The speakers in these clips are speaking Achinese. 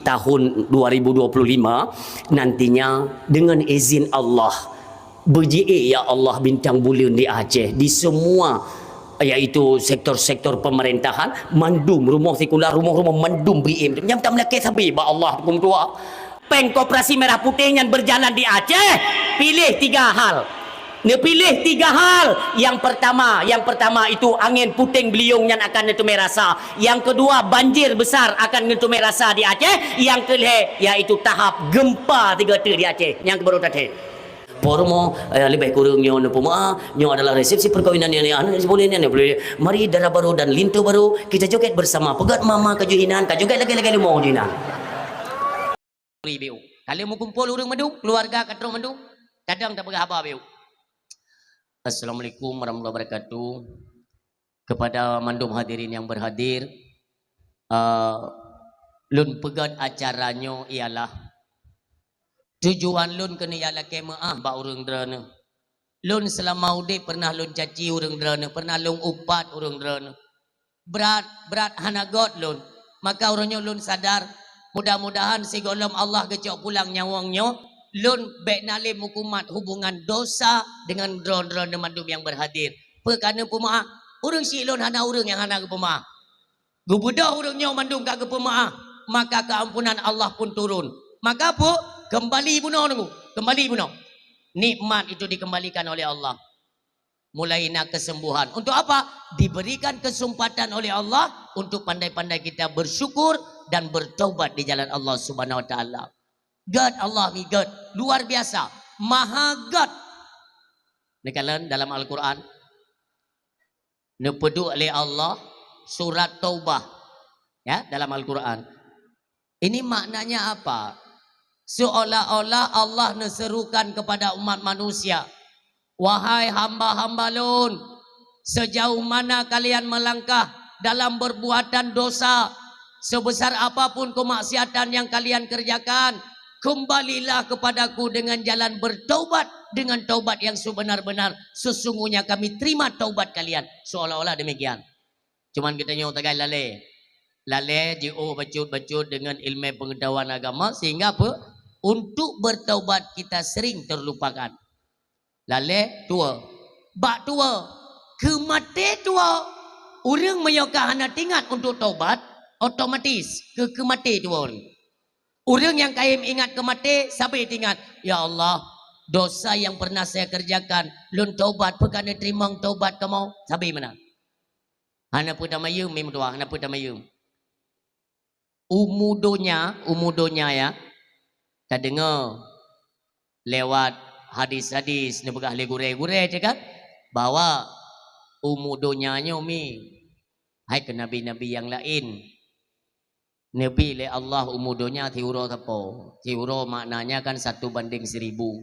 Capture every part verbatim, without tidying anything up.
Tahun dua ribu dua puluh lima nantinya, dengan izin Allah, beujiék ya Allah bintang buleuen di Aceh, di semua, yaitu sektor-sektor pemerintahan, mandum rumoh sikular, rumoh-rumoh mandum B M. Nyang tameulakée sabe bak Allah, huköm tuha. Péng Koperasi Merah Putih nyan berjalan di Aceh, piléh tiga hal. Neupiléh tiga hal. Yang pertama, yang pertama itu angin puting beliung nyan akan neuteumé rasa. Yang kedua, banjir besar akan neuteumé rasa di Aceh. Yang kelhée, yaitu tahap gempa tiga teuk di Aceh. Nyang keubaro tathée. Poromo, eh, leubeh kureueng nyoe neupeumeu'ah, nyoe adalah resepsi perkawinan yang, yang, yang boleh, yang boleh. Mari dara baru dan linto baru, kita joget bersama. Peugét mama ka jeuet inan, ka joget lagée-lagée leumo jeuet inan. Ribeu. Ka lheueh meukumpol ureuëng mandum, keuluwarga ka trok mandum, kadang tapeugah haba beu. Assalamualaikum warahmatullahi wabarakatuh. Kepada mandum hadirin yang berhadir, eh, lôn peugét acara nyoe ialah tujuan lôn keuneuk jak lakée meu'ah bak ureuëng droeneueh. Lôn seulama udeb pernah lôn caci ureuëng droeneueh, pernah lôn upat ureuëng droeneueh. Brat, brat hana göt lôn. Maka uroe nyoe lôn sadar, mudah-mudahan sigohlom Allah geucok pulang nyawöng nyoe, lôn bék na lé meukumat hubungan dosa deungon droe-droeneuh mandum nyang berhadir. Peue ka neupeumeu'ah? Ureuëng syiek lôn hana ureuëng nyang hana geupeumeu'ah. Geubeudôh ureuëng nyoe mandum ka geupeumeu'ah, maka keuampunan Allah pun turun. Maka peue? Keumbali bunoe nunggu, keumbali bunoe. Nikmat itu dikembalikan oleh Allah. Mulai na kesembuhan. Untuk apa? Diberikan kesempatan oleh Allah untuk pandai-pandai kita bersyukur dan bertaubat di jalan Allah Subhanahu Wa Taala. Göt Allah ni, göt. Luar biasa. Maha göt. Neukalon dalam Al-Quran. Neupeuduek lé Allah surat Taubah. Ya, dalam Al-Quran. Ini maknanya apa? Seolah-olah Allah neuserukan kepada umat manusia, "Wahai hamba-hamba lôn, sejauh mana kalian melangkah dalam perbuatan dosa, sebesar apapun kemaksiatan yang kalian kerjakan, kembalilah kepadaku dengan jalan bertaubat, dengan taubat yang sebenar-benar. Sesungguhnya kami terima taubat kalian." Seolah-olah demikian. Cuman geutanyoe tagai lalée. Lalée jiôh bacut-bacut deungon ilmu pengetahuan agama, sehingga apa? Untuk bertaubat kita sering terlupakan. Lalée tuwoe. Bak tuwoe, keu maté tuwoe. Ureuëng meunyoe ka hana teuingat untuk taubat, otomatis keu, keu maté tuwoe ureuëng. Ureuëng nyang kayém ingat keu maté, sabe teuingat, "Ya Allah, dosa yang pernah saya kerjakan, lôn taubat, peue ka neuteurimong taubat kamoe?" Sabe meunan. Hana peue tamayeuem, meutuah, hana peue tamayeuem. Umu donya, umu donya ya, tadeungoe lewat hadis-hadis neupeugah lé gurée-gurée teuh kan, bahwa umu donya nyoe mi, hai keu nabi-nabi nyang laén, neubi lé Allah umu donya siuroe sapo. Siuroe maknanya kan satu banding seribu.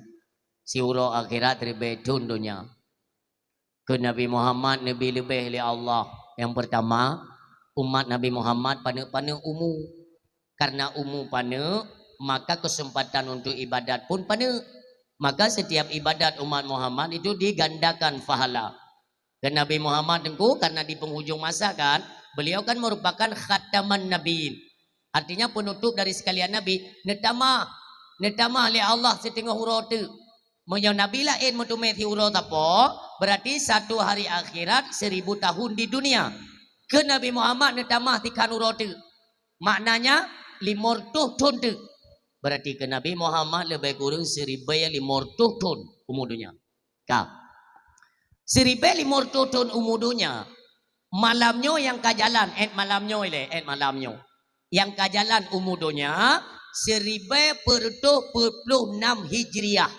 Siuroe akhirat ribée thon donya. Keu Nabi Muhammad neubi leubeh lé Allah. Nyang peurtama, umat Nabi Muhammad paneuk-paneuk umu. Karena umu paneuk, maka kesempatan untuk ibadat pun paneuk. Maka setiap ibadat umat Muhammad itu digandakan pahala. Dan Nabi Muhammad Teungku, karena di penghujung masa kan, beliau kan merupakan khataman nabiyyin. Artinya penutup dari sekalian nabi, neutamah, neutamah lé Allah siteungoh uroe teuk. Meunyoe nabi laén meuteumé siuroe sapo, berarti satu hari akhirat seribu tahun di dunia. Keu Nabi Muhammad neutamah sikhan uroe teuk. Maknanya, limong reutôh thon teuk. Berarti keu Nabi Muhammad leubeh kureueng siribée limong reutôh thon umu donya. Ka. Siribée limong reutôh thon umu donya. Malam nyoe nyang ka jalan, ét malam nyoe ilée, ét malam nyoe. Nyang ka jalan umu donya, siribée peuet reutôh peuet ploh nam Hijriah.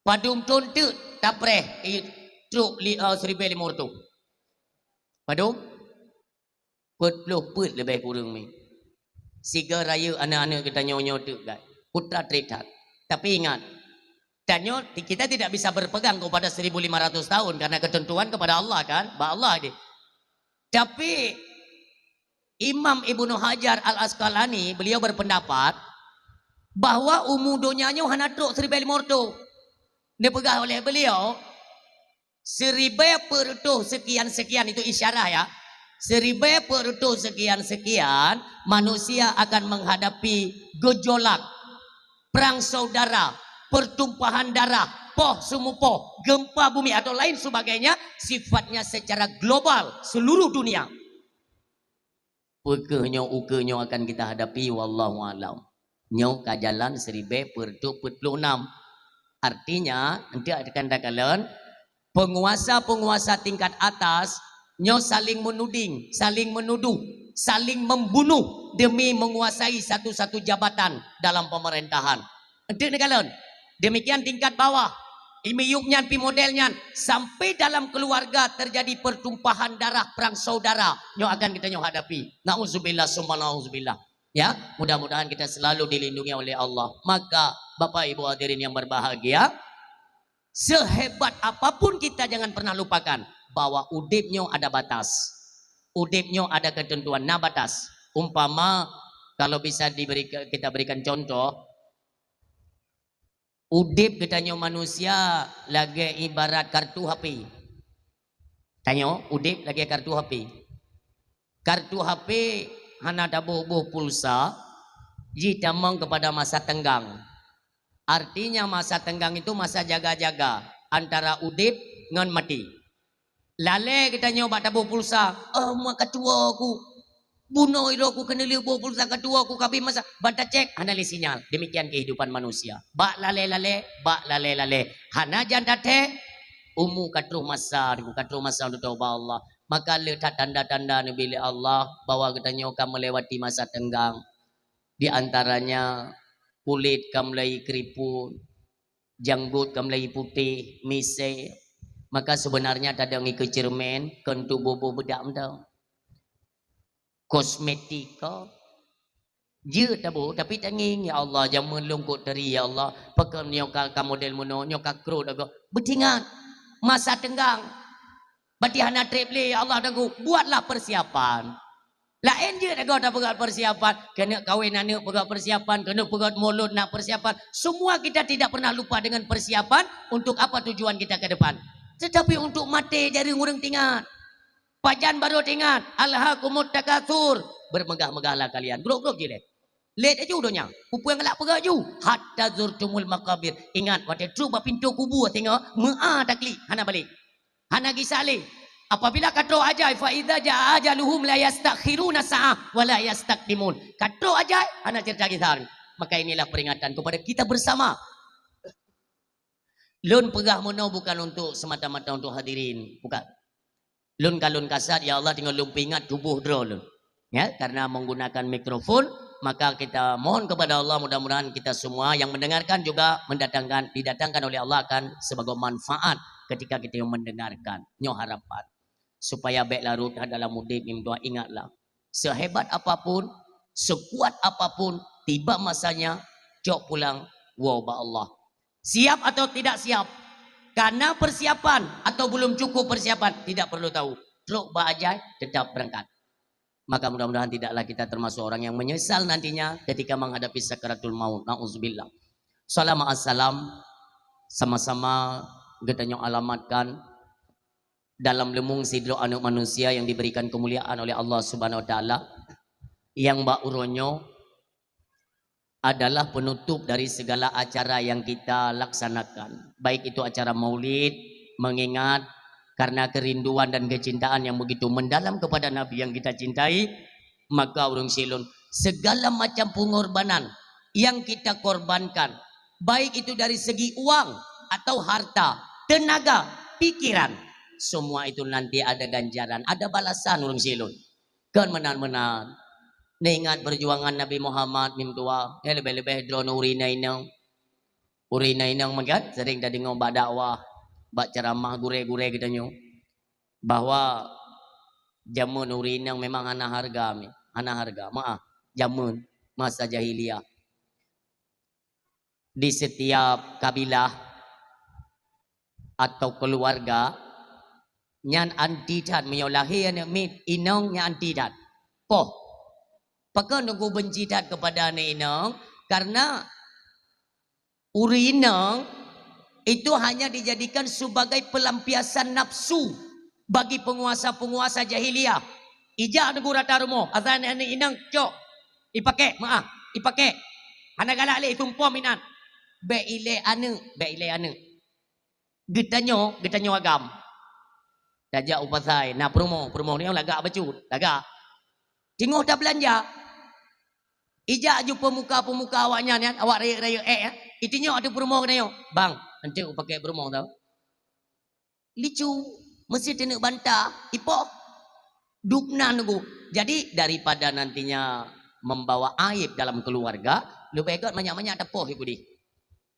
Padum thon teuk tapreh, i, trok li, eh, siribée limong reutôh. Padum? Peuet ploh peuet leubeh kureueng mi. Sigoe rayeuk aneuk-aneuk geutanyoe nyoe teuk, guys. Putra treb that. Tapi ingat, tanyoe, kita tidak bisa berpegang kepada seribu lima ratus tahun karena ketentuan kepada Allah kan, bak Allah deh. Tapi Imam Ibnu Hajar Al-Asqalani, beliau berpendapat bahwa umu donya nyoe hana trok siribée limong reutôh. Neupeugah oleh beliau, siribée peuet reutôh sekian-sekian itu isyarah ya. Seribèe peuet reutôh sekian-sekian manusia akan menghadapi gejolak, perang saudara, pertumpahan darah, poh seumeupoh, gempa bumi atau lain sebagainya, sifatnya secara global seluruh dunia. Peu kheueh nyoe ukeue nyoe akan kita hadapi, wallahu alam. Nyoe ka jalan seribèe peuet reutôh peuet ploh nam. Artinya, enteuk akan takalon, penguasa-penguasa tingkat atas nyoe saling menuding, saling menuduh, saling membunuh demi menguasai satu-satu jabatan dalam pemerintahan. Enteuk neukalon. Demikian tingkat bawah, imiyup nyan pi model nyan, sampai dalam keluarga terjadi pertumpahan darah perang saudara. Nyoe akan kita nyoe hadapi. Nauzubillah summa nauzubillah. Ya, mudah-mudahan kita selalu dilindungi oleh Allah. Maka, Bapak Ibu hadirin yang berbahagia, sehebat apapun kita jangan pernah lupakan bahwa udeb nyoe ada batas. Udeb nyoe ada ketentuan, na batas. Umpama, kalau bisa diberi, kita berikan contoh, udeb geutanyoe manusia lagèe ibarat kartu H P. Tanyoe udeb lagèe kartu H P. Kartu H P hana taboh-boh pulsa, jitamong kepada masa tenggang. Artinya masa tenggang itu masa jaga-jaga antara udeb ngon maté. Lalè geutanyoe bak taboh pulsa, "Oh, ma ka tuwo ku. Bunoe ilok ku keuneulheueh boh pulsa ka tuwo ku, ka abéh masa." Ban tacèk, hana lé sinyal. Demikian kehidupan manusia. Bak lalè-lalè, bak lalè-lalè. Hana jan tathèe, umu ka troh masa, ka troh masa untuk taubat Allah. Maka le that tanda-tanda neubi lé Allah bahwa geutanyoe ka melewati masa tenggang. Di antaranya kulét ka mulai keriput, janggot ka mulai putéh, misé. Maka sebenarnya tadong ikeue ceureumen, kon tuboh-boh beudak mantong. Kosmetik ka. Jeuet taboh, tapi tangieng, "Ya Allah, jameun lôn kok teri, ya Allah. Pakon nyoe ka, ka model meunoe, nyoe ka krot agoe." Beutingat, masa tenggang. Bati hana treb lé, ya Allah, Tuhanku, buatlah persiapan. Laén jeuet agoe tapeugah persiapan, keuneuk kawén aneuk peugah persiapan, keuneuk peugah mulod na persiapan. Semua kita tidak pernah lupa dengan persiapan untuk apa tujuan kita ke depan. Tetapi untuk maté jareueng ureueng tingat. Pajan barô tingat, "Alhakumut takatsur." Bermegah-megahlah kalian. Grob-grob jih lé. Lét aju donya. Peue-peue nyang galak peugah aju. "Hatta zurtumul maqabir." Ingat, watèe trok bak pintoe kubu singoh, meu'a taklik, hana balek. Hana gisa lé. Apabila ka trok ajai, "Fa idza jaa ajaluhum la yastakhiruna sa'ah wa la yastaqdimun." Ka trok ajai, hana ceurita gisa. Maka inilah peringatan kepada kita bersama. Lôn peugah meunoe bukan untuk semata-mata untuk hadirin, bukan. Lôn ka lôn kasat, ya Allah, teungoh lôn peuingat tuboh droe lôn. Ya, karena menggunakan mikrofon, maka kita mohon kepada Allah, mudah-mudahan kita semua yang mendengarkan juga mendatangkan, didatangkan oleh Allah akan sebagai manfaat ketika kita yang mendengarkan. Nyoe harapan. Supaya bèk larot that dalam udeb, meudoa, ingatlah. Sehebat apapun, sekuat apapun, tiba masanya, cok pulang, woe bak Allah. Siap atau tidak siap, karena persiapan atau belum cukup persiapan, tidak perlu tahu. Trok bak ajai, tetap berangkat. Maka mudah-mudahan tidaklah kita termasuk orang yang menyesal nantinya ketika menghadapi sakaratul maut. Nauzubillah. Salam assalam, sama-sama geutanyoe alamatkan dalam leumong sidroe aneuk manusia yang diberikan kemuliaan oleh Allah Subhanahu wa Taala, yang bak uroe nyoe adalah penutup dari segala acara yang kita laksanakan, baik itu acara maulid, mengingat karena kerinduan dan kecintaan yang begitu mendalam kepada Nabi yang kita cintai, maka ureueng silôn, segala macam pengorbanan yang kita korbankan, baik itu dari segi uang atau harta, tenaga, pikiran, semua itu nanti ada ganjaran, ada balasan ureueng silôn. Kon meunan-meunan. Neuingat perjuangan Nabi Muhammad, meudoa, ya, leubeh-leubeh droeneuh ureueng inong. Ureueng inong meukat, sering tadeungoe bak dakwah, bak ceramah gurèe-gurèe geutanyoe, bahwa jameun ureueng inong memang hana harga, hana harga. Maaf, jameun masa jahiliyah. Di setiap kabilah atau keluarga, nyan anti that. Meunyoe lahé aneuk miet inong, nyan anti that. Poh. Pakon Teungku benci that kepada aneuk inong? Karena ureueng inong itu hanya dijadikan sebagai pelampiasan nafsu bagi penguasa-penguasa jahiliyah. Ijak teungku rata rumoh, asai aneuk inong cok. Ipakek, meu'ah, ipakek. Hana galak lé, isumpom inan. Bèk ilèe aneuk, bèk ilèe aneuk. Geutanyoe, geutanyoe agam. Tajak u pasai, na peurumoh, peurumoh nyoe lagak bacut, lagak. Teungoh tabeulanja. Ijak ju peumuka-peumuka awaknyan nyan, awak rayeuk-rayeuk ék, eh. Itunyok ateueh peurumoh geutanyoe. "Bang, eunteuk pakek peurumoh tau." Licu, meusti taneuk bantah, ipoh. Dubnan teungku. Jadi, daripada nantinya membawa aib dalam keluarga, leubeh gèt manyak-manyak tapoh iku dih.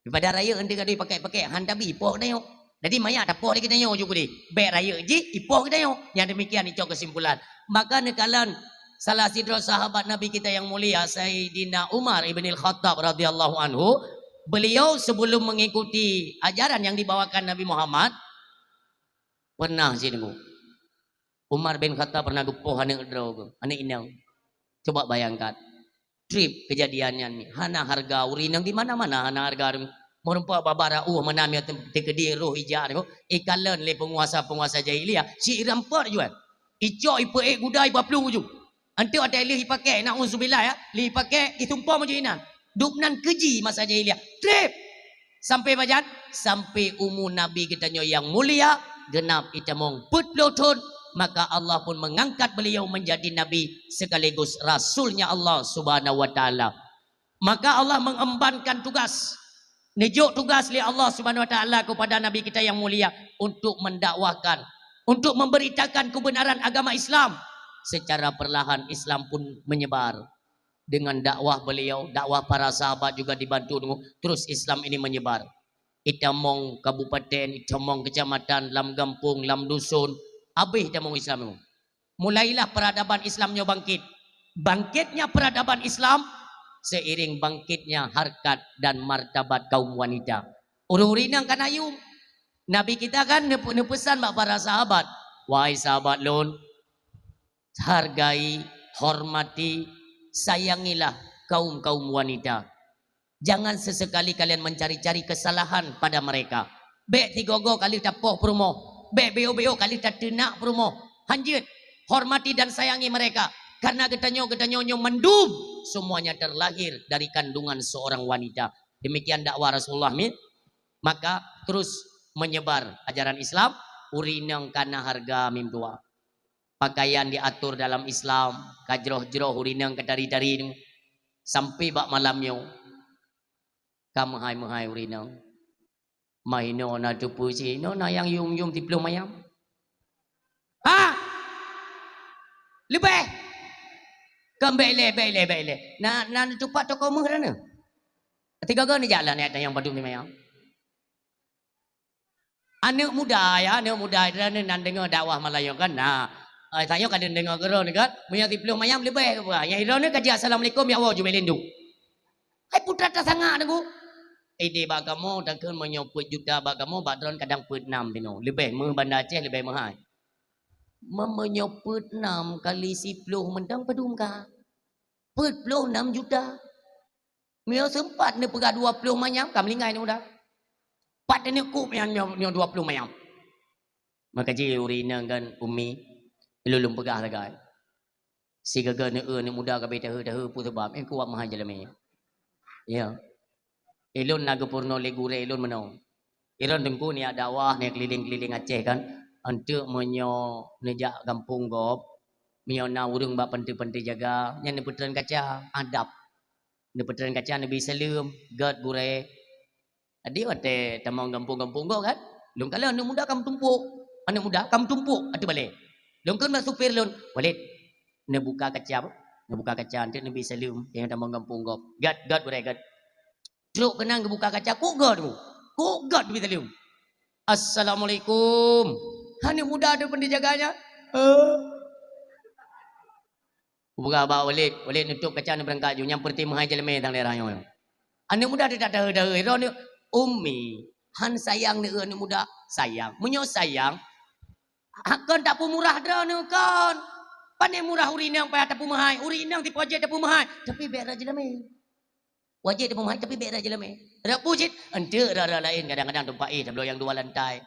Daripada rayeuk eunteuk ka dipakek-pakek, han tabi ipoh geutanyoe. Jadi manyak tapoh lé geutanyoe ju kudeh. Bèk rayeuk jih ipoh geutanyoe. Nyang demikian icok kesimpulan. Maka neukalon salah sidroe sahabat Nabi kita yang mulia, Saidina Umar ibnil Khattab radhiyallahu anhu, beliau sebelum mengikuti ajaran yang dibawakan Nabi Muhammad, pernah sih teungku. Umar bin Khattab pernah geupoh aneuk droe, aneuk inong. Coba bayangkan. Treb keujadian nyan, hana hareuga ureueng inong di mana-mana, hana hareuga ureueng. Meureumpok babah rauh meunan, teukeudi roh ijak nyoe, ikalon lé peunguasa-peunguasa jahiliyah, si ireumpok juai. Icok ipeuék guda ipaplueng uju. Eunteuk watèe lheueh ipakèk, na'udzubillah ya, lheueh ipakèk, isumpom uju inan. Dubnan keuji masa jahiliyah. Treb! Sampai pajan? Sampai umu Nabi geutanyoe nyang mulia, geunap itamong peuet ploh thon, maka Allah pun mengangkat beliau menjadi nabi sekaligus rasulnya Allah Subhanahu wa Ta'ala. Maka Allah mengembankan tugas, neujok tugas lé Allah Subhanahu wa Ta'ala kepada Nabi kita yang mulia untuk mendakwahkan, untuk memberitakan kebenaran agama Islam. Secara perlahan Islam pun menyebar. Dengan dakwah beliau, dakwah para sahabat juga dibantu, terus Islam ini menyebar. Itamong kabupaten, itamong kecamatan, lam gampông, lam dusun, habéh itamong Islam itu. Mulailah peradaban Islam nyoe bangkit. Bangkitnya peradaban Islam seiring bangkitnya harkat dan martabat kaum wanita. Ureueng-ureueng inong ka na yum. Nabi kita kan neupe-, neupeusan bak para sahabat, "Wahai sahabat lôn, hargai, hormati, sayangilah kaum-kaum wanita. Jangan sesekali kalian mencari-cari kesalahan pada mereka." Bèk sigoe-goe ka lheueh tapoh peurumoh, bèk beu-ôk-beu-ôk ka lheueh tateunak peurumoh. Hanjeuet, hormati dan sayangi mereka, karena geutanyoe, geutanyoe nyoe mandum semuanya terlahir dari kandungan seorang wanita. Demikian dakwah Rasulullah, min. Maka terus menyebar ajaran Islam, ureueng inong ka na hareuga mim tuha. Pakaian diatur dalam Islam, ka jroh-jroh ureueng inong ka tari-tari nyoe. Sampai bak malam nyoe, ka meuhai-meuhai ureueng inong. Ma inoe na teupeue si inoe na nyang yum-yum siplôh mayam. Ha! Leubeh! Kan bèk ilèe, bèk ilèe, bèk ilèe. Na, na neutupat toko meuh droeneuh. Tiga-tiga neujak lah nyak tanyong padum simayam. Aneuk muda, ya, aneuk muda, droeneuh nan deungoe dakwah malam nyoe kan, na. Eh, tanyoe ka deungoe keudroe kan, meunyoe siplôh mayam leubeh geupeugah. Nyang droeneuh ka jeuet assalamualaikum, ya Allah, jumèh lindung. Hai putra tasangak teungku. Idéh bak kamoe, takheun meunyoe peuet juta bak kamoe, bak droen kadang peuet nam sinoe. Leubeh meuh Banda Aceh, leubeh meuhai. Meunyoe peuet nam kali siplôh mantong padum ka? Peuet ploh nam juta. Meunyoe seumpat neupeugah dua ploh manyam, ka meuninggai aneuk muda. Pat aneuk kuk nyan nyoe, nyoe dua ploh manyam. Maka jih ureueng inong kan, Umi, lôn lôn peugah sagai. Sigaga neueu aneuk muda ka bèk taheu-taheu peue sabab, eh, kuat meuhai jeulamé. Ya. Ilôn na geupeurunoe lé gurèe ilôn meunoe. Ilôn teungku nyak dakwah, nyak keliling-keliling Aceh kan. Eunteuk meunyoe neujak gampông gob, meunyoe na ureueng bak panti-panti jaga, nyan neupeutren kaca, adab. Neupeutren kaca neubi saleuem, "Gèt gurèe." Jadi watèe tamong gampông-gampông gob kan, lôn kalon aneuk muda ka meutumpôk. Aneuk muda ka meutumpôk ateueh balè. Lôn kheun bak supir lôn, "Walid, neubuka kaca, neubuka kaca eunteuk neubi saleuem nyang tamong gampông gob. Gèt, gèt gurèe, gèt." Trok keunan geubuka kaca, kok gèt teungku. Kok gèt neubi saleuem. "Assalamualaikum." Aneuk muda ateueh panti jaga nyan. Eh. Kupeugah bak Walid, "Walid, neutup kaca neubeurangkat ju, nyan peureute meuhai jeulamé tang daerah nyoe." Aneuk muda teutat daheu-daheu, droeneuh, "Umi, han sayang neueu aneuk muda?" "Sayang." "Meunyoe sayang, ha, kon tapeumurah droeneuh kon. Pane murah ureueng inong payah tapeumeuhai, ureueng inong sipoh jeuet tapeumeuhai, tapi bèk rot jeulamé." Wajéb tapeumeuhai, tapi bèk rot jeulamé. Rot peue cit? Eunteuk rot-rot laén, kadang-kadang teumpat éh tabloe nyang dua lantai.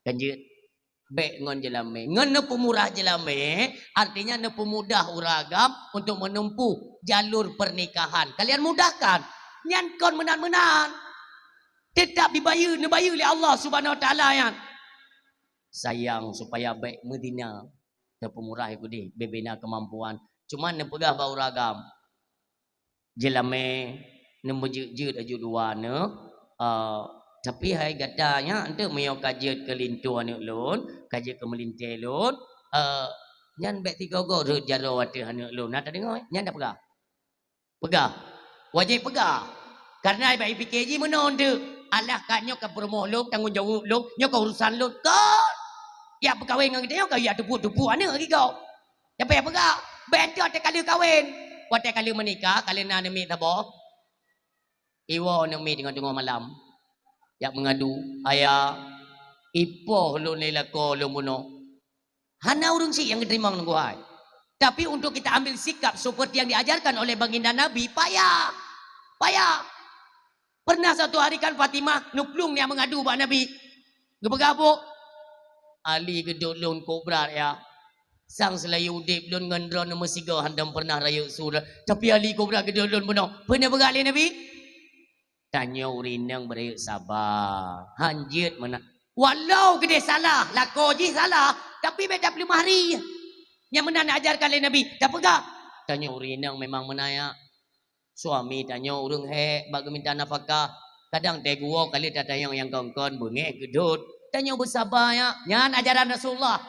Kan jeuet. Bèk ngon jeulamé. Ngon neupeumurah jeulamé, artinya neupeumudah ureueng agam untuk menempuh jalur pernikahan. Kalian mudahkan. Nyan kon meunan-meunan. Tetap dibayeue, neubayeue lé Allah Subhanahu Wa Taala nyan. Sayang supaya bèk meuzina. Neupeumurah ikudi, bèk bina kemampuan. Cuma neupeugah bak ureueng agam. Jeulamé, neumeujeuet-jeuet aju dua neuh, eh, tapi hai gata nyan, eunteuk meunyoe ka jeuet keu linto aneuk lôn, ka jeuet keu meulintèe lôn, eh, nyan bèk sigoe-goe rhot jaroe ateueh aneuk lôn. Na tadeungoe? Nyan tapeugah. Peugah. Wajéb peugah. Kareuna bak ipike jih meunoe teuk. Alah ka nyoe ka peurumoh lôn, tanggong jaweueb lôn, nyoe ka urusan lôn. Kon! Jak peukawen ngon geutanyoe ka jak tupuk-tupuk aneuk lagèe gob. Tapi peugah, bèk enteuk watèe ka lheueh kawen. Watèe ka lheueh meunikah, ka lheueh na aneuk miet saboh. Iwoe aneuk miet teungoh-teungoh malam. Jak meungadu, "Ayah, ipoh lôn lé lakoe lôn bunoe." Hana ureueng syiek nyang geuteurimong nunggu hai. Tapi untuk kita ambil sikap seperti yang diajarkan oleh baginda Nabi, payah. Payah. Pernah satu hari kan Fatimah neuplueng nyang meungadu bak Nabi. Geupeugah, "Bu, Ali geudeuh lôn kok brat ya. Sang seulayu udép lôn ngon droeneuh meusigoe hana pernah rayeuk su, tapi Ali kok brat geudeuh lôn bunoe." Peue neupeugah lé Nabi? Tanyoe ureueng inong beurayeuk saba. Han jeuet meunan. Walau keudeh salah, lakoe jih salah, tapi bèk tapeuleumah diri. Nyang meunan neuajarkan lé Nabi, tapeugah, tanyoe ureueng inong memang meunan ya. Suami tanyoe ureueng hék bak geuminta nafakah. Kadang teuguwoe ka lheueh tatanyong nyang kon-kon, beungéh, keudhôt. Tanyoe beusaba ya. Nyan ajaran Rasulullah.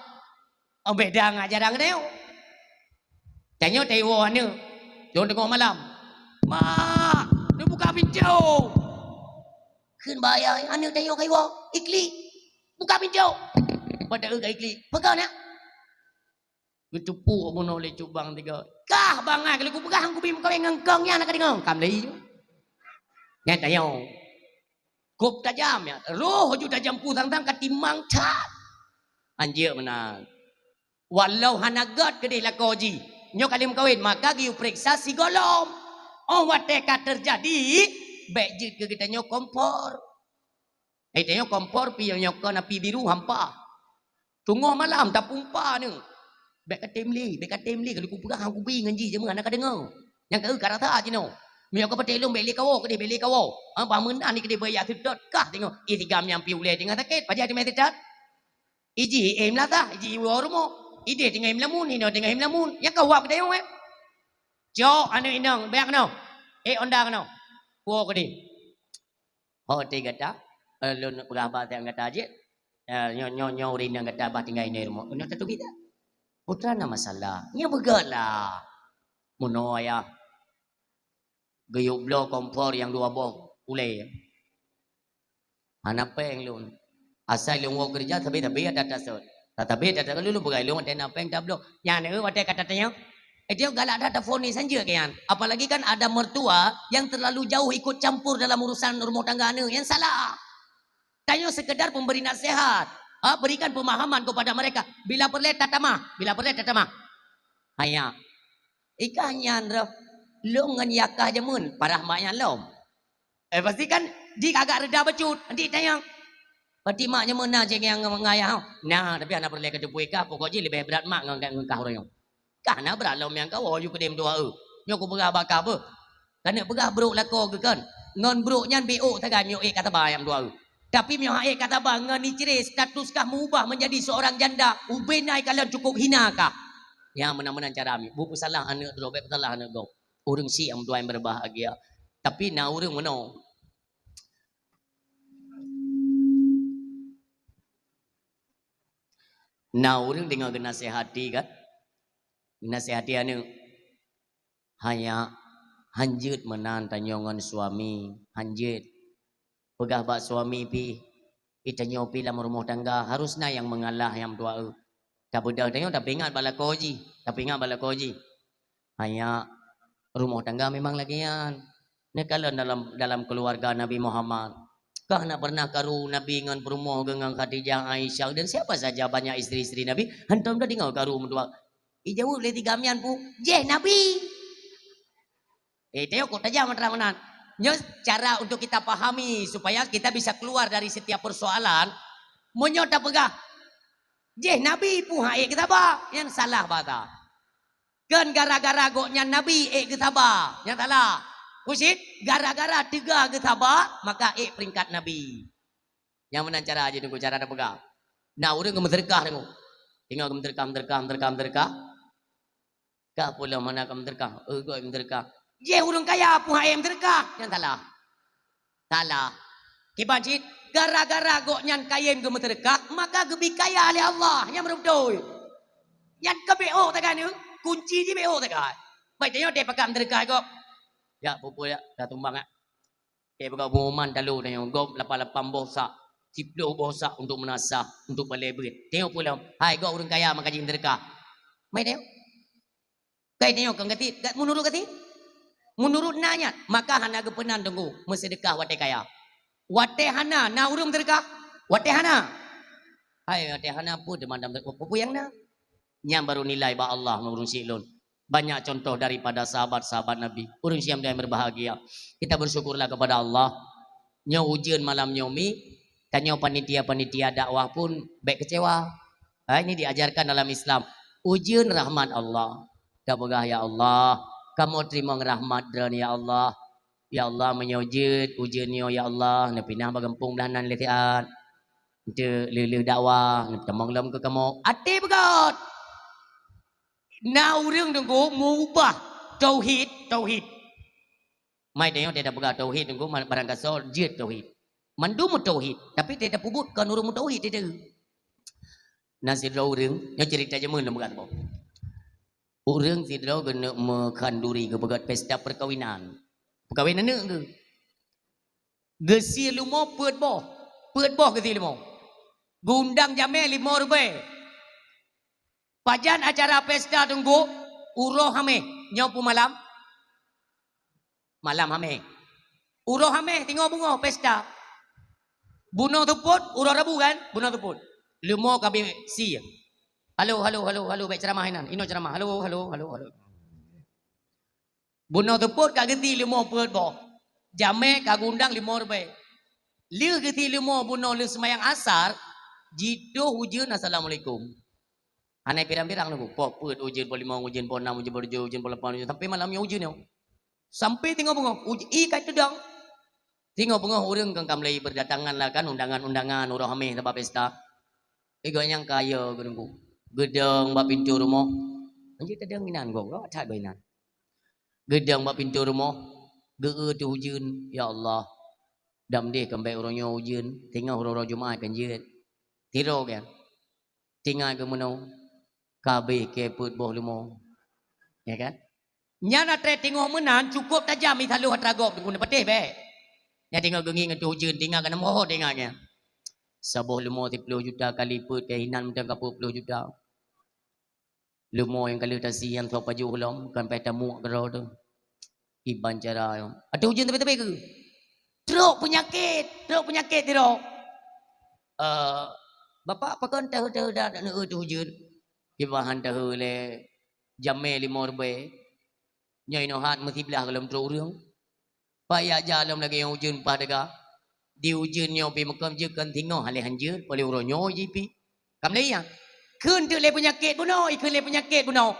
Oh, beda ngon ajaran geutanyoe. Tanyoe taiwoe aneuk. Lôn teungoh malam. "Mak, neubuka pintoe." Kheun bak ayah, aneuk tanyoe ka iwoe. Iklik. "Buka pintoe." Pada eu ka iklik. "Peugah nak." Geutupuk bunoe lé cubang tiga. "Kah bangai, kalau kupeugah hang kubi meukawen ngon kong nyan, ka deungoe." Ka meulai. Nyan tanyoe. Kop tajam ya. Roh ju tajam pusang-sang ka timang that. Han jeuet meunan. Walau hana gèt keudeh lakoe jih, nyoe ka lheueh meukawen, maka geuyue peuriksa sigohlom. Oh watèe ka teujadi, bèk jeuet keu geutanyoe kompor. Eh, tanyoe kompor pih nyoe kon api biru hampa. Teungoh malam tapumpa neuh. Bèk katem lé, bèk katem lé, ka lheueh kupeugah hang kubi ngon jih, jamén hana kadeungoe. Nyang ka eu ka rasa jinoe. Meunyoe ka patéh lôn bèk lé kawoe keudeh, bèk lé kawoe. Ah, bah meunan keudeh baya seutôt kah teungoh. Eh, si gam nyang pih ulèe teungoh sakét, pajan teumé seutôt. Iji, eh, meulasah, iji iwoe rumoh. Ideh teungoh meulamon, inoe teungoh meulamon. Nyang ka wab geutanyoe, eh. Cok aneuk inong, bèk keunoe. Eh, onda keunoe. Puwoe keudeh. Ho teuh gata, eh, lôn peugah bak gata jeuet. Eh, nyoe, nyoe, nyoe ureueng inong gata bah tinggai inoe rumoh. Inoe tateubiet dah. Peue teuma na masalah. Nyoe beugèt lah. Meunoe ayah. Geuyue bloe kompor nyang dua boh ulèe. Hana péng lôn. Asai lôn woe keureuja, sabe-sabe ata tasot. Sabe ata tasot lôn peugah lôn watèe na péng tabloe. Nyan, eh, watèe ka tatanyong. Eh, dia galak that tafonis hanjeuet keu nyan. Apalagi kan ada mertua yang terlalu jauh ikut campur dalam urusan rumah tangga aneuk. Nyan salah. Tanyoe sekedar pemberi nasihat. Ha, berikan pemahaman kepada mereka. Bila peureulèe tatamah, bila peureulèe tatamah. Hanya. Ikah nyan roh. Lôn ngon yakah jameun, parah mak nyan lom. Eh, pasti kan jih agak reda bacut. Nanti tanyong, "Pati mak nyoe meunan cit nyang ngayah?" "Na, tapi hana peureulèe kateupeue kah, pokok jih leubeh brat mak ngon, ngon kah uroe nyoe." "Kah na brat lom nyang kawoe ju keudeh meutuah eu. Nyoe kupeugah bak kah beuh. Kaneuk peugah brok lakoe geuh kon. Ngon brok nyan B O sagai meunyoe ék ka saba nyang meutuah eu. Tapi meunyoe han ék ka saba ngon icré status kah meubah menjadi seorang janda, ubé na ikalon cukup hina kah." Nyang meunan-meunan cara mi. Beupeusalah aneuk droe, bèk peusalah aneuk gob. Ureueng syiek nyang meutuah nyang berbahagia. Tapi na ureueng meunoe. Na ureueng deungoe geunasihati kan? Geunasihati aneuk. Hanya hanjeuet meunan tanyoe ngon suami, hanjeuet. Peugah bak suami pih, "Ih, tanyoe pih lam rumoh tangga harus na nyang meungalah nyang meutuah eu." Tabeudôh tanyoe tapeuingat bak lakoe jih, tapeuingat bak lakoe jih. Hanya rumoh tangga memang lagèe nyan. Neukalon dalam, dalam keuluwarga Nabi Muhammad. Kah na pernah karu Nabi ngon peurumoh geuh ngon Khadijah, Aisyah dan siapa saja banyak isteri-isteri Nabi, hantom tadeungoe karu meutuah. Ijaweueb lé si gam nyan pu, "Jéh Nabi." Eh, tengok kok tajam terang meunan. Nyoe cara untuk kita pahami supaya kita bisa keluar dari setiap persoalan. Meunyoe tapeugah, Jih Nabi pun han ék geusaba, nyan salah bahasa. Kon gara-gara gobnyan Nabi ék geusaba, nyan salah. Keucit, gara-gara teuga geusaba, maka ék peringkat Nabi. Nyang meunan cara jih Teungku, cara tapeugah. Na ureuëng geumeuseudeukah Teungku. Teungoh geumeuseudeukah, meuseudeukah, meuseudeukah, meuseudeukah. Ka peue lom hana ka meuseudeukah? Eh, gob meuseudeukah. Jih ureuëng kaya pun han ék meuseudeukah. Nyan salah. Salah. Kiban cit, gara-gara gobnyan kayém geumeuseudeukah, maka geubi kaya lé Allah. Nyan beutôi. Nyan keu bék ôk tagai nyoe, kunci jih bék ôk tagai. Baik tanyoe deh pakat meuseudeukah gob. Ya, peue-peue ya, dah tumbang ya. Kayak peugah pengumuman talo tanyoe, gob lapan-lapan boh sak, siplôh boh sak untuk meunasah, untuk balée beuet. Tanyoe peue lom, hai gob ureuëng kaya maka jih meuseudeukah. Mai tanyoe. Kai tanyoe kon gati, gat meunurut gati. Meunurut na nyan, maka hana geupeunan Teungku meuseudeukah watée kaya. Watée hana, na ureuëng meuseudeukah? Watée hana. Hai watée hana peue teuma dam peue nyang na. Nyan baru nilai bak Allah meunurut si lôn. Banyak contoh daripada sahabat-sahabat Nabi. Ureuëng siam dan berbahagia. Kita bersyukurlah kepada Allah. Nyoe ujeuen malam nyoe mi, tanyoe panitia-panitia dakwah pun bék kecewa. Ha, ini diajarkan dalam Islam. Ujeuen rahmat Allah. Tapeugah, "Ya Allah, kamoe teurimong rahmat Droen, ya Allah. Ya Allah, meunyoe jeuet ujeuen nyoe, ya Allah, neupinah bak gampông blaih nan lé siat. Eunteuk lheueh-lheueh dakwah, neutamong lom keu kamoe." Até beugöt. Na ureuëng Teungku meubah tauhid, tauhid. Mai tanyoe tapeugah tauhid Teungku, barangkasoe jeuet tauhid. Mandum meutauhid, tapi tapeubeuet kon ureuëng meutauhid teuh. Na sidroe ureuëng, nyoe ceurita jameun lôn peugah saboh. Ureuëng sidroe geuneuk meukhanduri, geupeugöt pesta peukawinan. Peukawen aneuëk geuh. Geusie leumo peuet boh. Peuet boh geusie leumo. Geuundang jamé lima ribèe. Pajan acara pesta Teungku? Uroe Hamèh. Nyoe peue malam? Malam Hamèh. Uroe Hamèh tingoh beungoh pesta. Bunoe seupôt, uroe Rabu kan? Bunoe seupôt. Leumo ka abéh sie. Halo, halo, halo, halo, bék ceuramah inan. Inoe ceuramah. Halo, halo, halo, halo. Bunoe seupôt ka geusie leumo peuet boh. Jamé ka geuundang lima ribèe. Lheueh geusie leumo bunoe lheueh seumayang asar, jitoh ujeuen assalamualaikum. Hana pirang-pirang Teungku. Poh peuet ujeuen, poh limong ujeuen, poh nam ujeuen, poh tujoh ujeuen, poh lapan ujeuen, sampai malam nyoe ujeuen nyoe. Sampai tingoh beungoh, uj-, ié ka teudong. Tingoh beungoh ureuëng kan ka mulai berdatangan lah kan, undangan-undangan, uroe Hamèh sabab pesta. Igoe nyang kaya geudeung, geudong bak pintoe rumoh. Anjir tadong inan gob, gob that bak inan. Geudong bak pintoe rumoh, geu-eu teuh ujeuen, "Ya Allah, dam deh kon bèk uroe nyoe ujeuen, teungoh uroe-uroe Jumat kan jeuet." Tiroe kan. Tinggai geumeunoe, ka abéh keu peuet boh leumo. Ya kan? Nyan atré teungoh meunan cukôp tajam i saloh atra gob guna patéh bèk. Nyan teungoh geungieng ateueh ujeuen, tinggai keunan moho tinggai nyan. Saboh leumo siploh juta kali peuet keu inan mantong ka peuet ploh juta. Leumo nyang ka lheueh tasie nyan soe pajoh lom, kan paih tamuek keudroe teuh. Iban cara nyoe. Ateueh ujeuen teupé-teupé keuh. Trok peunyakét, trok peunyakét sidroe. Eh, Bapak, pakon teuheu-teuheu that neu-eu ateueh ujeuen? Kiban han teuheu lé jamé lima ribèe. Nyoe inoe hat meusiblah gohlom trok ureuëng. Payah jak lom lagèe nyang ujeuen paih teuga. Di ujeuen nyoe pih meukeum jeuet kon singoh, haleh hanjeuet, poh lé uroe nyoe jih pih. Ka mulai ya? Kheun teuk lé peunyakét bunoe, ikheun lé peunyakét bunoe.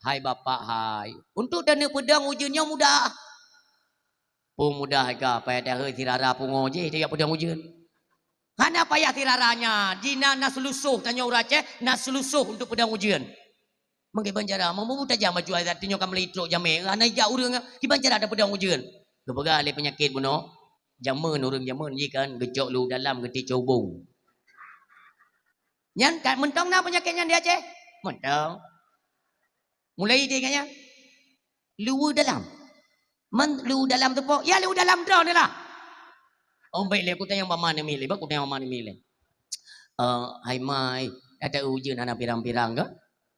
Hai bapak hai, untuk taneuk peudong ujeuen nyoe mudah. Peumudah ka, payah taheu sirara pungo jih tajak peudong ujeuen. Hana payah sirara nyan, jih na, na seulusoh tanyoe ureuëng Aceh, na seulusoh untuk peudong ujeuen. Meukiban cara, meumubu tajam bacut ayat nyoe ka meulai trok jamé, hana ijak ureuëng, kiban cara tapeudong ujeuen. Geupeugah lé peunyakét bunoe, jameun ureuëng jameun jih kan geucok lu dalam geuti cobong. Nyan ka mantong na peunyakét nyan di Aceh? Mantong. Mulai idéh nyan. Luweue dalam. Man luweue dalam tu po, ya luweue dalam droe ni lah. Oh, baik lé, aku tanyong bak ma neumi lé, bak aku tanyong bak ma neumi lé. Eh, hai mai, ada ujeuen hana pirang-pirang ke?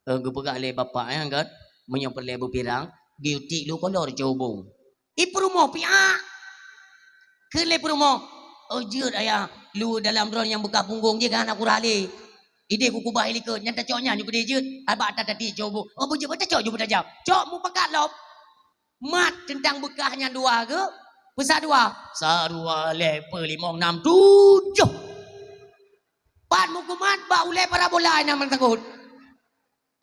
Eh, geupeugah lé bapak nyan kan, meunyoe peureulée beupirang, geutik lu kolor cobong. I peurumoh piak. Kheun lé peurumoh, "Oh, jeuet ayah, luweue dalam droe nyang beukah punggong jih kan hana kurah lé. Idéh kukubah i likot, nyan tacok nyan ju keudéh jeuet, abak ata tati cobong. Oh, beujeuet, beutacok ju beutajam. Cok mupakat lom." Mat teuntang beukah nyan dua geu, peusa dua. Sa dua lhée peuet limong nam tujoh. Pat meukumat bak ulée parabola nyang meuteukot.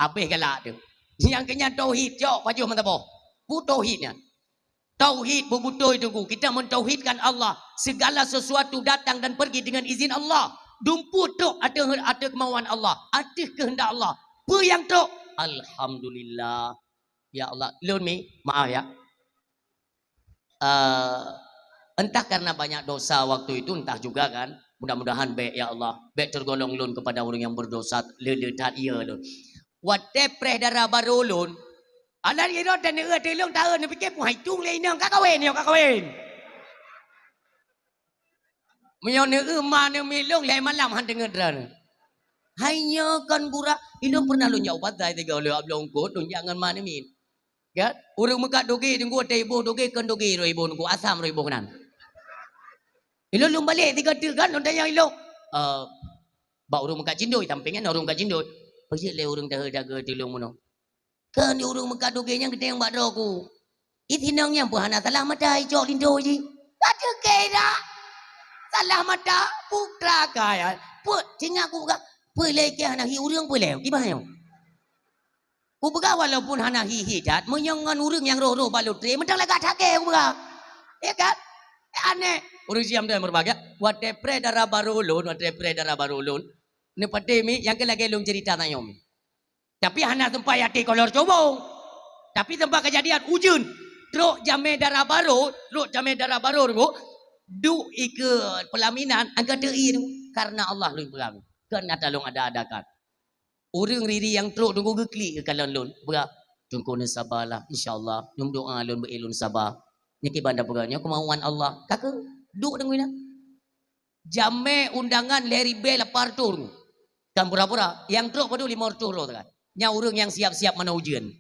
Habéh galak tu. Nyang keu nyan tauhid, cok pajoh meusaboh. Peue tauhid nyan? Tauhid beubeutôi teungku. Kita mentauhidkan Allah. Segala sesuatu datang dan pergi dengan izin Allah. Dumpue trok ateueh, ateueh keumauan Allah, ateueh keuheundak Allah. Peue nyang trok? Alhamdulillah. Ya Allah, lôn mi, maaf ya. Eh, entah karena banyak dosa waktu itu, entah juga kan. Mudah-mudahan bék, ya Allah, bék tergolong lôn kepada orang yang berdosa, le-, le that iya lôn. Watée preh dara barô lôn, alah, di lôn dan neueu ateueh lôn taeu, neupike, "Puhai tung lé inong ka kawen, nyoe ka kawen." Meunyoe neueu ma neumi lôn, lhée malam han teungeut droeneuh. Hai nyoe kon gura, ilôn pernah lôn jak ubat zai tiga lhée ablongkot, lôn jak ngon ma neumi. Kan? Ureueng meukat dogé teungku, watée iboh dogé, kon dogé roh iboh teungku, asam roh iboh keunan. Ilôn lôn balek tiga teuk kan, lôn tanyong ilôn, "Eh, bak ureueng meukat cindoi, sampéng nyan ureueng meukat cindoi. Peue jeuet lé ureueng dahé dagé tilông meunoe?" Kheun di ureueng meukat dogé nyan geutanyong bak droe ku, "It inong nyan peue hana salah mata icok linto jih?" Ka teuke dak? Salah mata, putra kaya. Peue, singoh kupeugah, peue lé keu hana hi ureueng peue lé? Kiban nyoe. Kupeugah walaupun hana hi-hi that, meunyoe ngon ureueng nyang roh-roh bak lotre, mantong lagak that keu kupeugah. Ya kan? Eh, aneh. Ureueng siam dan berbahagia, watée preh dara barô lôn, watée preh dara barô lôn. Neupatéh mi, nyang keu lagée lôn ceurita tanyoe mi. Tapi hana sempat yaté kolor cobong. Tapi sempat kejadian ujeuen. Trok jamé dara barô, trok jamé dara barô teungku, duek ikeue peulaminan, angkat teuieng, karena Allah lôn peugah. Kon ata lôn ada-adakan. Ureueng riri nyang trok teungku geuklik keu kalon lôn. Peugah, "Teungku neusabalah, insya Allah. Nyoe doa lôn beu lôn saba." Nyan kiban da peugah, "Nyoe keumauan Allah." Ka keuh, duek teungku inan. Jamé undangan lhée ribée lapan reutôh. Kan pura-pura, nyang trok padub lima reutôh droe teuka. Nyan ureueng nyang siap-siap meunan ujeuen.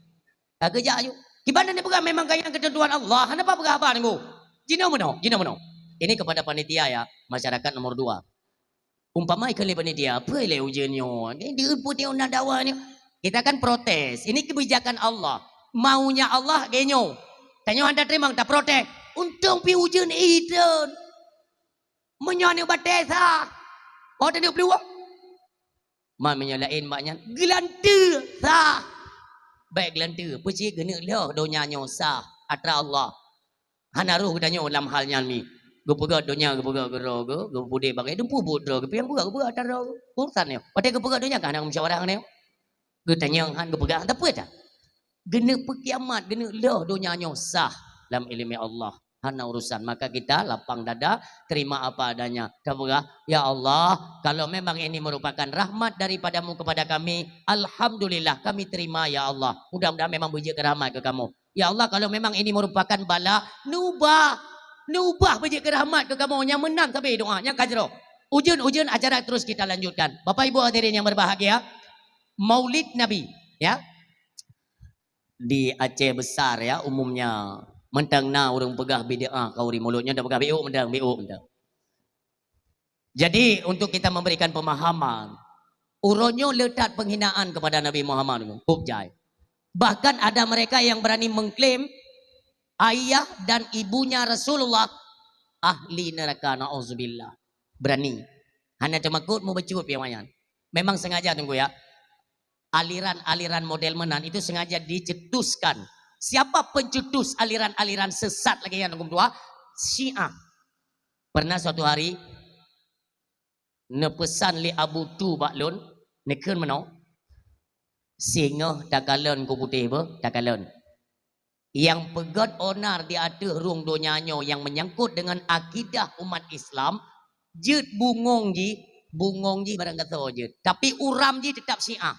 Ka geujak aju. Kiban dan peugah memang keu nyan keuteuntuan Allah, hana peue peugah haba teungku. Jinoe meunoe, jinoe meunoe. Ini kepada panitia ya, masyarakat nomor dua. Umpama ikheun lé panitia, "Peue lé ujeuen nyoe? Ni dieupeue nyoe na dawa nyoe?" Kita kan protes. Ini kebijakan Allah. Maunya Allah geuh nyoe. Tanyoe hana teurimong, taprotes. Untông pih ujeuen idon. Meunyoe aneuk batée sah, oh, taneuk peuluwah. Man meunyoe laén bak nyan, geulanteue sah. Bék geulanteue, peucit geuneuk lheueh donya nyoe sah atra Allah. Hana roh geutanyoe lam hal nyan mi. Geupeugét donya, geupeugét keudroe geuh, geupeudeh bangké, dumpeue buet droe geuh, piang buet, geupeugét atra droe geuh. Urusan nyoe. Watée geupeugét donya ka hana musyawarah ngon nyoe. Geutanyoe han geupeugah, tapi dah. Geuneuk peukiamat, geuneuk lheueh donya nyoe sah lam iéleumé Allah. Hana urusan. Maka kita lapang dada, terima apa adanya. Tapeugah, "Ya Allah, kalau memang ini merupakan rahmat daripada-Mu kepada kami, alhamdulillah, kami terima, ya Allah. Mudah-mudahan memang beujeuet keu rahmat keu kamoe. Ya Allah, kalau memang ini merupakan bala, neuubah, neuubah beujeuet keu rahmat keu kamoe." Nyang meunan sabe doa, nyang ka jroh. Ujeuen-ujeuen acara terus kita lanjutkan. Bapak Ibu hadirin yang berbahagia, Maulid Nabi, ya. Di Aceh Besar, ya, umumnya, mantong na ureuëng peugah bid'ah kauri mulod nyan, dak peugah bi'uk mantong, bi'uk mantong. Jadi, untuk kita memberikan pemahaman, uroe nyoe le that penghinaan kepada Nabi Muhammad, kôb jai. Bahkan ada mereka yang berani mengklaim ayah dan ibunya Rasulullah ahli neraka, naudzubillah. Berani. Hana teumakot mubacut pian nyan. Memang sengaja, teungku, ya. Aliran-aliran model meunan itu sengaja dicetuskan. Siapa pencetus aliran-aliran sesat lagée nyan, teungku, dua? Syiah. Pernah suatu hari, neupeusan lé Abu Tu bak lôn, neukheun meunoe, "Singoh takalon ku putéh beuh, takalon. Nyang peugét onar di ateueh rhueng donya nyoe nyang menyangkut dengan akidah umat Islam, jeuet bungong jih, bungong jih barang gasoe jeuet, tapi uram jih teutap Syiah."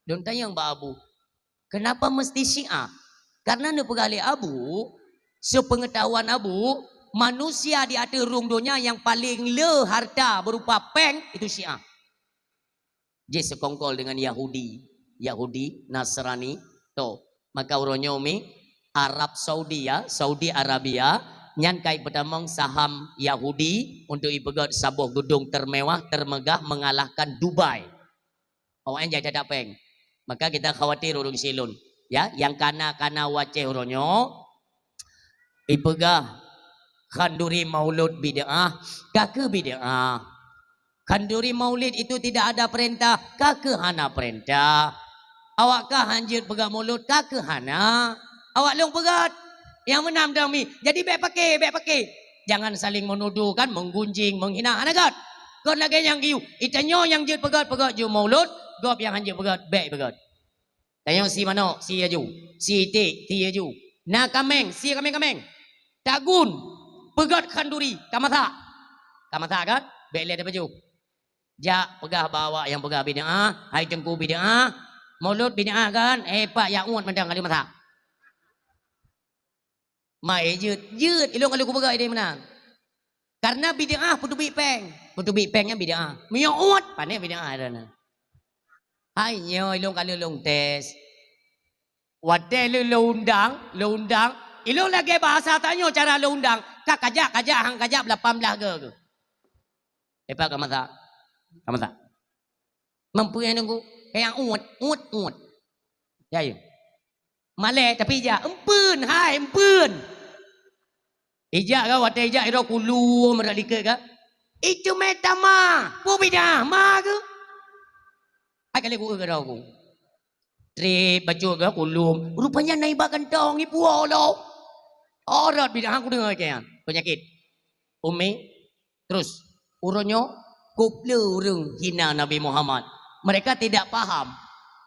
Lôn tanyong bak Abu, "Kenapa mesti Syiah?" Karena neupeugah lé Abu, sepeungetahuan Abu, manusia di ateueh rhueng donya nyang paleng le hareuta beurupa péng itu Syiah. Jih seukongkol deungon Yahudi, Yahudi, Nasrani, to. Maka uroe nyoe mi Arab Saudi, ya, Saudi Arabia, nyan ka ipeutamong saham Yahudi untuk ipeugét saboh geudong termewah, termegah mengalahkan Dubai. Awaknyan jai that péng. Maka kita khawatir ureuëng silon. Ya, nyang kana-kana u Aceh uroe nyoe, ipeugah khanduri maulud bid'ah, ka keuh bid'ah. Khanduri maulid itu tidak ada perintah, ka keuh hana perintah. Awak kah hanjeuet peugöt mulod, ka keuh hana. Awak lôn peugöt. Nyang meunan dong mi. Jadi bèk paké, bèk paké. Jangan saling menuduh kan, menggunjing, menghina. Hana göt. Kon lagèe nyang geuyue. Itanyoe nyang jeuet peugöt, peugöt ju mulod, gob nyang hanjeuet peugöt, bèk peugöt. Tanyoe sie manok, sie aju. Sie iték, sie aju. Na kaméng, sie kaméng-kaméng. Tagun, peugöt khanduri, ka masak. Ka masak kan? Bèk lé tapajoh. Jak peugah bak awak nyang peugah bid'ah, hai teungku bid'ah, mulod bid'ah kan? Eh, pak, jak uet mantong ka lheueh masak. Mai jeuet, jeuet, ilôn ka lheueh kupeugah idéh meunan. Karena bid'ah peuteubiet péng. Peuteubiet péng nyan bid'ah. Meunyoe uet, pané bid'ah droeneuh. Hai nyoe ilôn ka lheueh lôn tes. Watèe lheueh lôn undang, lôn undang, ilôn lagèe bahasa tanyoe cara lôn undang, ka kajak, kajak, han kajak lapan blah go. Lepas ka masak. Ka masak. Mampu nyang nunggu. Kaya uet, uet, uet. Ya, ya. Malèe, tapi ijak. Empeuen, hai, empeuen. Ijak ka, watèe ijak, iro kulum, rak likot ka. Itu meta ma. Peue bid'ah, ma keuh? Hai, kali ku, iro ku. Trép, bacut ka, kulum. Rupanya na iba kantong, ipuwoe lom. Aurat bid'ah, ku deungö kaya. Penyakit. Umi, Terus, uroe nyoe, keupeue ureueng hina Nabi Muhammad. Mereka tidak paham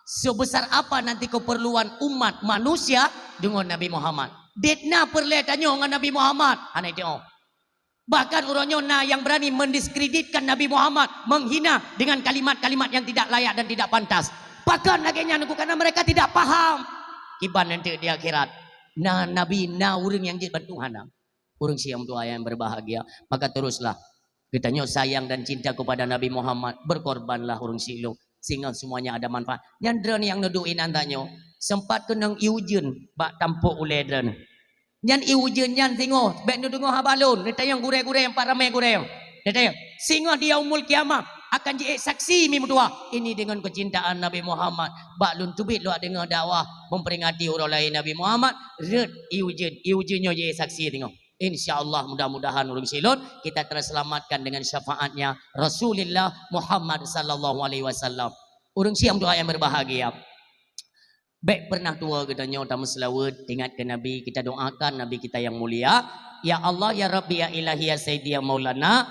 sebesar apa nanti keperluan umat manusia deungon Nabi Muhammad. Dit na peureulèe tanyoe ngon Nabi Muhammad, hana jiteu'oh. Bahkan uroe nyoe na yang berani mendiskreditkan Nabi Muhammad, menghina dengan kalimat-kalimat yang tidak layak dan tidak pantas. Pakon lagèe nyan, karena mereka tidak paham. Kiban nanti di akhirat, na nabi, na ureueng nyang jeuet ban Tuhan. Ureueng syiek meutuah nyang berbahagia, maka teruslah geutanyoe sayang dan cinta kepada Nabi Muhammad, berkorbanlah ureueng syiek lôn, sehingga semuanya ada manfaat. Nyan droeneuh nyang neuduek inan tanyoe, sempat keunong ié ujeuen bak tampok ulèe droeneuh. Nyan ié ujeuen nyan singoh, bèk neudeungoe haba lôn, neutanyong gurèe-gurèe nyang pat ramè gurèe. Neutanyong, singoh di Yaumul Qiyamah akan jiék saksi mi meutuah, ini dengan kecintaan Nabi Muhammad. Bak lôn teubiet lôn deungoe dakwah memperingati uroe lahé Nabi Muhammad, rhot ié ujeuen, ié ujeuen nyoe jiék saksi singoh. Insya Allah, mudah-mudahan ureueng syiek lôn, kita terselamatkan dengan syafaatnya Rasulullah Muhammad sallallahu alaihi wasallam. Ureueng syiek meutuah nyang berbahagia, bèk pernah tuwoe geutanyoe tameuseulaweuet, ingat keu Nabi, kita doakan Nabi kita yang mulia. Ya Allah, ya Rabbi, ya Ilahi, ya Sayyidi, ya Maulana,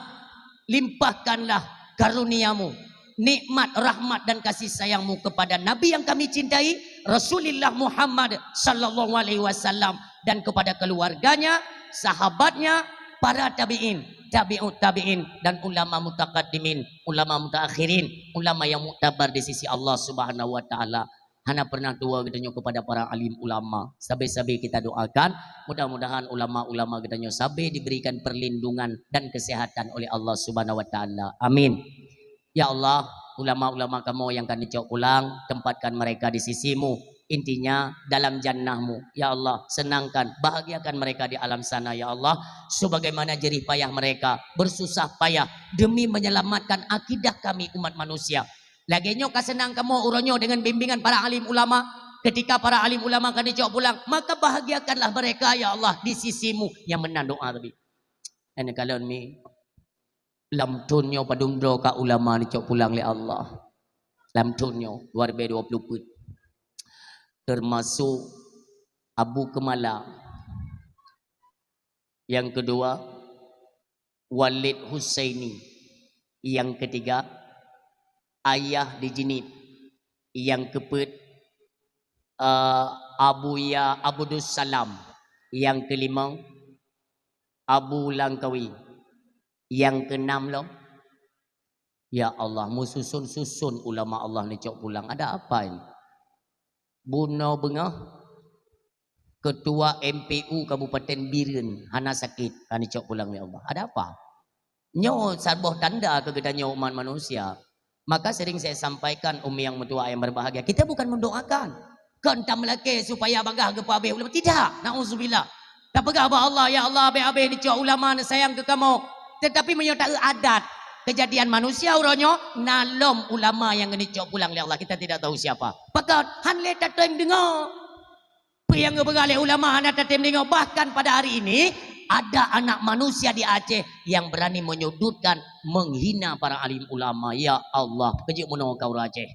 limpahkanlah karunia-Mu, nikmat, rahmat, dan kasih sayang-Mu kepada Nabi yang kami cintai, Rasulullah Muhammad sallallahu alaihi wasallam, dan kepada keluarganya, sahabatnya, para tabi'in, tabi'ut tabi'in, dan ulama mutaqaddimin, ulama mutaakhirin, ulama yang muktabar di sisi Allah Subhanahu wa Ta'ala. Hana pernah tuwoe geutanyoe kepada para alim ulama. Sabe-sabe kita doakan, mudah-mudahan ulama-ulama geutanyoe sabe diberikan perlindungan dan kesehatan oleh Allah Subhanahu wa Ta'ala. Amin. Ya Allah, ulama-ulama kamoe nyang ka neucok pulang, tempatkan mereka di sisi-Mu. Intinya, dalam jannah-Mu. Ya Allah, senangkan, bahagiakan mereka di alam sana, ya Allah. Sebagaimana jerih payah mereka, bersusah payah demi menyelamatkan akidah kami umat manusia. Lagèe nyoe ka seunang kamoe uroe nyoe deungon bimbingan para alim ulama. Ketika para alim ulama ka neucok pulang, maka bahagiakanlah mereka, ya Allah, di sisi-Mu. Nyang meunan doa tadi. Hana kalon mi. Lam thôn nyoe padum droe ka ulama neucok pulang lé Allah. Lam thôn nyoe, dua ribu dua puluh peuet. Termasuk Abu Keumala. Yang kedua, Walid Husaini. Yang ketiga, Ayah di Jeunieb. Yang keupeuet, eh, Abuya Abdussalam. Yang kelima, Abu Langkawi. Yang keenam lom, ya Allah, meususon-suson ulama Allah neucok pulang. Ada apa ini? Bunoe beungoh, Ketua M P U Kabupaten Bireuen hana sakét, ka neucok pulang lé Allah. Ada apa? Nyoe saboh tanda keu geutanyoe umat manusia. Maka sering saya sampaikan, umi nyang meutuah nyang berbahagia, kita bukan mendoakan. Kon tameulakèe supaya bagaih geupeuabéh ulama. Tidak. Nauzubillah. Tapeugah bak Allah, "Ya Allah, abéh-abéh neucok ulama neusayang keu kamoe." Tetapi meunyoe taeu adat, kejadian manusia uroe nyoe, na lom ulama nyang geuneucok pulang lé Allah. Kita tidak tahu siapa. Pakon? Han lé tatem deungoe. Peue nyang geupeugah lé ulama hana tatem deungoe. Bahkan pada hari ini, Ada anak manusia di Aceh yang berani menyudutkan, menghina para alim ulama. Ya Allah, keujeuet meunoe ka ureuëng Aceh.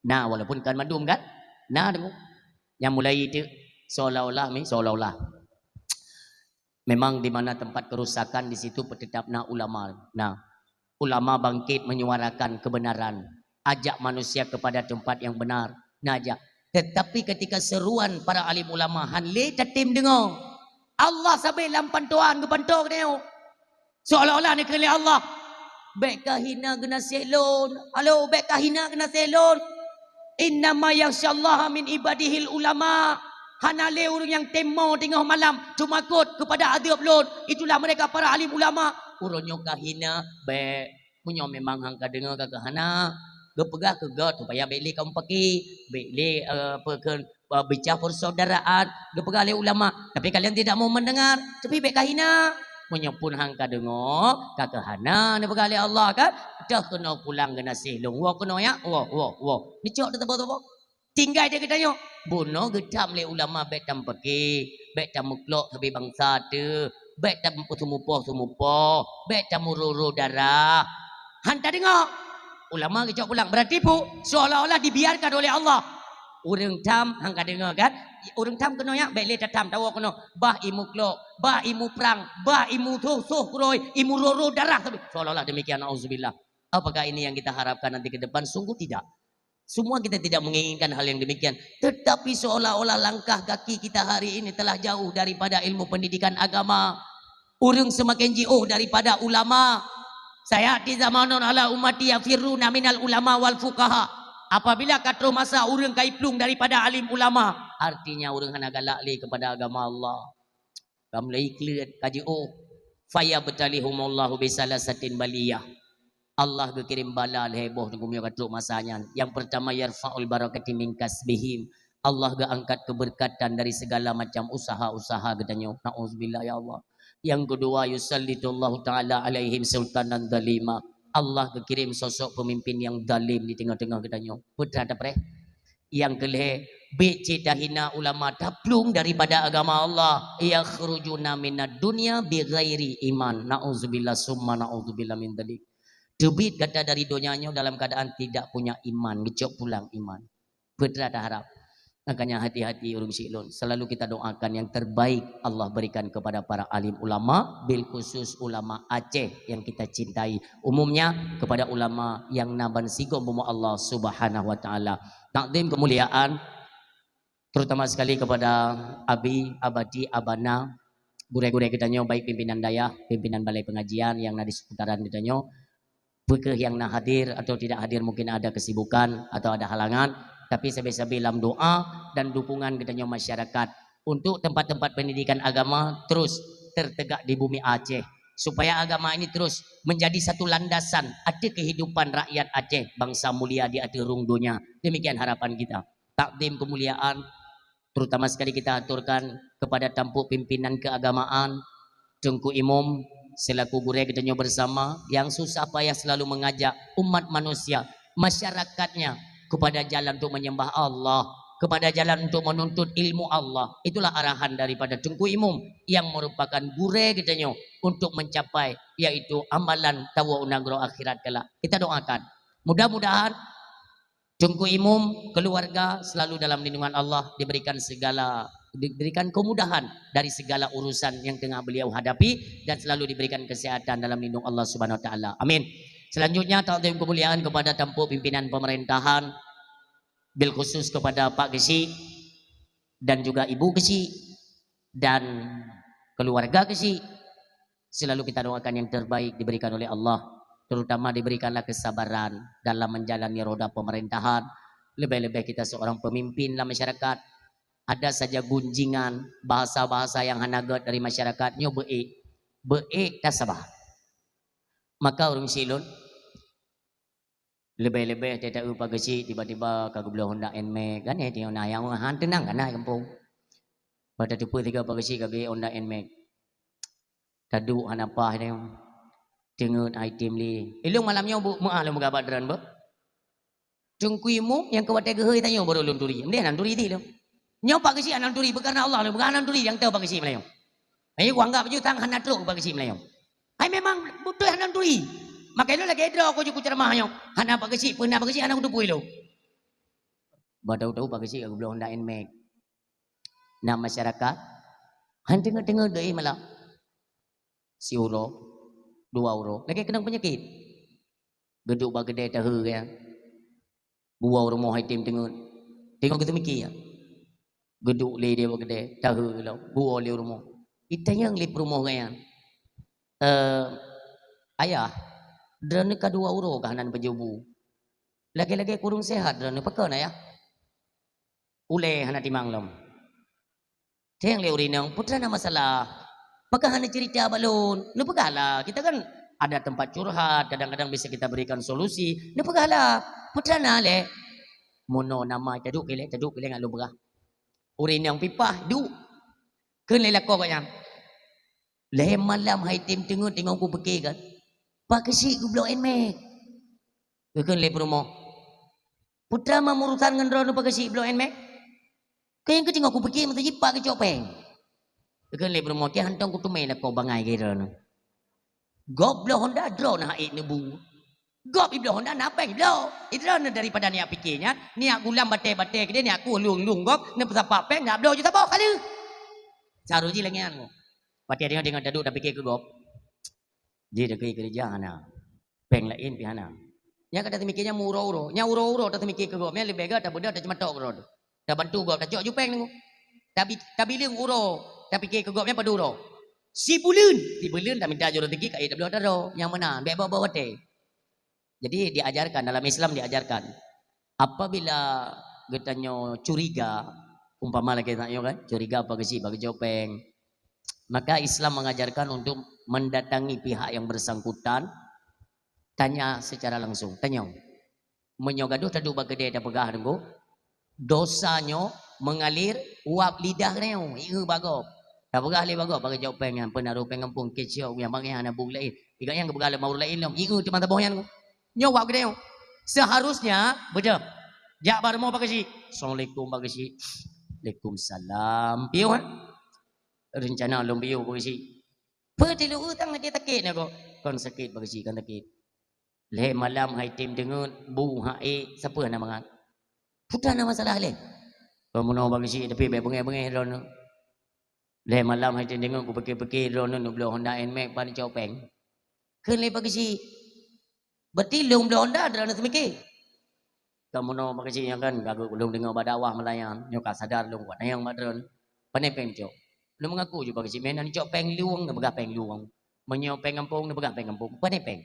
Nah, walaupun kan mandum kan? Nah, tengok. Yang mulai itu seolah-olah, mi, seolah-olah. Memang di mana tempat kerusakan, di situ tetap na ulama. Nah, ulama bangkit menyuarakan kebenaran, ajak manusia kepada tempat yang benar. Nah, ajak. Tetapi ketika seruan para alim ulama, han lé tatem deungoe. Allah sabé lam pantoan geupantoe geutanyoe. Seolah-olah neukheun lé Allah, "Bék kahina geunaséh lôn. Halo, bék kahina geunaséh lôn. Innama yakhsyallaha min ibadihil ulama." Hana lé ureuëng nyang teumo teungoh malam teumakot keupada adeueb lôn. Itulah mereka para alim ulama. Ureuëng nyoe kahina, bék. Meunyoe memang han ka deungoe ka keuhana, geupeugah keu geuh supaya bék lé kaum paki, bék lé, eh, apa kheun, eh, bicara persaudaraan, geupeugah lé ulama. Tapi kalian tidak mau mendengar, tapi bék kahina. Meunyoe pun han ka deungoe, ka keuhana neupeugah lé Allah kan, "Deuh keunoe pulang geunaséh lôn, woe keunoe ya, woe, woe, woe." Neucok teutobo-tobo. Tinggai di geutanyoe, bunoe geutam lé ulama bék tampeuké, bék tameuklok sabe bansa teuh, bék tameuseumupoh-seumupoh, bék tamuroro darah. Han tadeungoe. Ulama geucok pulang. Berarti pu, seolah-olah dibiarkan oleh Allah. Ureuëng tham han ka deungoe kan? Ureuëng tham keunoe ya, bék lé tatham, tawoe keunoe. Bah i meuklok, bah i muprang, bah i musoh-soh keurôi, i muroro darah sabe. Seolah-olah demikian, naudzubillah. Apakah ini yang kita harapkan nanti ke depan? Sungguh tidak. Semua kita tidak menginginkan hal yang demikian. Tetapi seolah-olah langkah kaki kita hari ini telah jauh daripada ilmu pendidikan agama. Ureuëng semakin jiôh daripada ulama. "Sayati zamanun ala ummati yafirruna minal ulama wal fuqaha." Apabila ka troh masa ureuëng ka iplueng daripada alim ulama, artinya ureuëng hana galak lé kepada agama Allah. Ka mulai kleuet, ka jiôh. "Fayabtalihumullahu bisalasatin baliyah." Allah geukirém bala lhée boh teungku meunyoe ka trok masa nyan. Yang pertama, "Yarfa'ul barakati min kasbihim." Allah geuangkat keberkatan dari segala macam usaha-usaha geutanyoe. Nauzubillah, ya Allah. Yang kedua, "Yusallitullahu ta'ala alaihim sultanan zalima." Allah geukirém sosok pemimpin yang zalim di teungoh-teungoh geutanyoe. Peue teuma tapreh? Nyang keulhée, bék cit tahina ulama, taplueng daripada agama Allah. "Yakhrujuna minad dunya bighairi iman." Nauzubillah summa nauzubillah min dzalik. Teubiet gata dari donya nyoe dalam keadaan tidak punya iman, geucok pulang iman. Peue teuma taharab? Makanya hati-hati ureuëng syiek lôn. Selalu kita doakan yang terbaik Allah berikan kepada para alim ulama, bil khusus ulama Aceh yang kita cintai. Umumnya kepada ulama yang na ban sigom bumoe Allah Subhanahu wa Taala. Takdim kemuliaan, terutama sekali kepada Abi, Abati, Abana, gurée-gurée geutanyoe, baik pimpinan dayah, pimpinan balai pengajian yang na di seputaran geutanyoe, peue keuh yang na hadir atau tidak hadir, mungkin ada kesibukan atau ada halangan, tapi sabe-sabe lam doa dan dukungan geutanyoe masyarakat untuk tempat-tempat pendidikan agama terus tertegak di bumi Aceh, supaya agama ini terus menjadi satu landasan ateueh kehidupan rakyat Aceh, bangsa mulia di ateueh rhueng donya. Demikian harapan kita. Takdim kemuliaan, terutama sekali kita aturkan kepada tampuk pimpinan keagamaan, Teungku Imum, selaku gurée geutanyoe bersama, yang susah payah selalu mengajak umat manusia, masyarakatnya, kepada jalan untuk menyembah Allah, kepada jalan untuk menuntut ilmu Allah. Itulah arahan daripada Teungku Imum yang merupakan gurée geutanyoe untuk mencapai, yaitu amalan tawoe u nanggroe akhirat kelak. Kita doakan. Mudah-mudahan Teungku Imum, keluarga selalu dalam lindungan Allah, diberikan segala, diberikan kemudahan dari segala urusan yang tengah beliau hadapi dan selalu diberikan kesehatan dalam lindung Allah Subhanahu Wa Taala. Amin. Selanjutnya, takdim kemuliaan kepada tampuk pimpinan pemerintahan, bil khusus kepada Pak Geuchik dan juga Ibu Geuchik dan keluarga Geuchik. Selalu kita doakan yang terbaik diberikan oleh Allah, terutama diberikanlah kesabaran dalam menjalani roda pemerintahan. Lebih-lebih kita seorang pemimpin dalam masyarakat, ada saja gunjingan, bahasa-bahasa yang hana gét dari masyarakat, nyoe beuék, beuék tasabah. Maka ureuëng syiek lôn, leubeh-leubeh teuh taeu Pak Geuchik tiba-tiba ka geubloe Honda Nmax, kan, eh, teuh na nyang han teunang kana gampông. Bah tateupeue sigoe Pak Geuchik ka geubri Honda Nmax. Taduek hana paih nyoe. Teungeut item lé. Ilong malam nyoe bu meuah lôn meugabat droen beuh. Teungku Imum nyang keu watée geuhôi tanyoe baru lôn turi. Mdeh nan turi ti lôn. Nyoe Pak Geuchik hana turi, beukareuna Allah lôn, beukareuna turi nyang teu Pak Geuchik malam nyoe. Hai, kuanggap ju sang hana trok Pak Geuchik meulayeue. Hai, memang beutôi hana turi. Makanya lagèe droe ku ju kuceuramah nyoe. Hana Pak Geuchik, peue na Pak Geuchik, hana kuteupue lôn. Ba tahu-tahu Pak Geuchik ka geubloe Honda Nmax. Na masyarakat, han teungeut-teungeut geuéh malam. Siuroe, dua uroe, lagèe keunong peunyakét. Geuduek bak keudè tahe geuh. Buwoe rumoh hai tem teungeut. Teungoh geuteumiké, ya. Geuduek lé di bak keudè, tahe lom, buwoe lé rumoh. Itanyong lé peurumoh geuh nyan, "Eh, ayah, droeneuh ka dua uroe ka hana neupajoh bu. Lagèe-lagèe kureueng sehat droeneuh, pakon, ayah?" Ulèe hana timang lom. Tanyong lé ureueng inong, "Peue teuma na masalah? Pakon hana ceurita bak lôn? Neupeugahlah, kita kan ada tempat curhat, kadang-kadang bisa kita berikan solusi. Neupeugahlah, peue teuma na lé?" "Meunoe na ma, taduek ilèe, taduek ilèe ngon lôn peugah." Ureueng inong pih paih duek. Kheun lé lakoe gobnyan, "Lhèe malam hai tem teungeut teungoh kupike kan, Pak Geuchik geubloe Nmax." Geukheun lé peurumoh, "Peue teuma na urusan ngon droeneuh Pak Geuchik bloe Nmax? Keu nyang keuh teungoh kupike meusajan Pak geucok péng." Geukheun lé peurumoh, "Tiep hántom kuteumé lakoe bangai keu droeneuh. Gob bloe Honda, droeneuh hana ék neubu. Gob ibloe Honda na péng ibloe. Droeneuh daripada neujak pike nyan, neujak gulam batèe-batèe keudéh, neujak kueh lueng-lueng gob, neupeusapat péng, neujak bloe ju saboh ka lheueh." Seuharôh jih lagèe nyan. Watèe deungoe-deungoe taduek tapike keu gob. Jih dikeue keureuja hana. Péng laén pih hana. Nyang ka tateumike nyan meuuroe-uroe. Nyang uroe-uroe tateumike keu gob, nyan leubeh gèt tabeudôh taceumatok keudroe. Tabantu gob, tacok ju péng teungoh. Tabi-, tabileueng uroe, tapike keu gob nyan padum uroe. Sibuleuen, sibuleuen taminta ju raseuki ka ék tabloe ata droe. Nyang meunan, bèk boh-boh watèe. Jadi diajarkan, dalam Islam diajarkan. Apabila geutanyoe curiga, umpama lagèe tanyoe kan, curiga Pak Geuchik bak geucok péng, maka Islam mengajarkan untuk mendatangi pihak yang bersangkutan, tanya secara langsung, tanyong. Meunyoe gadoh taduek bak keudè tapeugah deungoe, dosa nyoe mengalir uap lidah geutanyoe, ié bak gob. Tapeugah lé bak gob, "Bak geucok péng nyan, peue na rôh péng gampông keucok nyang bangai hana bu laén." Iga nyang geupeugah lé mawur laén lom, ié teuma saboh nyan. Nyoe uap geutanyoe. Seharusnya beudôh. Jak bak rumoh Pak Geuchik. "Assalamualaikum Pak Geuchik." "Waalaikumsalam." "Piôh, ha?" "Reuncana lôn piôh Pak Geuchik." "Peue tilu utang lagèe sakét na kok?" "Kon sakét Pak Geuchik, kon sakét. Lhèe malam hai tem teungeut, bu hana ék, sapeue hana mangat." "Peue teuma na masalah lé?" "Kon meunoe Pak Geuchik, tapi bèk beungèh-beungèh droeneuh. Lhèe malam hai tem teungeut, kupike-pike droeneuh neubloe Honda Nmax, pat neucok péng." Kheun lé Pak Geuchik, "Berarti lôn bloe Honda droeneuh teumike?" "Kon meunoe Pak Geuchik, nyan kan ka geuh lôn deungö bak dakwah meulayan, nyoe ka sadar lôn kuat nyan bak droeneuh. Pané péng neucok?" Lôn meungaku ju Pak Geuchik, "Meunan neucok péng lueng, neupeugah péng lueng. Meunyoe péng gampông, neupeugah péng gampông. Pané péng?"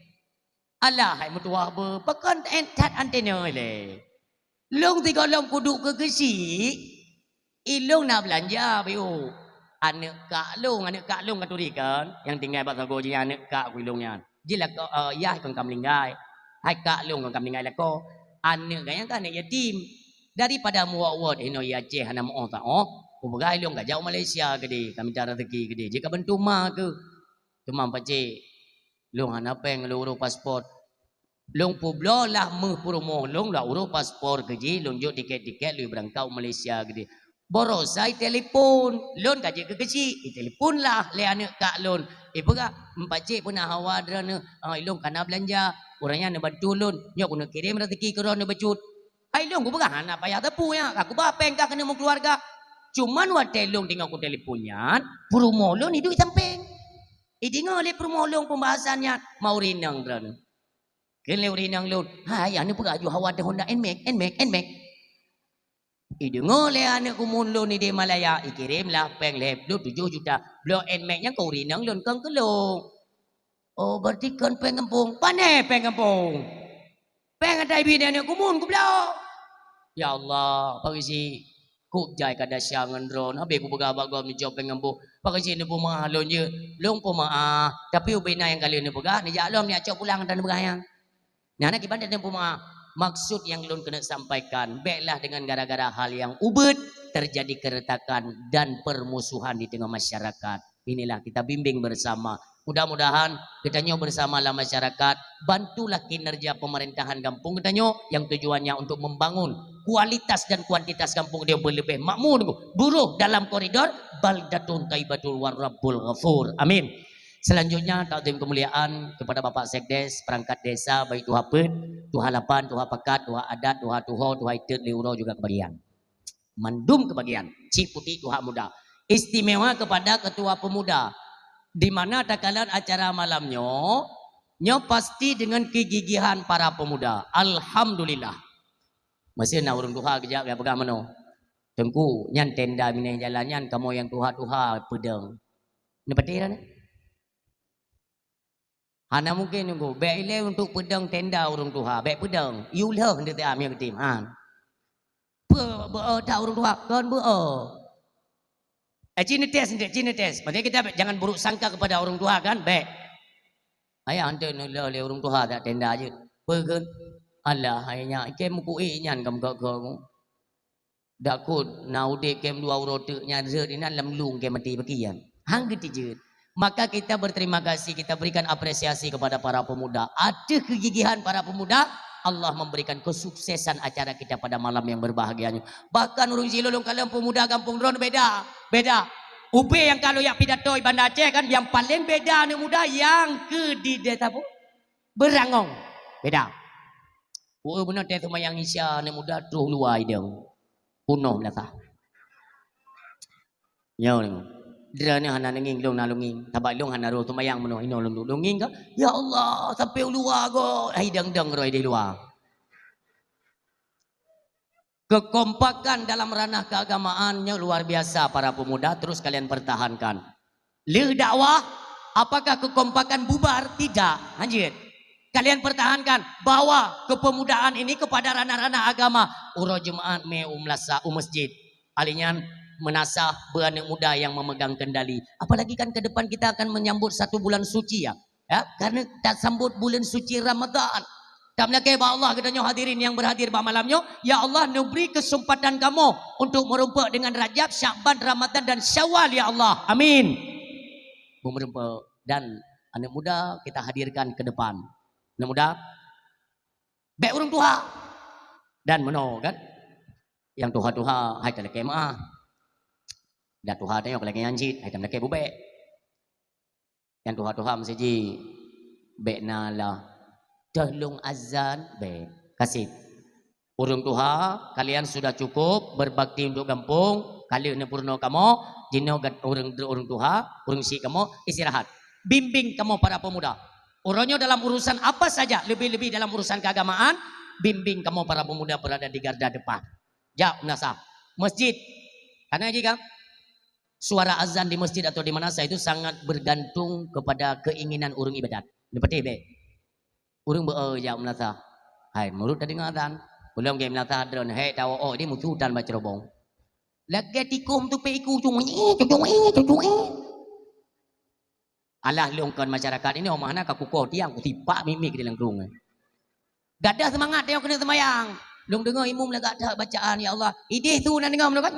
"Alah hai meutuwah beuh, pakon that antena lé? Lôn sigohlom kuduek keu Geuchik, ilôn na beulanja beu. Aneuk kak lôn, aneuk kak lôn ka turi kan, nyang tinggai bak sagoe jih, aneuk kak ku ilôn nyan. Jih lakoe, eh, yah kon ka meuninggai. Hai kak lôn kon ka meuninggai lakoe. Aneuk gobnyan kan aneuk yatim. Daripada meuwot-wot inoe i Aceh hana meu'oh taoh, kupeugah ilôn ka jak u Malaysia keudéh, ka mita raseuki keudéh. Jih ka bantu ma keuh." "Teuma Pak Cik, lôn hana péng lôn uroe paspor. Lôn peubloe lah meuh peurumoh lôn, lôn uroe paspor keu jih, lôn jok tiket-tiket lôn beurangkat u Malaysia keudéh." Baroesa itelepon, lôn ka jeuet keu Geuchik, itelepon lah lé aneuk kak lôn. Ipeugah, "Pak Cik, peue na hawa droeneuh, ah, ilôn ka na beulanja. Ureueng nyan neubantu lôn, nyoe keuneuk kirém raseuki keu droeneuh bacut." Hai lôn kupeugah hana payah teupeu nyan, ka kuba péng ka keuneuk meukeuluwarga. Cuman watèe lôn teungoh kutelepon nyan, peurumoh lôn iduek sampéng. Ideungö lé peurumoh lôn peubahasan nyan, ma ureueng inong droeneuh. Kheun lé ureueng inong lôn, "Hai, ayah neupeugah ju hawa teuh Honda Nmax, Nmax, Nmax." Ideungö lé aneuk keumuen lôn idéh Malaya, ikirém lah péng lhèe ploh tujoh juta. Bloe Nmax nyan keu ureueng inong lôn, kon keu lôn. "Oh, berarti kon péng gampông." "Pané péng gampông? Péng ata ibi aneuk keumuen kubloe." Ya Allah, Pak Geuchik, kok jai ka desya ngon droeneuh, habéh kupeugah bak gob neucok péng gampông. Pak Geuchik neupeumaah lôn jeuet. Lôn peumaah, tapi ubé na nyang ka lheueh neupeugah, neujak lom neujak cok pulang ata neupeugah nyan. Nah, na kiban ata neupeumaah. Maksud nyang lôn keuneuk sampaikan, bèklah dengan gara-gara hal nyang ubit terjadi keretakan dan permusuhan di tengah masyarakat. Inilah kita bimbing bersama. Mudah-mudahan geutanyoe bersama lam masyarakat, bantulah kinerja pemerintahan gampông geutanyoe yang tujuannya untuk membangun Kualitas dan kuantitas gampông dia berlebih makmur, buruh dalam koridor, baldatun thayyibatun wa rabbun ghafur. Amin. Selanjutnya, takzim kemuliaan kepada Bapak Sekdes, perangkat desa, baik tuha peuet, tuha lapan, tuha pakat, tuha adat, tuha tuho, tuha itet, lé uroe juga kebagian. Mandum kebagian. Cik Putik tuha muda. Istimewa kepada ketua pemuda. Di mana takalon acara malam nyoe, nyoe pasti dengan kegigihan para pemuda. Alhamdulillah. Masa na ureuëng tuha geujak geupeugah meunoe, "Teungku, nyan tenda binéh jalan nyan kamoe nyang tuha-tuha peudong." Neupatéh dah nyan? Hana mungken, Teungku. Bék ilée untuk peudong tenda ureuëng tuha, bék peudong. Yue lheueh ndeute am nyang geutem. Ha. Peue beu-o that ureuëng tuha? Kon beu-o. Eh, ci neutés, ci neutés. Maksudnya kita jangan buruk sangka kepada ureuëng tuha kan, bék. Ayah hanté neulheueh lé ureuëng tuha that tenda jeuet. Peue kheun? Alah, hai nyak, ikém muku ék nyan kam keu-keu. Dak kut na udeb kém dua uroe teuk nyan rhot inan lam lueng kém maté baki nyan. Han geutijeuet. Maka kita berterima kasih, kita berikan apresiasi kepada para pemuda. Ateueh kegigihan para pemuda, Allah memberikan kesuksesan acara kita pada malam yang berbahagia nyoe. Bahkan ureuëng jih lôn kalon pemuda gampông droe beda, beda. Ubé nyang ka lôn jak pidato di Banda Aceh kan, nyang paleng beda aneuk muda nyang keu di desa pu-, Beurangong. Beda. Woe beuna teuh seumayang Isya aneuk muda troh luwa idong. Punoh meulasah. Nyoe, droeneuh hana neungieng, lôn na lôn ngieng. Sabab lôn hana rhoh seumayang meunoe, inoe lôn duek lôn ngieng ka. Ya Allah, sampai u luwa goe, hai dang-dang rhoi di luwa. Kekompakan dalam ranah keagamaan nyoe luar biasa para pemuda, terus kalian pertahankan. Lheueh dakwah, apakah kekompakan bubar? Tidak, hanjeuet. Kalian pertahankan, bawa kepemudaan ini kepada ranah-ranah agama. Uroe Jumaat mé u meulasa, u masjid. Ahli nyan meunasah beu aneuk muda yang memegang kendali. Apalagi kan ke depan kita akan menyambut satu bulan suci ya. Ya, karena tasambut bulan suci Ramadan. Tameulakée bak Allah geutanyoe hadirin yang berhadir bak malam nyoe, ya Allah, neubri kesempatan kamoe untuk meurumpok dengan Rajab, Syakban, Ramadan dan Syawal, ya Allah. Amin. Meurumpok dan aneuk muda kita hadirkan ke depan. Aneuk muda, bék ureuëng tuha. Dan meunoe kan, nyang tuha-tuha hai talakée meuah. Dan tuha tanyoe lagée nyan cit, hai talakée bubek. Nyang tuha-tuha meuseujid, bék na lah. Teuh lôn azan, bék. Kaseb. Ureuëng tuha, kalian sudah cukup berbakti untuk gampông, ka lheueh neupeurunoe kamoe, jinoe gat-, ureuëng, ureuëng tuha, ureuëng syiek kamoe, istirahat. Bimbing kamoe para pemuda. Uroe nyoe dalam urusan apa saja, lebih-lebih dalam urusan keagamaan, bimbing kamoe para pemuda berada di garda depan. Jak meunasah. Masjid. Kana jih kan? Suara azan di masjid atau di mana saja itu sangat bergantung kepada keinginan ureuëng ibadat. Neupatéh bék. Ureuëng beu-o jak meunasah. Hai, meurut tadeungoe azan. Ulôn gét meunasah droeneuh, hék tawoe-oe di musu tan bacerobong. Lagée tikôh meutupék iku, cung, ih, cung, ih, cung, ih. Alah lôn kon masyarakat ini, oh, mana ka kukoh tiang, kusipak mik-mik di lengkrueng. Gadoh seumangat tanyoe keuneuk seumayang. Lôn deungoe imum lagak that bacaan, ya Allah. Idéh su na deungoe meunurot.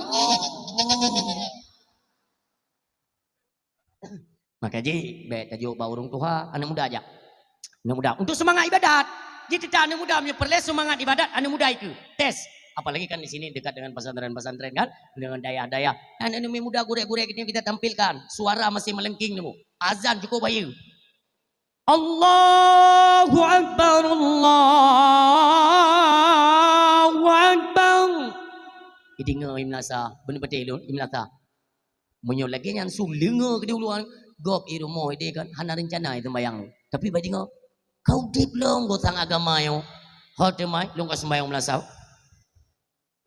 Maka jih, bék tajok bak ureuëng tuha, aneuk muda jak. Aneuk muda. Untuk semangat ibadat. Jih teuta aneuk muda meunyoe peureulée semangat ibadat, aneuk muda ikeue. Tes. Apalagi kan di sini dekat dengan pesantren-pesantren kan, dengan dayah-dayah. Aneuk-aneuk muda gurée-gurée kita tampilkan. Suara masih melengking nyoe. Azan cukup bayeue. Allahu Akbar, Allahu Akbar. Idingoe i meunasah, beuneupatéh lôn, i meunasah. Meunyoe lagée nyan su leungoe keudeh uluwa, gob i rumoh ideh kan hana reuncana i teumbayang. Tapi bak idingoe, ka udeb lom gosang agama nyoe. Ho teuma lôn ka seumbayang meunasah.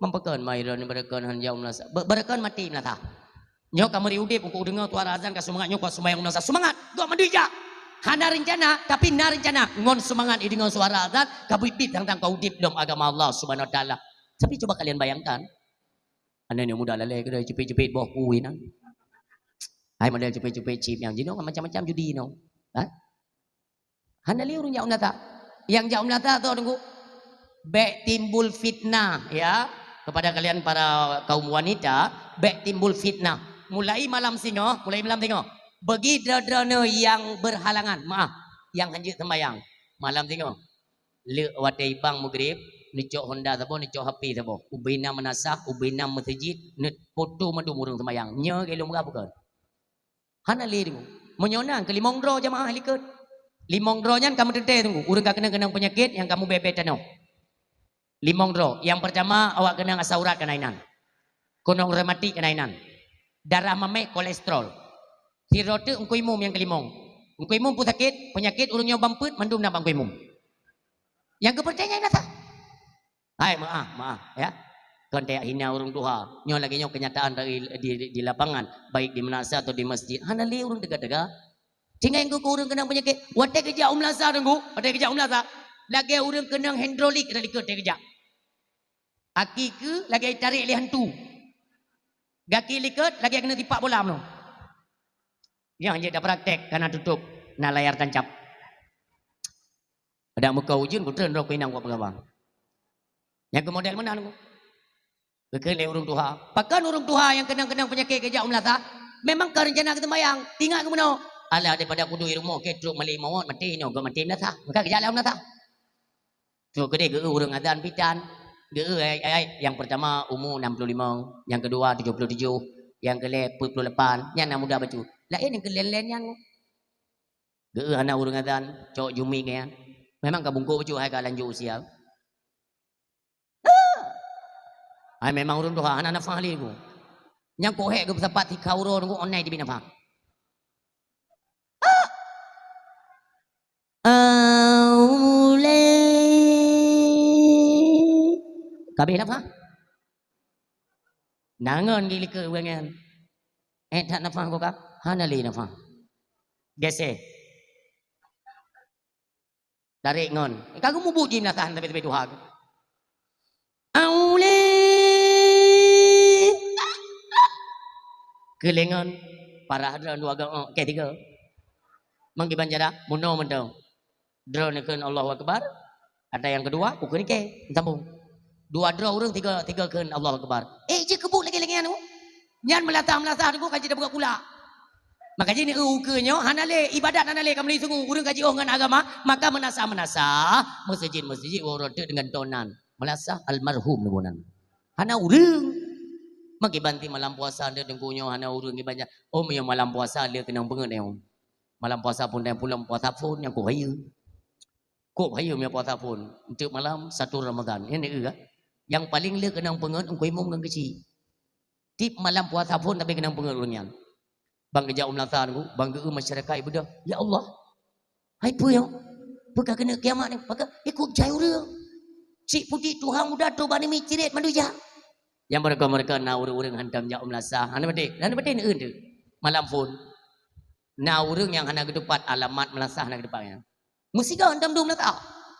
Meupeukon mai droeneuh beureukon han jaweueb meunasah. Beu-, beureukon maté meunasah. Nyoe ka meuri udeb, uku deungoe suara azan ka seumangat nyoe ka seumayang meunasah. Seumangat! Gok mandum ijak! Hana reuncana, tapi na reuncana. Ngon seumangat ideungoe suara azan, ka biet-biet tang-tang ka udeb lom agama Allah Subhanahu Wa Taala. Tapi cuba kalian bayangkan, aneuk-aneuk muda lalée keudroe ceupet-ceupet boh kui nyan. Hai model ceupet-ceupet chip nyang jinoe macam-macam judi nyoe. Ha? Hana lé ureuëng jak u meunasah. Nyang jak u meunasah tu, Teungku, bék timbul fitnah, ya. Kepada kalian para kaum wanita, bék timbul fitnah. Mulai malam singoh, mulai malam singoh. Bagi droe-droeneuh nyang berhalangan, maaf, nyang hanjeuet seumbayang. Malam singoh. Leuk watée ibang meugrib, neucok Honda saboh, neucok H P saboh. Ubena meunasah, ubena meuseujid, neupoto mandum ureuëng seumayang. Nyoe lagée lôn peugah bukan? Hana lé deungoe. Meunyoe na keu limong droe jamaah likot. Limong droe nyan ka meuteuntée teungku. Ureuëng ka keunong-keunong peunyakét nyang ka mubée-bée tanoh. Limong droe. Nyang peurtama awak keunong asam urat kana inan. Keunong rematik kana inan. Darah maméh, kolesterol. Sidroe teuk Teungku Imum nyang keulimong. Teungku Imum peue sakét, peunyakét ureuëng nyoe bang peuet mandum na bak Teungku Imum. Nyang keupeurtanyaan na sa. Hai, maaf, maaf, ya. Kon tajak hina ureuëng tuha. Nyoe lagée nyoe kenyataan dari di, di, di lapangan, baik di meunasah atau di masjid. Hana lé ureuëng teuga-teuga. Tinggai engkau ureuëng keunong peunyakét. Watée geujak u meunasah teungku, watée geujak u meunasah. Lagée ureuëng keunong hidrolik dari likot watée geujak. Aki keu lagée tarek lé hantu. Gaki likot lagée keuneuk tipak bola meunoe. Nyang jeuet tapraktek kana tutup na layar tancap. Pada muka ujeuen kutreun droe kuinang buat peugah bang. Nyang keu model meunan ku. Geukheun lé ureuëng tuha. Pakon ureuëng tuha nyang keunong-keunong peunyakét geujak u meunasah? Memang ka reuncana geuseumayang. Ingat keu meunoe. Alah daripada kudu i rumoh ke trok malik mawöt maté nyoe geuh maté meunasah. Maka geujak lé u meunasah. Trok keudeh geu ureuëng azan pitan. Geu ai, ai, nyang peurtama umu enam puluh lima, nyang keudua tujuh puluh tujuh, nyang keulhèe peuet puluh lapan, nyan na muda bacut. Laén nyang keu lén-lén nyan. Geu hana ureuëng azan, cok jumi nyan. Memang ka bungkôk bacut hai ka lanjut usia. Hai memang ureuëng tuha hana nafah lé ku. Nyang kok hék geupeusapat tikha uroe nunggu online teubiet nafah. Aulé. Kabeh nafah. Nangon gilike ubeungan. Eh, that nafah ko ka? Hana lé nafah. Geseh. Tarék ngon. Eh, ka geumubuet jih meunasah tapi-tapi tuha. Aulé. Keulengon. Parah droe dua go. Oh, okey, tiga. Mengkiban cara, bunoe mantong. Droe neukheun Allahu Akbar. Ada yang kedua, ukeue nike, sambung. Dua droe ureuëng tiga, tiga kheun Allahu Akbar. Eh, jeuet keubuet lagée-lagée nyan. Nyan meulasah-meulasah teungku ka jeuet tapeugah kulak. Maka jih ni ukeue nyoe hana lé ibadat hana lé ka meuli sungu ureuëng ka jiôh ngon agama, maka meunasah-meunasah, meuseujid-meuseujid uroe teuk deungon tonan. Meulasah almarhum ni bunan. Hana ureuëng. Maka banti malam puasa dia teungku nyoe hana ureuëng ibadat. Oh, meunyoe malam puasa dia keunong beungeut nyoe. Malam puasa pun dan pulang puasa pun nyang kuhayeue. Kok hayeue mia puasa phon, enteuk malam satu Ramadan. Nyan neu ka. Nyang paleng le keunong peungeut Teungku Imum ngon keuchik. Tiep malam puasa phon tapi keunong peungeut ureuëng nyan. Bang geujak u meunasah nunggu, bang geu masyarakat ibadah. Ya Allah. Hai peue nyoe? Peue ka keuneuk kiamat ni? Maka ikut jai ureuëng. Cik putik tuha muda tu bani mi ciret manusia. Nyang mereka-mereka na ureuëng-ureuëng hantom jak u meunasah. Hana beutôi, hana beutôi neu tu. Malam phon. Na ureuëng nyang hana geutupat alamat meunasah hana geutupat nyan. Meusigoe hantom dum na ta.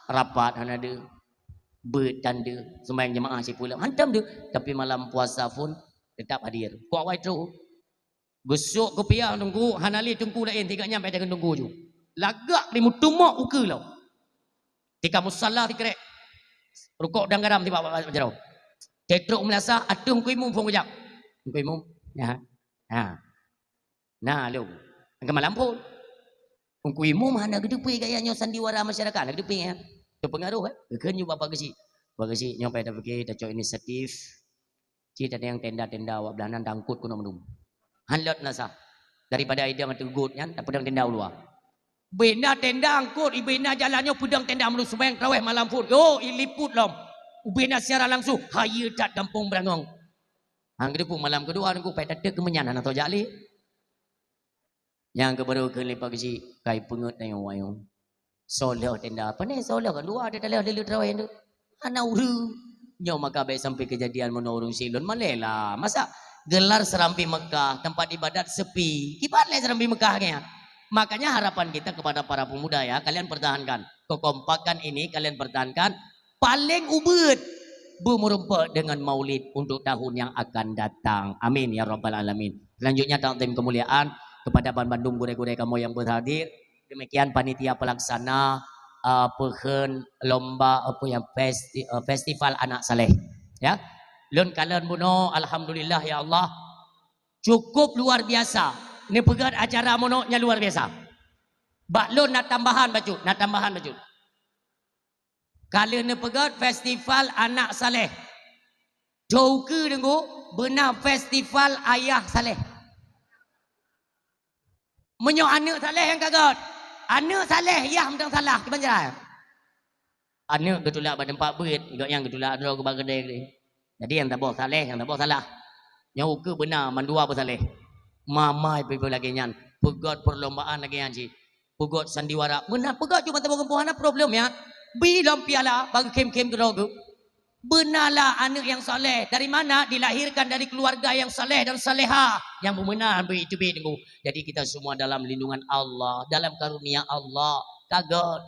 Rapat hana deuh. Beuet tan deuh. Seumayang jeumaah sipulang hantom deuh. Tapi malam puasa phon teutap hadir. Kuat wai trok. Geusok keupiah teungku, hana lé teungku laén, tiga nyan beda ngon teungku ju. Lagak di meutumok ukeue lom. Tika musalla sikrek. Rukok dan garam tiba bak jaroe. Tetrok meunasah, ateueh Teungku Imum phon geujak. Teungku Imum. Ya. Ha. Nah, lom. Angka malam phon. Teungku Imum hana geuteupeue gaya nyoe sandiwara masyarakat, hana geuteupeue, ya. Teupeungaruh, eh. Geukheun nyoe Bapak Geuchik. Bapak Geuchik nyoe pai tapike tacok inisiatif. Ci tadeng tenda-tenda awak blah nan tangkot keunoe meunum. Han lot na sah. Daripada idong ateueh got nyan tapeudong tenda u luwa. Bina tenda angkot, ibina jalan nyoe peudong tenda meunum seumayang taraweh malam phon. Yo, iliput lom. Ubina siaran langsung, hayeue that gampông Beurangong. Han geuteupeue malam keudua nunggu pai tateuk keumeunyan hana tho jak lé. Nyang keubaru kheun lé Pak Geuchik, kai peungeut tanyoe ayong. Soe lheueh tenda, pane soe lheueh kan dua ada dalam lheueh tarawih tu. Hana ureuëng. Nyoe maka baik sampai kejadian meunoe ureuëng silon malé lah. Masa gelar Serambi Mekah, tempat ibadat sepi. Kiban lé Serambi Mekah nyan. Makanya harapan kita kepada para pemuda ya, kalian pertahankan. Kekompakan ini kalian pertahankan. Paleng ubeuet beumeurumpok dengan maulid untuk tahun yang akan datang. Amin ya rabbal alamin. Selanjutnya takzim kemuliaan kepada ban bandum gurée-gurée kamoe nyang berhadir. Demikian panitia pelaksana uh, peukheun lomba apa yang festi, uh, festival anak saleh. Ya. Lôn kalon bunoe alhamdulillah ya Allah. Cukup luar biasa. Neupeugét acara bunoe nyang luar biasa. Bak lôn na tambahan bacut, na tambahan bacut. Ka lheueh neupeugét festival anak saleh. Tho ukeue deungoe, beuna festival ayah saleh. Meunyoe aneuk saleh nyang ka gét, aneuk saleh yah mantong salah, kiban cara. Aneuk geutulak bak teumpat beuet, gobnyan geutulak droe keu bak keudè. Jadi nyang saboh saleh, nyang saboh salah. Nyoe ukeue beuna mandua peusaleh. Mamai pih lagèe nyan, peugét perlombaan lagèe nyan cit. Peugét sandiwara. Meunan peugét cuma saboh gampông hana problem ya. Bi lom piala bagi khém-khém keudroe geuh. Beunalah aneuk nyang saleh. Dari mana? Dilahirkan dari keluarga yang saleh dan saleha. Nyang beumeunan beuiteubiet deungoe. Jadi kita semua dalam lindungan Allah, dalam karunia Allah. Ka gét.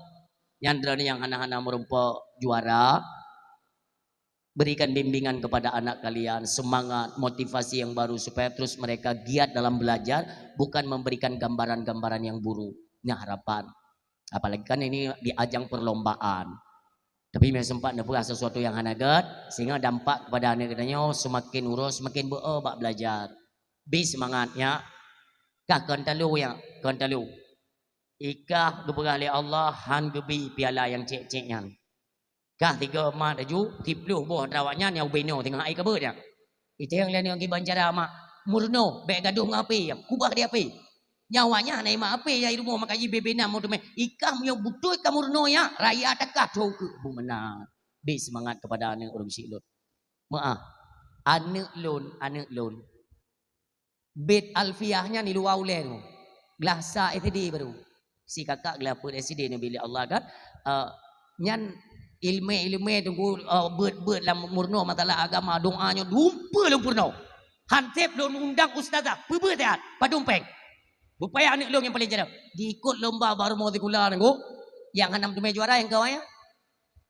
Nyan droeneuh nyang hana-hana meurumpok juara, berikan bimbingan kepada anak kalian, semangat, motivasi yang baru supaya terus mereka giat dalam belajar, bukan memberikan gambaran-gambaran yang buruk. Nyan harapan. Apalagi kan ini di ajang perlombaan. Tapi meunyoe sempat neupeugah sesuatu nyang hana gét, sehingga dampak kepada aneuk geutanyoe semakin uroe, semakin beu-o bak belajar. Bi semangat, ya. Kah kon talu, ya, kon talu. Ikah geupeugah lé Allah, han geubi piala nyang cék-cék nyan. Kah tiga mat laju, siplôh boh antara awaknyan nyang ubé nyoe teungoh hai ka beuet nyan. Iteng lé nyoe kiban cara mak, meurunoe, bèk gadoh ngon apé, kubah di apé. Nyan awaknyan hana imat apé, ya, i rumoh maka jih bebe na meuteumé. Ikah meunyoe beutôi ka meurunoe nyan, raya takah tho ukeue beu meunan. Bi semangat kepada aneuk ureueng syik lôn. Meuah. Aneuk lôn, aneuk lôn. Bét Alfiah nyan di luwa ulèe tu. Glah sa S D baru. Si kakak glah peuet S D neubi lé Allah kan. Eh, nyan ileumèe-ileumèe teungku, eh, beuet-beuet lam meurunoe masalah agama, doa nyoe dumpeue lôn peurunoe. Han sép lôn undang ustazah, peubeuet siat, padum péng. Rupaya aneuk lôn nyang paleng cerdas. Diikot lomba bak rumoh sikula teungku. Nyang hana meuteumé juara nyang keu awaknyan.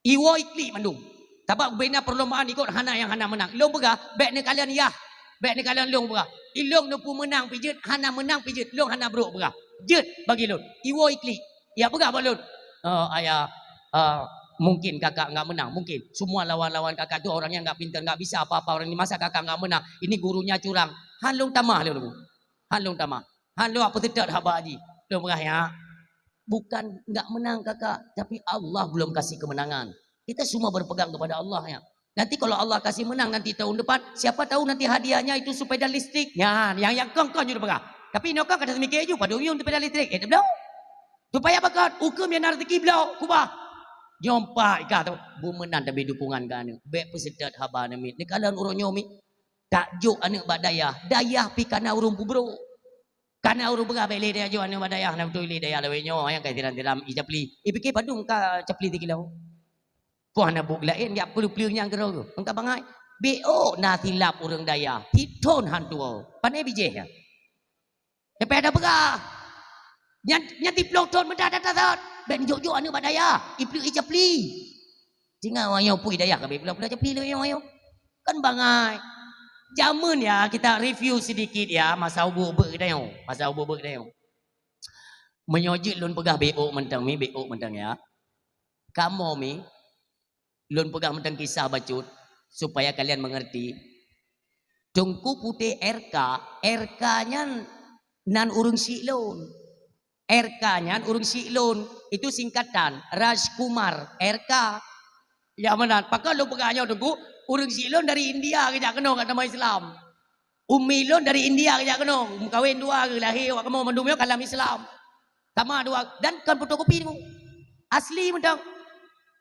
Iwoe iklik mandum. Sabab bubena perlombaan ikot hana nyang hana meunang. Lôn peugah, bèk neukalon yah. Bèk neukalon lôn peugah. Ilôn neupeumeunang pih jeuet, hana meunang pih jeuet. Lôn hana brôk peugah. Jeuet bagi lôn. Iwoe iklik. Ya peugah bak lôn. "Eh, ayah, eh, mungkin kakak enggak menang. Mungkin. Semua lawan-lawan kakak tu orang yang enggak pintar, enggak bisa apa-apa orang ni. Masa kakak enggak menang? Ini gurunya curang." Han lôn tamah lôn. Han lôn tamah. Han lôn peuseutôt haba jih. Lôn peugah, "Ya, bukan enggak menang kakak, tapi Allah belum kasih kemenangan." Kita semua berpegang kepada Allah, ya. Nanti kalau Allah kasih menang nanti tahun depan, siapa tahu nanti hadiahnya itu sepeda listrik. Nyan, nyang, nyang kon-kon ju peugah. Tapi inoe kon ka teumikir ju, padum yum sepeda listrik. Eh, teublok. Supaya bakat, ukeue nyang na rezeki bloe, kubah. Nyoe pat ikah tu, beu meunan tabi dukungan keu aneuk. Bèk peuseutôt haba neumiet. Neukalon uroe nyoe miet. Tajok aneuk bak dayah. Dayah pih kana ureueng peubrôk. Kana ureueng peugah bèk lé dayah jok aneuk bak dayah, na beutôi lé dayah lawét nyoe nyang ka siram-siram i capli. Ipike padum ka capli sikilo. Poh na buet laén jak peuleueng-peuleueng nyang keudroe. Engka bangai. Bèk ôk na silap ureueng dayah. Sithon han tuwoe. Pane bijéh nyan. Leupah tapeugah. Nyan, nyan siplôh thon meudah that-that. Bèk neujok-jok aneuk bak dayah. Ipluek i capli. Singoh awak nyoe pui dayah ka bèk pula-pula capli lé nyoe. Kan bangai. Jameun ya, kita review sedikit ya, masa ubeut-ubeut geutanyoe. Masa ubeut-ubeut geutanyoe. Meunyoe jeuet lôn peugah bèk ôk mantong mi, bèk ôk mantong ya. Kamoe mi, lôn peugah mantong kisah bacut supaya kalian mengerti. Teungku Putéh R K, R K nyan nan ureueng syik lôn. R K nyan ureueng syik lôn, itu singkatan Rajkumar R K. Ya meunan, pakon lôn peugah nyoe Teungku, ureueng syik lôn dari India geujak keunoe kat teuma Islam. Ummi lôn dari India geujak keunoe, meukawen dua geuh, lahé awak kamoe mandum nyoe ka lam Islam. Sama dua, dan kon fotokopi Teungku. Asli mantong.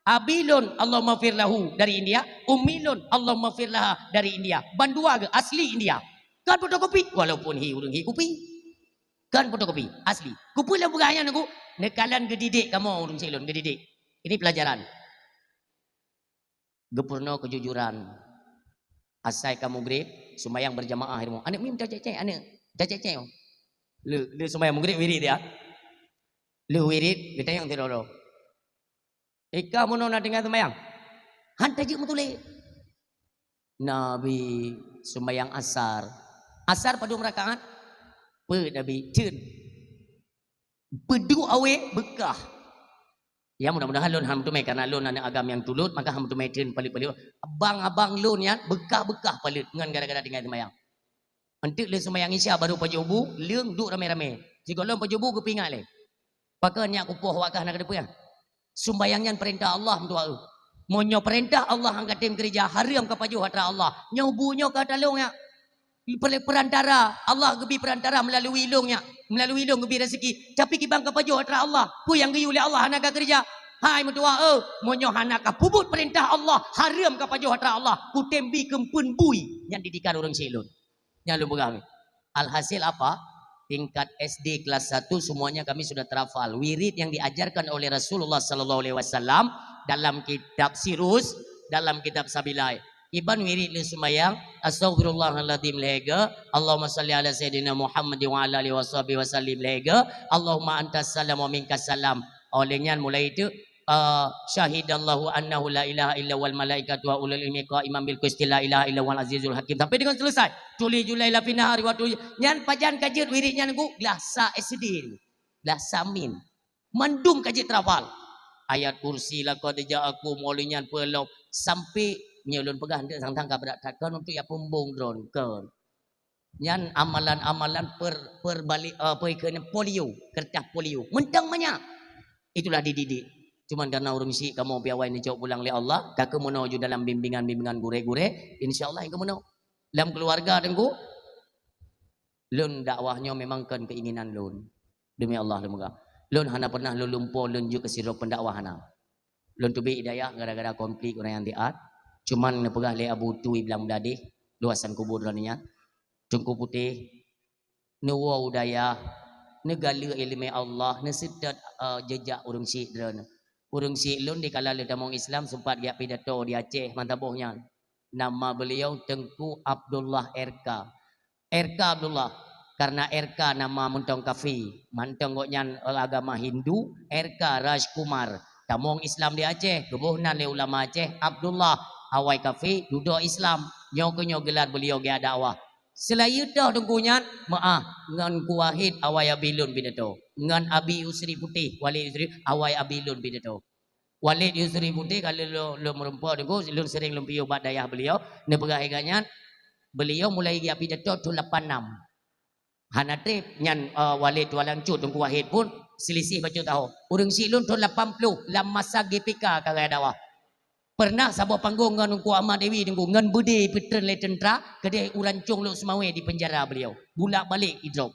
Abi lôn, Allahummaghfir lahu, dari India, ummi lôn, Allahummaghfir laha, dari India. Ban dua geuh asli India. Kon fotokopi, walaupun hi ureueng hi kupi. Kon fotokopi, asli. Keupeue lôn peugah nyan Teungku? Neukalon geudidik kamoe ureueng syik lôn, geudidik. Ini pelajaran. Geupeurunoe keujujuran. Asai ka mugrib, sumbayang berjamaah di rumoh. Aneuk mi meucék-cék, aneuk. Meucék-cék. Lé, lé sumbayang mugrib wirid ya. Lé wirid, geutanyong sidroe-droe. Ikah meunoe na tinggai sumbayang? Han tajeuet meutuléh. Nabi sumbayang asar. Asar padum rakaat? Peuet Nabi, theun. Peuduek awé beukah. Ya, mudah-mudahan lôn han meuteumé, karena lôn aneuk agam nyang tulôt, maka han meuteumé theun paleuet-paleuet. Abang-abang lôn nyan beukah-beukah paleuet ngon gara-gara tinggai sumbayang. Enteuk lheueh sumbayang Isya baru pajoh bu, leueng duek ramé-ramé. Sigohlom pajoh bu geupeuingat lé. Pakon nyak kupoh wakah na keudeupeue? Sumbayang nyan peurintah Allah meutuah eu. Meunyoe peurintah Allah han ka tem keureuja, hareuem ka pajoh atra Allah. Nyoe bu nyoe ka talong nyak. Per-, perantara, Allah geubi perantara melalui lôn nyak, melalui lôn geubi rezeki. Tapi kiban ka pajoh atra Allah. Peue nyang geuyue lé Allah hana ka keureuja. Hai meutuah, eh, meunyoe hana ka peubuet peurintah Allah, hareuem ka pajoh atra Allah. Kutem bi keupeuen bui nyang didikan ureuëng syik lôn. Nyang lôn peugah. Alhasil apa? Tingkat S D kelas satu semuanya kami sudah terhafal. Wirid yang diajarkan oleh Rasulullah sallallahu alaihi wasallam dalam kitab Sirus, dalam kitab Sabilai. Iban wirid lé sumbayang, astaghfirullahaladzim lhèe geuh, Allahumma salli ala sayyidina Muhammad wa ala alihi washabihi wasallim lhèe geuh, Allahumma antas salam wa minkas salam. Oleh nyan mulai itu, eh, syahidallahu annahu la ilaha illa wal malaikatu wa ulul ilmi qaiman bil qisti la ilaha illa wal azizul hakim. Sampai dengan selesai. Tuliju laila fin nahari wa tuliju. Nyan pajan ka jeuet wirid nyan ku, glah sa S D tu. Glah sa min. Mandum ka jeuet terhafal. Ayat kursi laqad ja'akum, oleh nyan peulom sampai nyoe lôn peugah nteuk sang-sang ka brat that kon untuk ya peumbong droe kon. Nyan amalan-amalan per-, perbalik, eh, apa ikeu nyan, polio, kertas polio. Mantong manyak. Itulah dididik. Cuman karena ureuëng syik kamoe piawai neucok pulang lé Allah, ka keumeunoe ju dalam bimbingan-bimbingan gurée-gurée, insya Allah ka keumeunoe. Lam keluarga Teungku, lôn dakwah nyoe memang kon keinginan lôn. Demi Allah lôn peugah. Lôn hana pernah lôn lumpoe lôn jeuet keu sidroe pendakwah hana. Lôn teubiet i dayah gara-gara konflik ureuëng nyang diat. Cuman neupeugah lé Abu Tui Blang Bladeh, luasan kubur droeneuh nyan. Teungku Putéh, neuwoe u dayah, neugalak iéleumé Allah, neuseutôt, eh, jeujak ureuëng syik droeneuh. Ureuëng syik lôn dikala lôn tamong Islam sempat geujak pidato di Aceh, mantong boh nyan. Nama beliau Teungku Abdullah R K. R K Abdullah, karena R K nama mantong kafé, mantong gobnyan, eh, agama Hindu, R K Rajkumar. Tamong Islam di Aceh, geuboh nan lé ulama Aceh, Abdullah, awai kafé, dudoe Islam. Nyoe keuh nyoe geular beliau geudakwah. Seulaén toh Teungku nyan, meuáh, ngon Teungku Wahid awai abi lôn pidato. Ngon Abi Yusri Putéh, Walid Yusri, awai abi lôn pidato. Walid Yusri Putéh ka lôn, lôn, lôn meureumpok Teungku, lôn sering lôn piôh bak dayah beliau, neupeugah lagée nyan, beliau mulai geujak pidato thon lapan nam. Hana treb nyan, eh, Walid Tuan Lancut Teungku Wahid pun selisih bacut tahun. Ureuëng syik lôn thon lapan ploh lam masa G P K ka gaya dakwah. Pernah saboh panggong ngon Teungku Ahmad Dewi Teungku, ngon beudé peutreun lé teuntra, keudeh u Rancong Lhokseumawe dipenjara beliau. Bulak-balik idrop.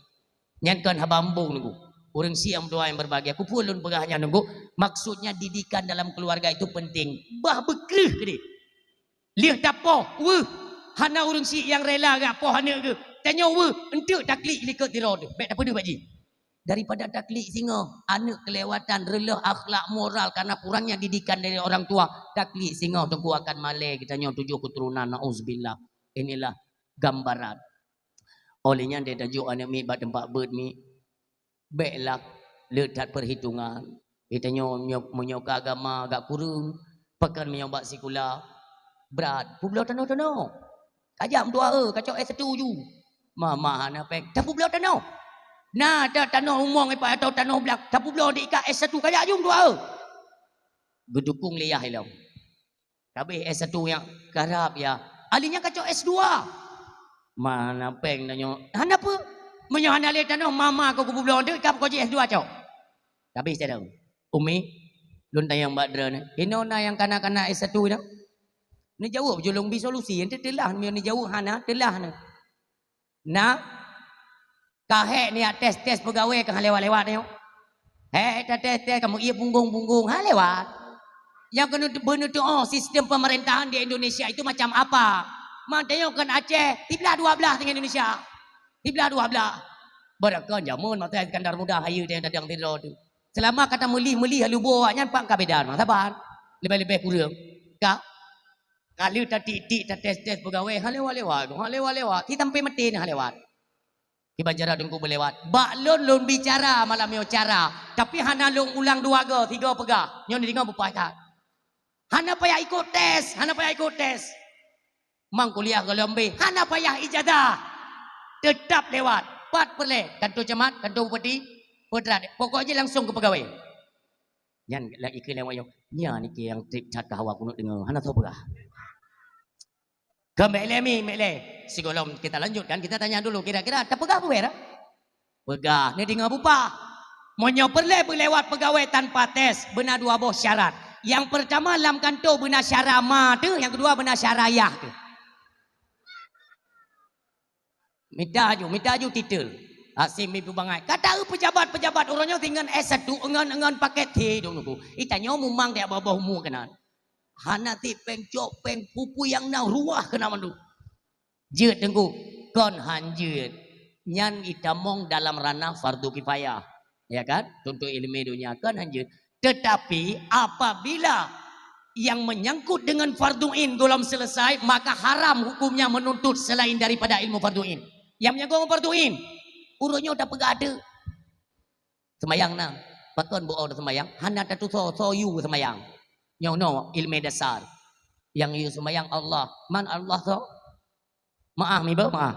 Nyan kon haba embong Teungku. Ureuëng syik nyang meutuah nyang berbahagia, keupeue lôn peugah nyan Teungku? Maksudnya didikan dalam keluarga itu penting. Bah beukreueh keudeh. Lheueh tapoh, weueh, hana ureuëng syik nyang rela geupoh aneuëk geuh. Tanyoe weueh, eunteuk taklik likot sidroe teuh. Bék tapeudeuh bak jih. Daripada taklik singoh, aneuëk keulewatan reuloh akhlak moral karena kurangnya didikan dari orang tua, taklik singoh Teungku akan malée geutanyoe tujoh keuturonan, nauzubillah. Inilah gambaran. Óh lheueh nyan, deh tajok aneuëk miet bak teumpat beuet miet. Bék lah le that peuhitongan. Geutanyoe meunyoe, meunyoe keu agama agak kureueng, pakon meunyoe bak sikula brat, peubloe tanoh-tanoh. Kajak meutuah, eh, kacok S satu ju. Mama hana péng, tapeubloe tanoh. Na ta-, tanoh umong ipat atau tanoh blang, tapeubloe di ikat S satu, kajak ju meutuah, eh. Geudukong lé yah ilong. Ka abéh S satu nyan, karab ya. Ahli nyan kacok S dua. Mana péng tanyoe? Hana peue. Meunyoe hana lé tanoh, mama kau kupeubloe deuk, ka kau jih S dua cok. Ka abéh tanoh. Umi, lôn tanyong bak droeneuh. Inoe na nyang kana-kana S satu nyoe? Neujaweueb ju lôn bi solusi, ente teulah, meunyoe neujaweueb hana, teulah nyoe. Na, ka hék neujak tes-tes peugawée ka han lewat-lewat nyoe. Hék tates-tes kamoe ié punggong-punggong, han lewat. Nyang keuneuk beuneutuoh sistem pemerintahan di Indonesia itu macam apa. Mantong nyoe kon Aceh, siblah dua blah dengan Indonesia. Siblah dua blah. Beureukan jameun masa Iskandar Muda hayeue teuh tadong sidroe tu. Selama ka tameulih-meulih lubo awaknyan, pat ka beda masa ban. Leubeh-leubeh kureueng. Ka Ka lheueh tatik-tik, tates-tes peugawée, han lewat-lewat, han lewat-lewat. Ci sampai maté na han lewat. Kiban cara Teungku beulewat. Bak lôn, lôn bicara malam nyoe cara, tapi hana lôn ulang dua go, tigo peugah. Nyoe neudeungoe beupah that. Hana payah ikot tes, hana payah ikot tes. Mang kuliah gohlom B, hana payah ijazah. Teutap lewat. Pat peureulée, kantor camat, kantor bupati, peutrat, pokok jih langsung keu peugawée. Nyan lagée keu lewat nyoe, nyan nike nyang treb that ka hawa keuneuk deungoe, hana soe peugah. Keu mek lé mi, mek lé. Sigohlom kita lanjutkan, kita tanya dulu, kira-kira tapeugah peue dah? Peugah, neudeungoe bupah. Meunyoe peureulée beulewat peugawée tanpa tes, beuna dua boh syarat. Nyang peurtama lam kantô beuna syara ma teuh, nyang keudua beuna syara yah teuh. Mita aju, mita aju titel. Hase mibu bangai. Kata eu pejabat-pejabat uroe nyoe singon S satu, ngon, ngon paket C dong nunggu. Itanyoe mumang di bawah umu keunan. Hana ti péng cok, péng pupui nyang na ruah keunan mandum. Jeuet teungku, kon han jeuet. Nyan itamong dalam ranah fardu kifayah. Ya kan? Tuntut ileumé donya kon han jeuet. Tetapi apabila yang menyangkut dengan fardu ain golom selesai, maka haram hukumnya menuntut selain daripada ilmu fardu ain. Yang menyangkut dengan fardu ain, uroe nyoe tapeugah teuk. Seumayang na. Pakon bu'oh seumayang? Hana tatusoe, soe yue seumayang. Nyoe noe ileumé dasar. Nyang yue seumayang Allah. Man Allah soe? Meu'ah miboh, meu'ah.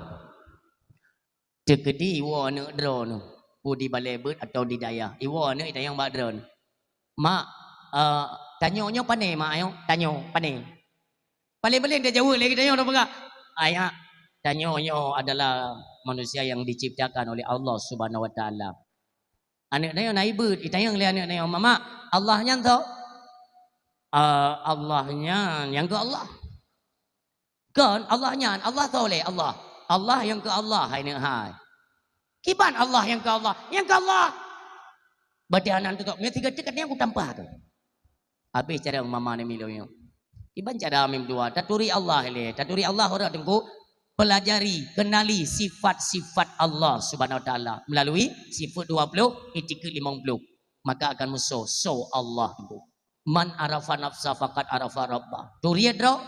Teukeudi iwoe aneuk droeneuh, peue di balée beuet atawa di dayah, iwoe aneuk itanyong bak droeneuh, "Mak, eh, tanyoe nyoe pané, Mak, nyoe? Tanyoe pané?" Paléng-paléng tajaweueb lé geutanyoe, tapeugah, "Ayah, tanyoe nyoe adalah manusia yang diciptakan oleh Allah Subhanahu wa Taala." Aneuk tanyoe na ibeuet, itanyong lé aneuk tanyoe, "Mak, Allah nyan soe?" "Eh, Allah nyan nyang keu Allah." "Kon, Allah nyan, Allah soe lé? Allah. Allah nyang keu Allah, hai neuk hai." "Kiban Allah nyang keu Allah?" "Nyang keu Allah." Berarti hana teutok. Nyan sigoe teuk katanyong kutampah tu. Habéh cara mama ni milo nyoe. Kiban cara mim dua. Taturi Allah lé. Taturi Allah uroe teungku. Pelajari, kenali sifat-sifat Allah Subhanahu wa Taala melalui sifat dua puluh, itikeuet limong puluh. Maka akan musoh, soe Allah teungku. "Man arafa nafsa faqad arafa rabbah." Turi droe,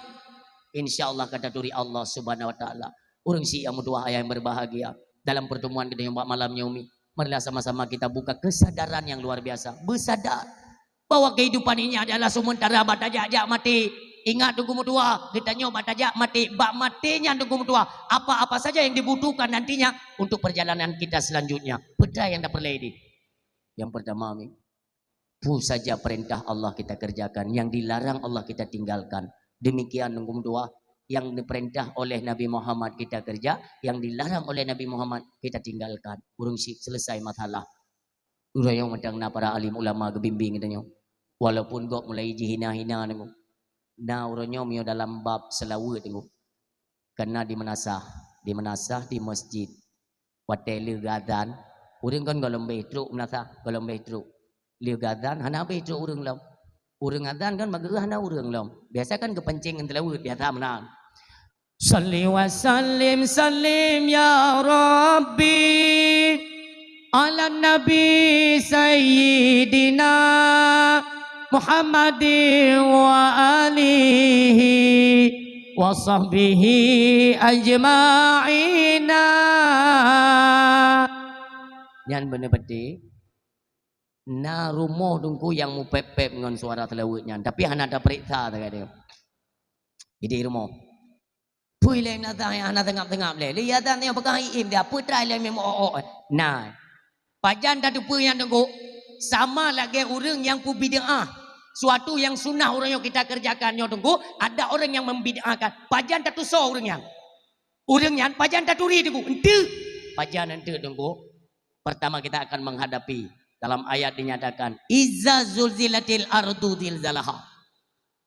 insya Allah ka taturi Allah Subhanahu wa Taala. Ureueng syiek nyang meutuwah, ayah yang berbahagia, dalam pertemuan kita yang buat malam nyoe, marilah sama-sama kita buka kesadaran yang luar biasa. Bersadar bahwa kehidupan ini adalah sementara, bak tajak-jak maté. Ingat, teungku meutuwah, geutanyoe bak tajak maté, bak maté nyan, teungku meutuwah, apa-apa saja yang dibutuhkan nantinya untuk perjalanan kita selanjutnya. Peue yang tapeureulee deh? Yang pertama, mi, peue saja perintah Allah kita kerjakan, yang dilarang Allah kita tinggalkan. Demikian teungku meutuwah, yang diperintah oleh Nabi Muhammad kita kerja, yang dilarang oleh Nabi Muhammad kita tinggalkan. Ureueng syiek selesai masalah. Uroe nyoe mantong na para alim ulama geubimbing geutanyoe. Walaupun gob mulai jihina-hina teungku. Na uroe nyoe meunyoe dalam bab seulaweuet teungku. Kana di meunasah, di meunasah, di masjid. Watée lheueh geuazan, ureueng kan gohlom béh trok meunasah, gohlom béh trok. Lheueh geuazan hana béh trok ureueng lom. Ureueng azan kan bak geuh hana ureueng lom. Biasa kan geupancéng ngon seulaweuet, biasa meunan. Salli wa sallim, sallim ya Rabbi, ala Nabi Sayyidina Muhammadin wa alihi wa sahbihi ajma'ina. Nyan beuna peuti, na rumoh teungku nyang mupép-pép ngon suara seulaweuet nyan, tapi hana tapeuriksa sagai. Jadi rumoh. Pui lé na tang nyang hana seungab-seungab lé. Lé ya tang nyang peugah iém dia, peue trai lé meu'oh-oh. Nah, pajan tateupeue nyan teungku? Sama lagée ureueng nyang peubid'ah. Suatu yang sunnah ureueng nyoe kita kerjakan nyoe teungku, ada orang yang membid'ahkan. Pajan tatusoe ureueng nyan? Ureueng nyan pajan taturi teungku? Enteuk. Pajan enteuk teungku? Pertama kita akan menghadapi dalam ayat dinyatakan, "Izza zulzilatil ardu zilzalaha."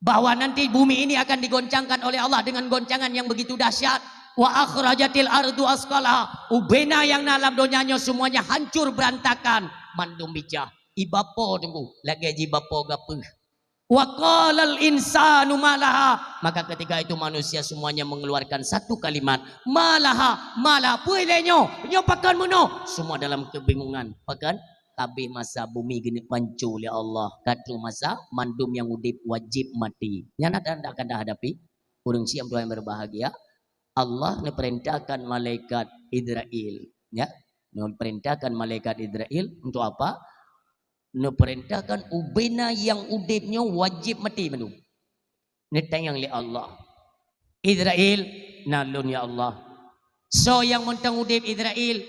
Bahwa nanti bumi ini akan digoncangkan oleh Allah dengan goncangan yang begitu dahsyat. "Wa akhrajatil ardu asqalaha." Ubena nyang na lam donya nyoe semuanya hancur berantakan, mandum bicah. Iba po teungku, lagée jiba po gapeuh. "Wa qalal insanu ma laha." Maka ketika itu manusia semuanya mengeluarkan satu kalimat, "Ma laha, ma laha." Peue lé nyoe? Nyoe pakon meunoe? Semua dalam kebingungan. Pakon? Ka abéh masa bumi geuneuk panco lé Allah. Ka troh masa mandum nyang udeb wajéb maté. Nyan akan, akan tahadapi. Ureueng syiek nyang berbahagia, Allah neupeurintahkan malaikat Izrail, ya. Neupeurintahkan malaikat Izrail untuk apa? Neupeurintahkan ubena nyang udeb nyoe wajéb maté mandum. Neutanyong lé Allah, "Izrail, na lôn ya Allah." "Soe nyang mantong udeb, Izrail?"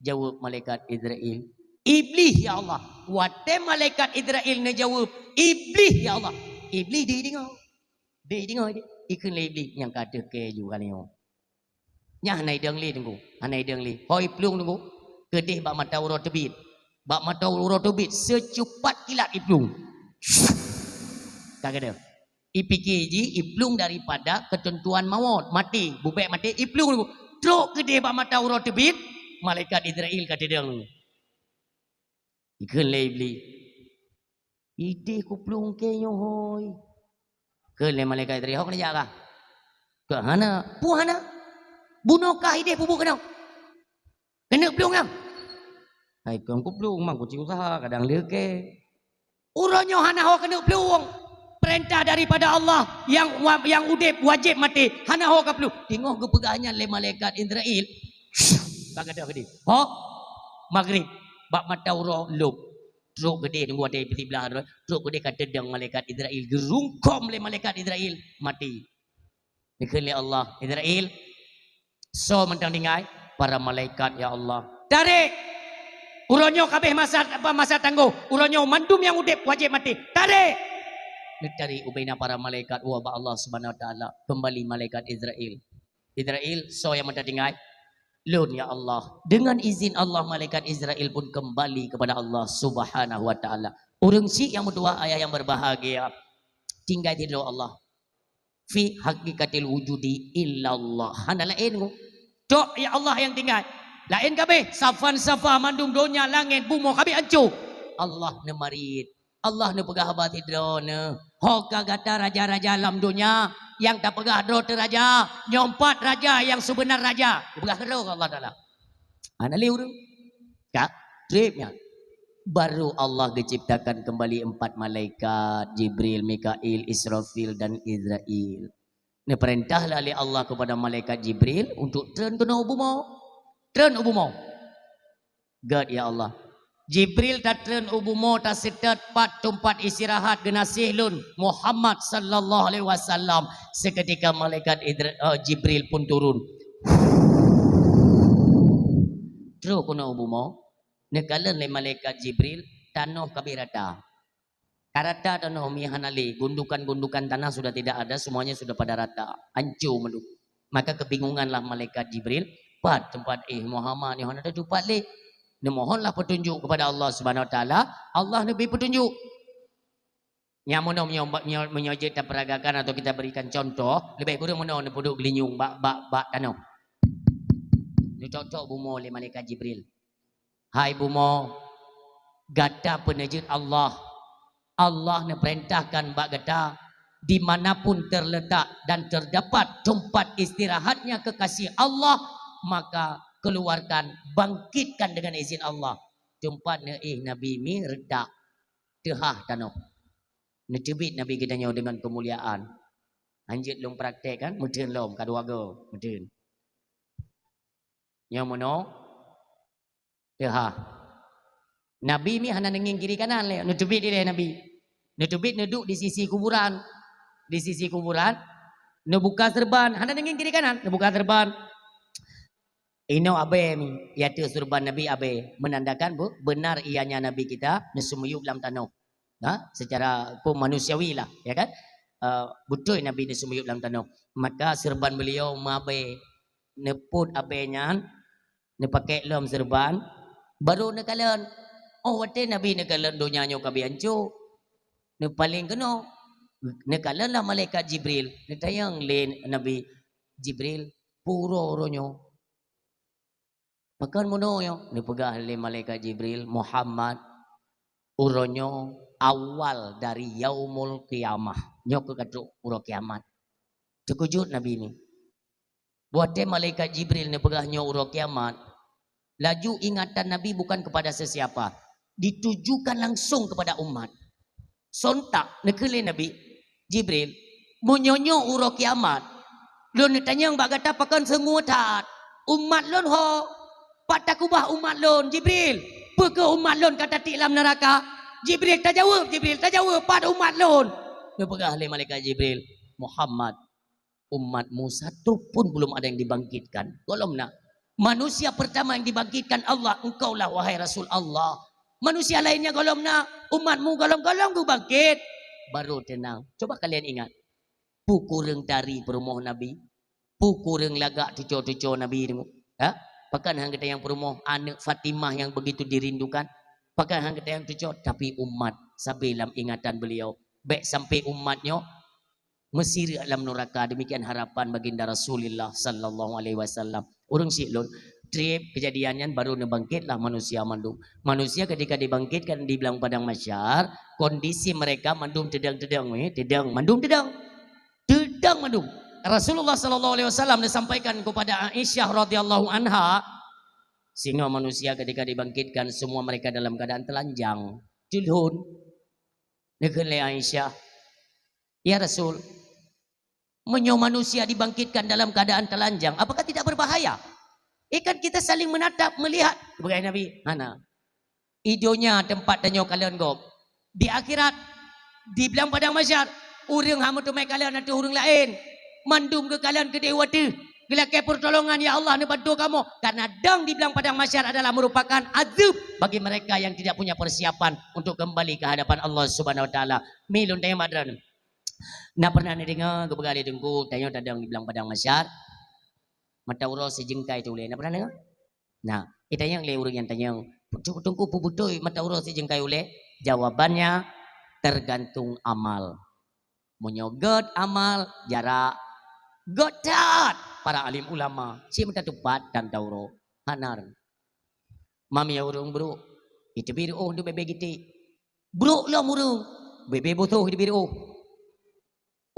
Jaweueb malaikat Izrail, "Iblih ya Allah." Watée malaikat Izrail neujaweueb, "Iblih ya Allah," Iblih dideungoe. Dideungoe, ikheun lé Iblih, "Nyang ka teuh keu ju kali nyoe." Nyan hana idong lé teungku, hana idong lé. Ho iplueng teungku, keudeh bak mata uroe teubiet. Bak mata uroe teubiet, seucupat kilat iplueng. Ka keudeh. Ipike jih, iplueng daripada keuteuntuan mawöt, maté, bubek maté, iplueng. Trok keudeh bak mata uroe teubiet, malaikat Izrail ka teudong. Ikheun lé Iblih, "Ideh kuplueng keu nyoe hôi." Kheun lé malaikat Izrail, "Ho keuneuk jak kah?" "Keu hana." "Peue hana?" "Bunoe kah ideh peubuet keunoe. Keuneuk plueng nyang." "Hai kon kuplueng, mang kuci usaha, kadang leuke." Uroe nyoe hana ho keuneuk plueng. Peurintah daripada Allah, nyang wa-, nyang udeb wajéb maté, hana ho ka plueng. Teungoh geupeugah nyan lé malaikat Izrail, ka gadôh keudeh. Ho, magrib, bak mata uroe lom. Trok keudeh, nunggu watèe siblah, trok keudeh ka teudong malaikat Izrail, geurungkôm lé malaikat Izrail, maté. Dikheun lé Allah, "Izrail, soe mantong tinggai?" "Para malaikat, ya Allah." "Tarek! Uroe nyoe ka abéh masa, apa, masa tanggoh. Uroe nyoe mandum nyang udeb wajéb maté. Tarek!" Neutarek ubena para malaikat woe bak Allah Subhanahu Wa Taala. Kembali malaikat Izrail. "Izrail, soe nyang mantong tinggai?" "Lôn, ya Allah." Dengan izin Allah, malaikat Izrail pun kembali kepada Allah Subhanahu Wa Taala. Ureueng syiek nyang meutuwah, ayah nyang berbahagia, tinggai sidroe Allah. Fi hakikatil wujudi illallah. Hana laén ngon. Tok ya Allah nyang tinggai. Laén ka abéh, safan-safa mandum donya, langét, bumoe ka abéh ancô. Allah neumarit. Allah neupeugah haba sidroe neuh. Ho ka gata raja-raja lam donya, nyang tapeugah droe teuh raja, nyoe pat raja nyang seubeuna raja. Geupeugah keudroe Allah Taala. Hana lé ureueng. Ka, trép nyan. Baru Allah geuciptakan kembali empat malaikat, Jibril, Mikail, Israfil, dan Izrail. Neupeurintah lah lé Allah kepada malaikat Jibril untuk treun keunoe u bumoe. Treun u bumoe. Gét, ya Allah. Jibril tatreun u bumoe, taseutôt pat teumpat istirahat geunaséh lôn, Muhammad sallallahu alaihi wasallam. Seketika malaikat Idri-, eh, Jibril pun turun. Trôh keunoe u bumoe, neukalon lé malaikat Jibril, tanoh ka abéh rata. Ka rata tanoh, mi hana lé, gundukan-gundukan tanah sudah tidak ada, semuanya sudah pada rata, hancô mandum. Maka kebingunganlah malaikat Jibril, "Pat teumpat éh Muhammad nyoe hana tatupat lé?" Neumohonlah petunjuk kepada Allah Subhanahu Wa Taala, Allah neubri petunjuk. Nyang meunoe meunyoe, meunyoe, meunyoe jeuet tapeuragakan atau kita berikan contoh, leubeh kureueng meunoe neupeuduek geulinyueng bak, bak, bak tanoh. Neucok-cok bumoe lé malaikat Jibril. Hai bumoe, gata peuneujeuet Allah. Allah neupeurintahkan bak gata, di mana pun terletak dan terdapat tempat istirahatnya kekasih Allah, maka keluarkan, bangkitkan dengan izin Allah. Teumpat neuéh Nabi mi reutak, teuhah tanoh. Neuteubiet Nabi geutanyoe deungon keumuliaan. Hanjeuet lôn praktek kan, meuteun lom, ka dua go, meuteun. Nyoe meunoe, teuhah. Nabi mi hana neungieng kiri kanan lé, neuteubiet ilée Nabi. Neuteubiet neuduek di sisi kuburan. Di sisi kuburan, neubuka seureuban, hana neungieng kiri kanan, neubuka seureuban. Inoe abée mi, yaitu seureuban Nabi abée, menandakan bu-, benar ianya Nabi kita neuseumiyueb lam tanoh. Ha? Secara hukum manusiawi lah, ya kan? Eh, beutôi Nabi neuseumiyueb lam tanoh. Maka seureuban beliau meuabée, neupot abée nyan, neupakée lom seureuban, baru neukalon. Oh, watée Nabi neukalon donya nyoe ka abéh hancô, neupaleng keunoe. Neukalonlah malaikat Jibril, neutanyong lé Nabi, "Jibril, peue uroe-uroe nyoe?" "Pakon meunoe nyoe?" Neupeugah lé malaikat Jibril, "Muhammad, uroe nyoe awal dari yaumul qiyamah. Nyoe keuh ka trok uroe kiamat." Teukeujot Nabi nyoe. Watée malaikat Jibril neupeugah nyoe uroe kiamat, laju ingatan Nabi bukan kepada sesiapa, ditujukan langsung kepada umat. Sontak neukheun lé Nabi, "Jibril, meunyoe nyoe uroe kiamat, lôn neutanyong bak gata pakon seungue that? Umat lôn ho? Pat takeubah umat lôn, Jibril? Peu kheueh umat lôn ka tatiek lam neuraka?" "Jibril, tajaweueb, Jibril, tajaweueb, pat umat lôn?" Neupeugah lé malaikat Jibril, "Muhammad, umatmu satu pun belum ada yang dibangkitkan. Gohlom na. Manusia pertama yang dibangkitkan Allah, engkaulah, wahai Rasul Allah. Manusia lainnya gohlom na, umatmu gohlom-gohlom geubangkit." Baru teunang. Coba kalian ingat. Peue kureueng tari peurumoh Nabi? Peue kureueng lagak tuco-tuco Nabi nyoe? Ha? Pakon han geutanyong peurumoh aneuëk Fatimah yang begitu dirindukan? Pakon han geutanyong tuco? Tapi umat sabe lam ingatan beliau. Bèk sampai umat nyoe meusireuk lam nuraka. Demikian harapan baginda Rasulullah sallallahu alaihi wasallam. Ureueng syiek lôn, trép keujadian nyan baru neubangkét lah manusia mandum. Manusia ketika dibangkitkan di blang padang mahsyar, kondisi mereka mandum teudong-teudong, eh, teudong, mandum teudong. Teudong mandum. Rasulullah sallallahu alaihi wasallam disampaikan kepada Aisyah radhiyallahu anha, singoh manusia ketika dibangkitkan, semua mereka dalam keadaan telanjang. Culhon. Neukheun lé Aisyah, "Ya Rasul, meunyoe manusia dibangkitkan dalam keadaan telanjang, apakah tidak berbahaya? Eh, kan kita saling menatap, melihat." Geukheun Nabi, "Hana. I donya teumpat tanyoe kalon gob. Di akhirat, di blang padang mahsyar, ureueng hana meuteumé kalon ateueh ureueng laén. Mandum geukalon keudeh u ateueh. Geulakée peurtolongan, ya Allah, neubantu kamoe." Karena dong di blang padang mahsyar adalah merupakan azab bagi mereka yang tidak punya persiapan untuk kembali ke hadapan Allah Subhanahu wa Taala. Mi lôn tanyong bak droeneuh. Na pernah neudeungoe geupeugah lé Teungku, tanyoe tadong di blang padang mahsyar, mata uroe sijeungkai teuh ulée? Na pernah deungoe? Na, itanyong lé ureueng nyang tanyong, "Teungku, peue beutôi mata uroe sijeungkai ulée?" Jawabannya, tergantung amal. Meunyoe göt amal, jarak. Göt that para alim ulama, cit meutateupat dan tauro. Hana. Mami ureueng brok, iteubiet reuôh di bebe giti. Brok lom ureueng, bebe bosoh iteubiet reuôh.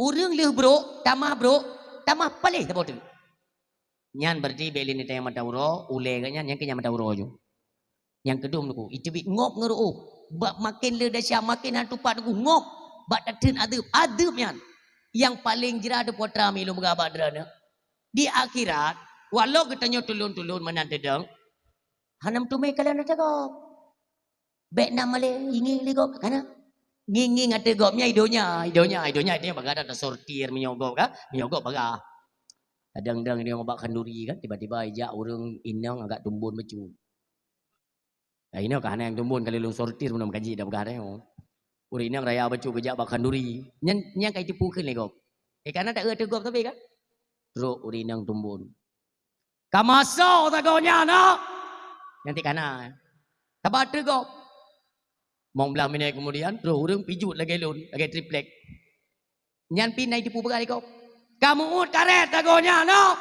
Ureueng lheueh brok, tamah brok, tamah paléh saboh teuk. Nyan berarti bèk lé neutanyong mata uroe, ulée geuh nyan, nyan keuh nyan mata uroe ju. Nyang keudum Teungku, iteubiet ngop ngon reuôh. Bak maken le desya, maken hana tupat Teungku, ngop. Bak tatheun adeueb, adeueb nyan. Nyang paleng jra teuh putra mi lôn peugah bak droeneuh. Di akhirat, walau geutanyoe tulôn-tulôn meunan teudong, hana meuteumé kalon ata gob. Bèk na malée ngieng-ngieng lé gob, kana? Ngieng-ngieng ateueh gob nyan i donya, i donya, i donya, i donya bagah that tasortir meunyoe gob kan? Meunyoe gob bagah. Kadang-kadang inong bak khanduri kan, tiba-tiba ijak ureueng inong agak tumbon bacut. Nah, inong ka hana nyang tumbon kali lôn sortir meunyoe meukaji dak peugah nyoe. Ureueng inong raya bacut geujak bak khanduri. Nyan, nyan ka iteupeue kheun lé gob. Eh, kana dak eu ateueh gob tapi kan? Trok ureueng inong tumbon. Ka masoe sagoe nyan, nak. Nyan ti kana. Saban ateueh gob. Limong blah minèt keumudian, troh ureueng pijuet lagèe lôn, lagèe triplek. Nyan pih na jiteupeue peugah lé gob. Ka meu'ôt karét sagoe nyan, noh.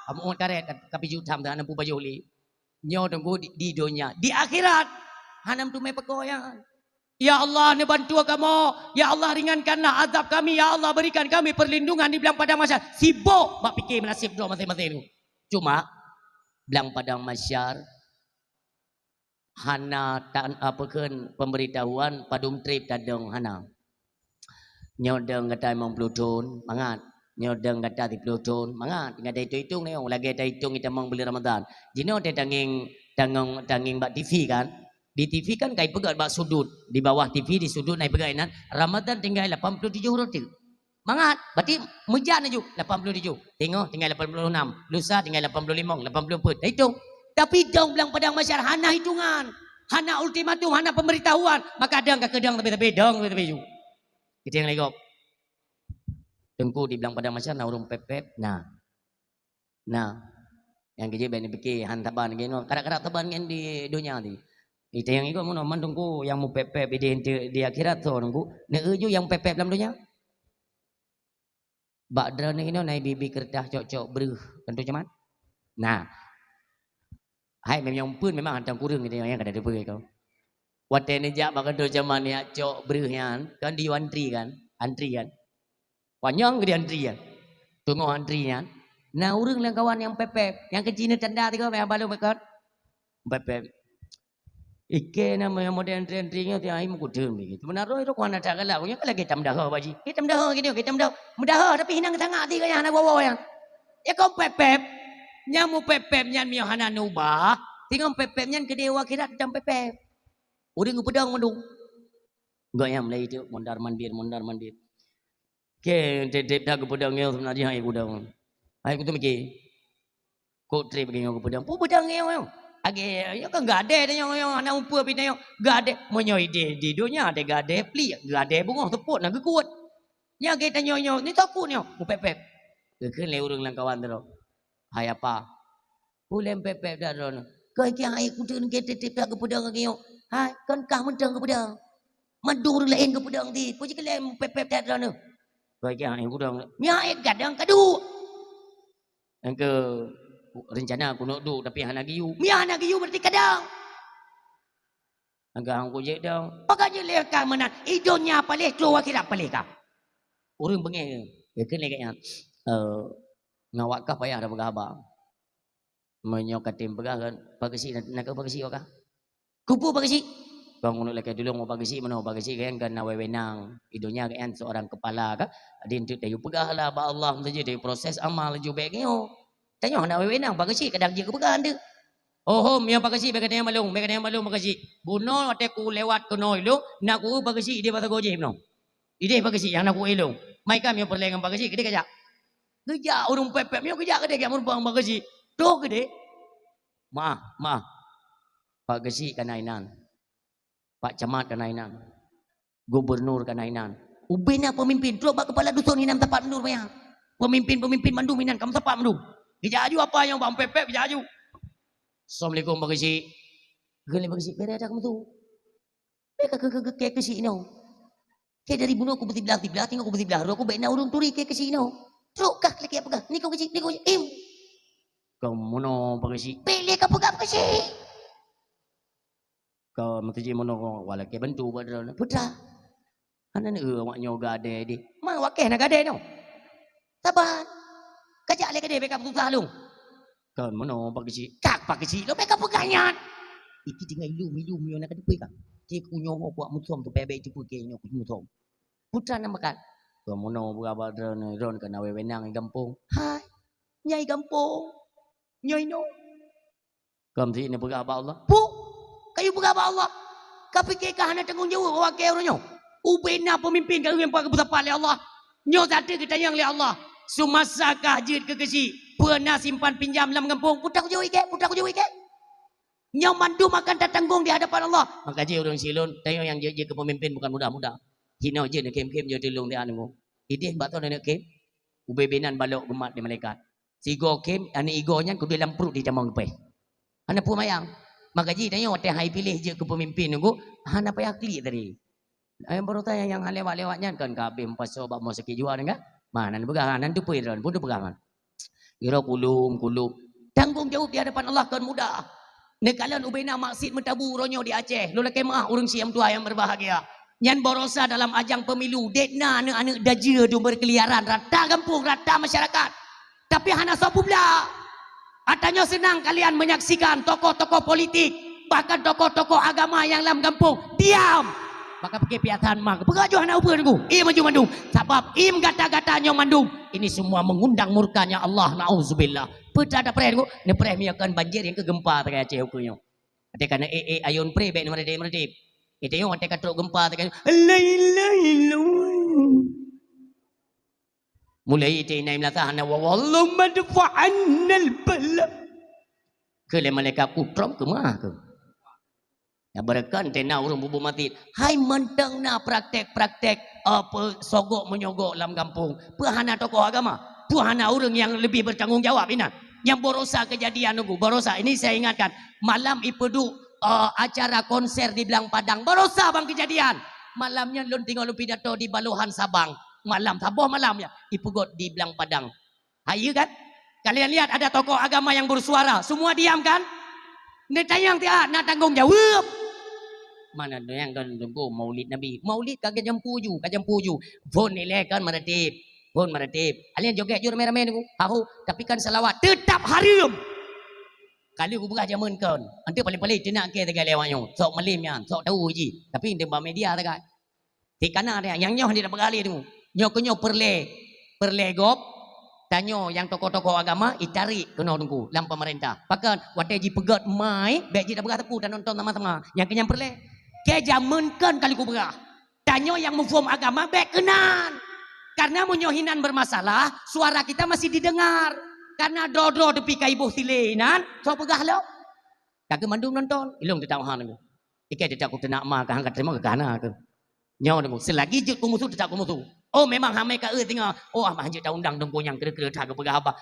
Ka meu'ôt karét, ka, ka pijuet tham, hana peue pajoh lé. Nyoe Teungku di, di donya. Di akhirat, hana meuteumé pakoe nyan. Ya Allah, neubantu kamoe. Ya Allah, ringankanlah azab kami. Ya Allah, berikan kami perlindungan di blang padang mahsyar. Sibok bak pike meunaseb droe maséng-maséng tu. Cuma, blang padang mahsyar, hana ta-, apa kheun, pemberitahuan padum trép tadong, hana. Nyoe dong gata limong ploh thon, mangat. Nyoe dong gata siplôh thon, mangat. Tinggai taitong-itong nyoe, lagèe taitong itamong buleuen Ramadhan. Jinoe teuh tangieng, tangong, tangieng bak T V kan. Di T V kan ka ipeugèt bak sudut, di bawah T V di sudut na ipeugèt inan, Ramadhan tinggai lapan ploh tujoh uroe teuk. Mangat, berarti meujak laju lapan ploh tujoh. Teungoh tinggai lapan ploh enam, lusa tinggai lapan ploh limong, lapan ploh peuet. Dah itong. Tapi dong blang padang mahsyar hana hitongan, hana ultimatum, hana pemberitahuan. Maka dong ka keudong tapi-tapi dong tapi-tapi ju. Kita nyang lé gob. Teungku di blang padang mahsyar na ureueng pép-pép, na. Nah, nyang keujeuet bèk neupike han saban lagèe nyoe. Karab-karab saban ngon di donya tadi. Itanyong igob meunoe, man Teungku nyang meupép-pép idéh di akhirat soe Teungku? Neu-eu ju nyang pép-pép lam donya? Bak droeneuh inoe na ibi-bi keureutah cok-cok breuh kantô camat? Nah. Hai, meunyoe umpeuen memang hantom kureueng itanyong nyan ka na teupeue kau. Watèe neujak bak kantô camat neujak cok breuh nyan, kan diyue antri kan? Antri kan? Panyang geude antri nyan. Teungoh antri nyan, na ureueng lam kawan nyang pép-pép, nyang keuci neu tanda tiga meubalon meukat. Pép-pép. Ikei na model antri-antri nyoe tiep hai meukuteun bagi. Meunaroe itu kuana that galak, nyoe lagèe tameudaha baji. Kita meudaha gini, kita meudaha. Meudaha tapi hinang sangat ti gaya hana wowo nyan. Ya kau pép-pép. Nyang meupép-pép nyan miyuh hana neubah. Tinggai pép-pép nyan keudeh u akhirat dan pép-pép. Ureueng geupeudong mandum. Gobnyan mulai itu mondar-mandir, mondar-mandir. Keu tiep-tiep that geupeudong nyoe seubeuna jih hai gudong. Hai kuteumiki. Kok trép lagèe nyoe geupeudong. Peue peudong nyoe nyoe? Lagèe nyoe kan gadèe tanyoe nyoe, hana umpue pih tanyoe. Gadèe, meunyoe idéh di donya teuh gadèe pliek, gadèe beungoh seupôt na geukuet. Nyoe lagèe tanyoe nyoe, ni takot nyoe, meupép-pép. Geukheun lé ureueng lam kawan sidroe. Hai apa? Ulèe pép-pép that droeneuh. Keu kiang hai kuteun lagèe tiep-tiep that geupeudong lagèe nyoe. Hai, kon kah mantong geupeudong. Mandum ureuëng laén geupeudong di, peue jikeuh lé pép-pép that droeneuh. Bagi hana gudong. Nyak gadang ka duek. Engke rencana keuneuk duek tapi hana geuyue. Mia hana geuyue berarti kadang. Engke hang kujek dong. Pakat jeuet lé ka meunan. I donya paléh, troh akhirat paléh ka. Ureuëng beungéh. Ya keuneuk lagée nyan. Eh, ngon awak kah payah tapeugah haba. Meunyoe ka tem peugah kan, Pak Geuchik, na, na keuh Pak Geuchik awak kah? Kupeue Pak Geuchik? Kong keuneuk lakée tulông Pak Geuchik meunoe, Pak Geuchik kan, kan na wewenang. I donya kan seorang kepala kan. Di enteuk tayue peugah lah bak Allah, enteuk jih tayue proses amal laju bék nyoe. Tanyoe hana wewenang, Pak Geuchik kadang jeuet keupeugah enteuk. Oh, hom, ya Pak Geuchik, bék katanyong bak lôn, bék katanyong bak lôn Pak Geuchik. Bunoe watée kulewat keunoe ilông, na kueu Pak Geuchik idéh bak sagoe jih meunoe. Idéh Pak Geuchik nyang na kueu ilông. Mai ka meunyoe peureulée ngon Pak Geuchik, keudéh kajak. Geujak ureuëng pép-pép nyoe geujak keudéh, geujak meurumpok ngon Pak Geuchik. Troh keudéh. Maah, maah. Pak Geuchik ka na inan. Pak Camat ka na inan. Gubernur ka na inan. Ubé na peumimpén, trok bak kepala dusun inan meusapat mandum maya. Peumimpén-peumimpén mandum inan ka meusapat mandum. Geujak aju apa nyang bak pép-pép geujak aju. Assalamualaikum Pak Geuchik. Geulée Pak Geuchik, beda ada kamu tu. Beda ke ke ke ke ke sinoe. Ke dari bunoe ku beusiblah-siblah, tinggai ku beusiblah, roh ku beda ureuëng turi ke ke sinoe. Trok kah lagi apa kah? Ni kau Geuchik, ni kau Geuchik. Im. Kamu no Pak Geuchik. Pilih kau pegang Pak Geuchik. Ka meuteujih meunoe, walakée bantu bak droeneuh. Putra. Hana neueu awak nyoe gadée deh. Ma wakée na gadée nyoe. Saban. Kajak lé gadée beka peususah lôn. Kon meunoe Pak Geuchik. Kak Pak Geuchik, lôn beka peugah nyan. Iki tinggai ilum-ilum nyoe na ka teupeu ka. Cek ku nyoe ho kuat musom tu pebek teupeu ke nyoe ku musom. Putra na makan. Kon meunoe beuraba droeneuh, droeneuh kana wewenang i gampông. Hai. Nyai gampông. Nyoe inoe. Kam si neupeugah bak Allah. Pu, kayue peugah bak Allah. Ka pike ka hana tanggong jaweueb awak keu uroe nyoe. Ubé na peumimpén ka ureuëng peusapat lé Allah. Nyoe sateue geutanyong lé Allah. Seumasa kah jeuet keu Geuchik, peue na simpan pinjam lam gampông? Putra kujaweueb ikek, putra kujaweueb ikek. Nyoe mandum akan tatanggong di hadapan Allah. Maka jih ureuëng silôn, tanyoe nyang jeuet jeuet keu peumimpén bukan mudah-mudah. Hinoe jeuet neukhém-khém jeuet tulông di aneuk. Idéh bak toh neuk khém. Ubé binan balok geumat di malaikat. Sigoe khém, aneuk igoe nyan keudeh lam pruet di tamong geupéh. Hana peue mayang. Maka jih tanyoe watée hai piléh jeuet keu peumimpén nunggu, hana payah klik tadi. Ayam barosa nyang, nyang hana lewat-lewat nyan kan ka abéh meupasoe bak mo sakét jiwa nyan kan? Ma, nan peugah, nan teupeu droen, pun teupeugah man. Ira kulum, kulum. Tanggong jaweueb di hadapan Allah kon mudah. Neukalon ubé na maksiet meutabu uroe nyoe di Aceh, lôn lakée meuah ureuëng siam tuha nyang berbahagia. Nyan barosa dalam ajang pemilu, dek na aneuk-aneuk dajeu tu berkeliaran rata gampông, rata masyarakat. Tapi hana soe peubla. Ata nyoe seunang kalian menyaksikan tokoh-tokoh politik, bahkan tokoh-tokoh agama nyang lam gampông diam. Maka pike piatan ma, peugah joh hana ubeuen ku. Ie maju mandum. Sabab im gata-gata nyoe mandum. Ini semua mengundang murkanya Allah. Nauzubillah. Peue that tapreh ku? Neupreh meunyoe kon banjir nyang keu geumpa takai Aceh ukeue nyoe. Watée ka na ék-ék ayôn preh bék neumeudép-meudép. Itu nyoe watée ka trok geumpa takai. Lai, lai, lai. Mulai itu inai meulasa hana wa wallahu madfa'annal bala. Keu lé malaikat kutrom keumah keu. Ya beureukan tena ureuëng bubu mati. Hai mantong na praktek-praktek apa sogok menyogok lam gampông. Peue hana tokoh agama? Peue hana ureuëng nyang lebih bertanggung jawab inan? Nyang barosa kejadian nunggu, barosa ini saya ingatkan. Malam ipeuduek uh, acara konser di Blang Padang. Barosa bang kejadian. Malam nyan lôn tinggai lôn pidato di Balohan Sabang. Malam saboh malam ya ipeugot di Blang Padang. Hayu kan? Kalian lihat ada tokoh agama yang bersuara, semua diam kan? Neutanyong tiat na tanggong jaweueb. Mana nyang kan tunggu maulid Nabi. Maulid ka jampu ju, ka jampu ju. Phon ilée kan meratib. Phon meratib. Alian joget ju ramé-ramé nunggu. Tahu, tapi kan salawat tetap haram. Kali kupeugah jameun kon. Ante paling-paling teunak ke tagai lewat nyoe. Sok malim nyan, sok tahu ji. Tapi ante ba media tagai. Tikana dia nyang nyoh dia peugah lé tu. Nyoe keu nyoe peureulée, peureulée gob tanyoe nyang tokoh-tokoh agama itarék keunoe teungku lam pemerintah. Pakon watée jipeugét mai bék jitapeugah teupeu tanonton sama-sama. Nyang keu nyang peureulée. Ke jameun kon kali kupeugah. Tanyoe nyang muphom agama bék keunan. Karena meunyoe hinan bermasalah, suara kita masih didengar. Karena droe-droe teupika iboh silée inan, soe peugah lom? Ka keu mandum nonton, ilong teutap han. Ikai teutap kuteunak ma ka han ka teurimong ka hana keu. Nyoe deungoe, selagi jeuet kumusu teutap kumusu. Oh memang hamai ka eu singoh. Oh amah jeuet taundang deungoe nyang kreueh-kreueh that geupeugah haba.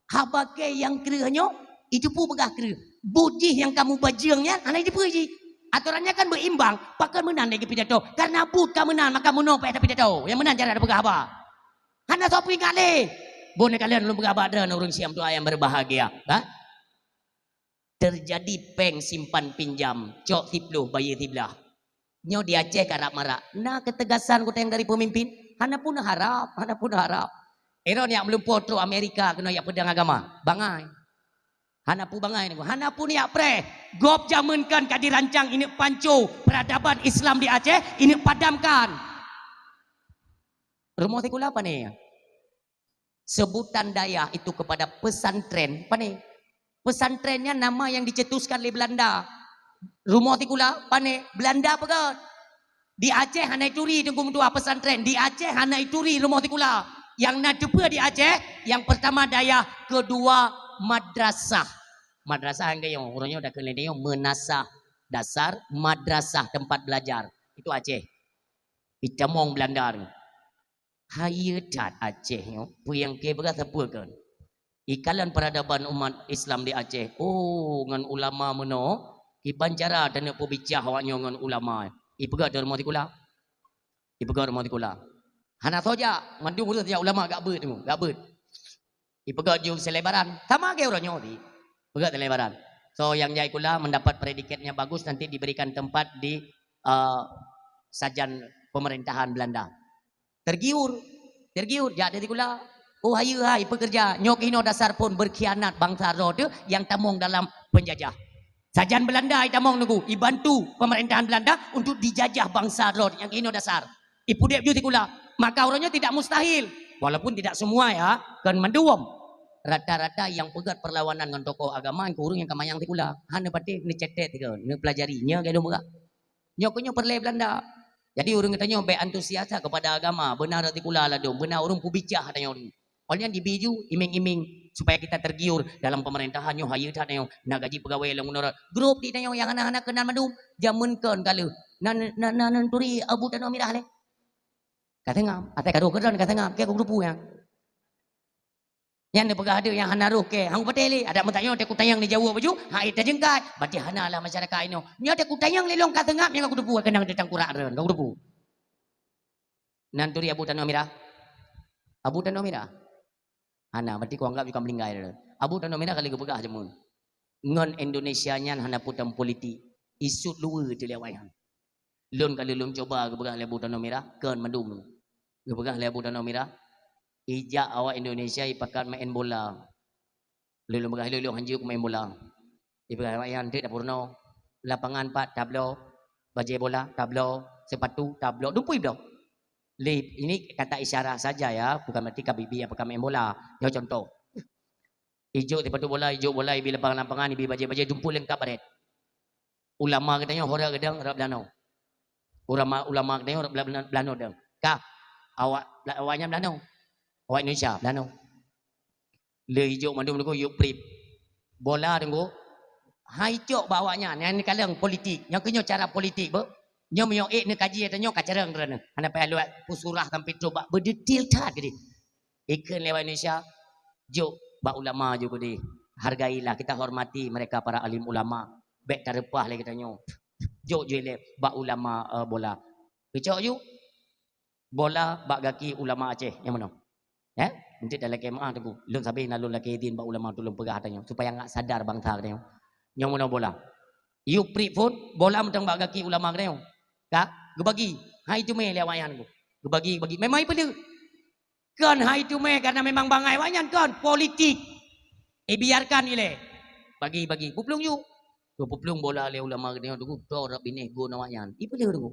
Haba kée nyang kreueh nyoe, iteupeu peugah kreueh. Buet jih nyang kamu bajeueng nyan hana iteupeu jih. Atoran nyan kan beuimbang, pakon meunan lé geupidato. Karena buet ka meunan, maka meunoe payah tapidato. Nyang meunan cara tapeugah haba. Hana soe peuingat lé. Bon kalon lôn peugah bak droeneuh ureuëng Syiah meutuah nyang berbahagia. Ha? Terjadi péng simpan pinjam, cok siploh, bayeue siblah. Nyoe di Aceh karab marak. Na keutegasan geutanyoe dari peumimpin? Hana pun harab, hana pun harab. Ero nyak meulumpoe trok Amerika keunoe jak peudong agama. Bangai. Hana pu bangai nyoe, hana pu nyak preh. Gob jameun kan ka dirancang ineuk panco peradaban Islam di Aceh, ineuk padamkan. Rumoh sikula pane? Sebutan dayah itu kepada pesantren pane? Pesantren nyan nama yang dicetuskan lé Belanda. Rumoh sikula pane? Belanda peugah. Di Aceh hana ituri Teungku meutuah pesantren. Di Aceh hana ituri rumoh sikula. Yang na teupeue di Aceh, yang pertama dayah, kedua madrasah. Madrasah nyang kayong, ureuëng nyoe dakeueng lé nyoe meunasah. Dasar madrasah tempat belajar. Itu Aceh. Itamong Belanda ni. Hayeue that Aceh nyoe, peue nyang keu peugah sapeue kon. Ikalon peradaban umat Islam di Aceh. Oh, ngon ulama meunoe, kiban cara taneuk peubicah awak nyoe ngon ulama. Ipeugah di rumoh sikula. Ipeugah rumoh sikula. Hana soe jak, mandum ureuëng jak ulama gak beuet tu, gak beuet. Ipeugah ju selebaran. Sama ke ureuëng nyoe ti. Peugah selebaran. So, yang jai kula mendapat predikat yang bagus nanti diberikan tempat di uh, sajan pemerintahan Belanda. Tergiur, tergiur, jak dari kula. Oh, hayeue hai pekerja, nyoe keunoe dasar phon berkhianat bangsa droe teuh nyang tamong dalam penjajah. Sajan Belanda itamong nunggu, ibantu pemerintahan Belanda untuk dijajah bangsa droe nyang keunoe dasar. Ipudeb ju sikula, maka ureuëng nyoe tidak mustahil. Walaupun tidak semua ya, kan mandum. Rata-rata yang peugah perlawanan ngon tokoh agama, ureuëng nyang ka manyang sikula. Hana patéh neucetet tiga, neupelajari, nya gadoh murah. Nyoe keuh nyoe peureulée Belanda. Jadi ureuëng geutanyoe bék antusias kepada agama, beuna rot sikula ladom, beuna ureuëng peubicah tanyoe. Oleh nyan dibi ju iming-iming supaya kita tergiur dalam pemerintahan nyoe hayeue that nyoe na gaji pegawai lom unoe. Grup di tanyoe nyang hana-hana keunan mandum, jameun kon ka lheueh. Nan nan nan turi Abu Tanoh Mirah lé. Ka seungab, atai ka roh keudroe ka seungab, keu geurupu nyang. Nyan neupeugah adak nyang hana roh keu, hang patéh lé, adak meutanyoe teuku tanyong neujaweueb baju, hai tajengkai, berarti hana lah masyarakat inoe. Nyoe teuku tanyong lé lôn ka seungab nyang ka kuteupeu keunong di tangkurak droen, ka kuteupeu. Nan turi Abu Tanoh Mirah. Abu Tanoh Mirah. Hana, berarti kuanggap juga meuninggai droen. Abu Tanoh Mirah ka lheueh geupeugah jameun. Ngon Indonesia nyan hana putang politik. Isut luwe teuh lé awaknyan. Lôn ka lheueh lôn cuba geupeugah lé Abu Tanoh Mirah, kon mandum. Geupeugah lé Abu Tanoh Mirah, ijak awak Indonesia ipakat main bola. Lôn lôn peugah lôn lôn hanjeuet main bola. Ipeugah awaknyan teuk dapur noe. Lapangan pat tabloe, bajée bola tabloe, sepatu tabloe, dumpui bloe. Lé ini kata isyarat saja ya, bukan berarti ka bibi apa ka main bola. Nyoe contoh. Ijok sepatu bola, ijok bola, ibi lapangan-lapangan, ibi bajée-bajée, dumpui lengkap baret. Ulama geutanyoe hora geudang rab lano. Ulama ulama geutanyoe rab lano dang. Ka awak awaknyan lano. Awak Indonesia lano. Le ijok mandum nunggu yuk prip. Bola nunggu. Hai cok bak awaknyan, nyang kaleng politik. Nyang keuh nyoe cara politik beuh. Nyoe meunyoe ék neukaji ata nyoe ka carang droeneuh. Hana payah luwat pusurah sampai trok bak beudetil that geude. Ikheun lewat Indonesia, jok bak ulama ju keudeh. Hargailah, kita hormati mereka para alim ulama. Bék tareupah lé geutanyoe. Jok ju ilée bak ulama uh, bola. Keucok ju bola bak gaki ulama Aceh nyang meunoe. Ya, untuk dalam kemah tu. Lôn sabe na lôn lakée idin bak ulama tu lôn peugah tanyoe supaya ngak sadar bangsa tanyoe. Nyang meunoe bola. Yuk prik phon bola meutang bak gaki ulama tanyoe. Ka geubagi. Hai teumé lé awaknyan tu. Geubagi bagi. Memang ipeuleuh. Kon hai teumé karena memang bangai awaknyan kon politik. Ibiarkan ilée. Bagi-bagi. Peuplung ju. Tu peuplung bola lé ulama geutanyoe tu to rab binéh gon awaknyan. Ipeuleuh tu.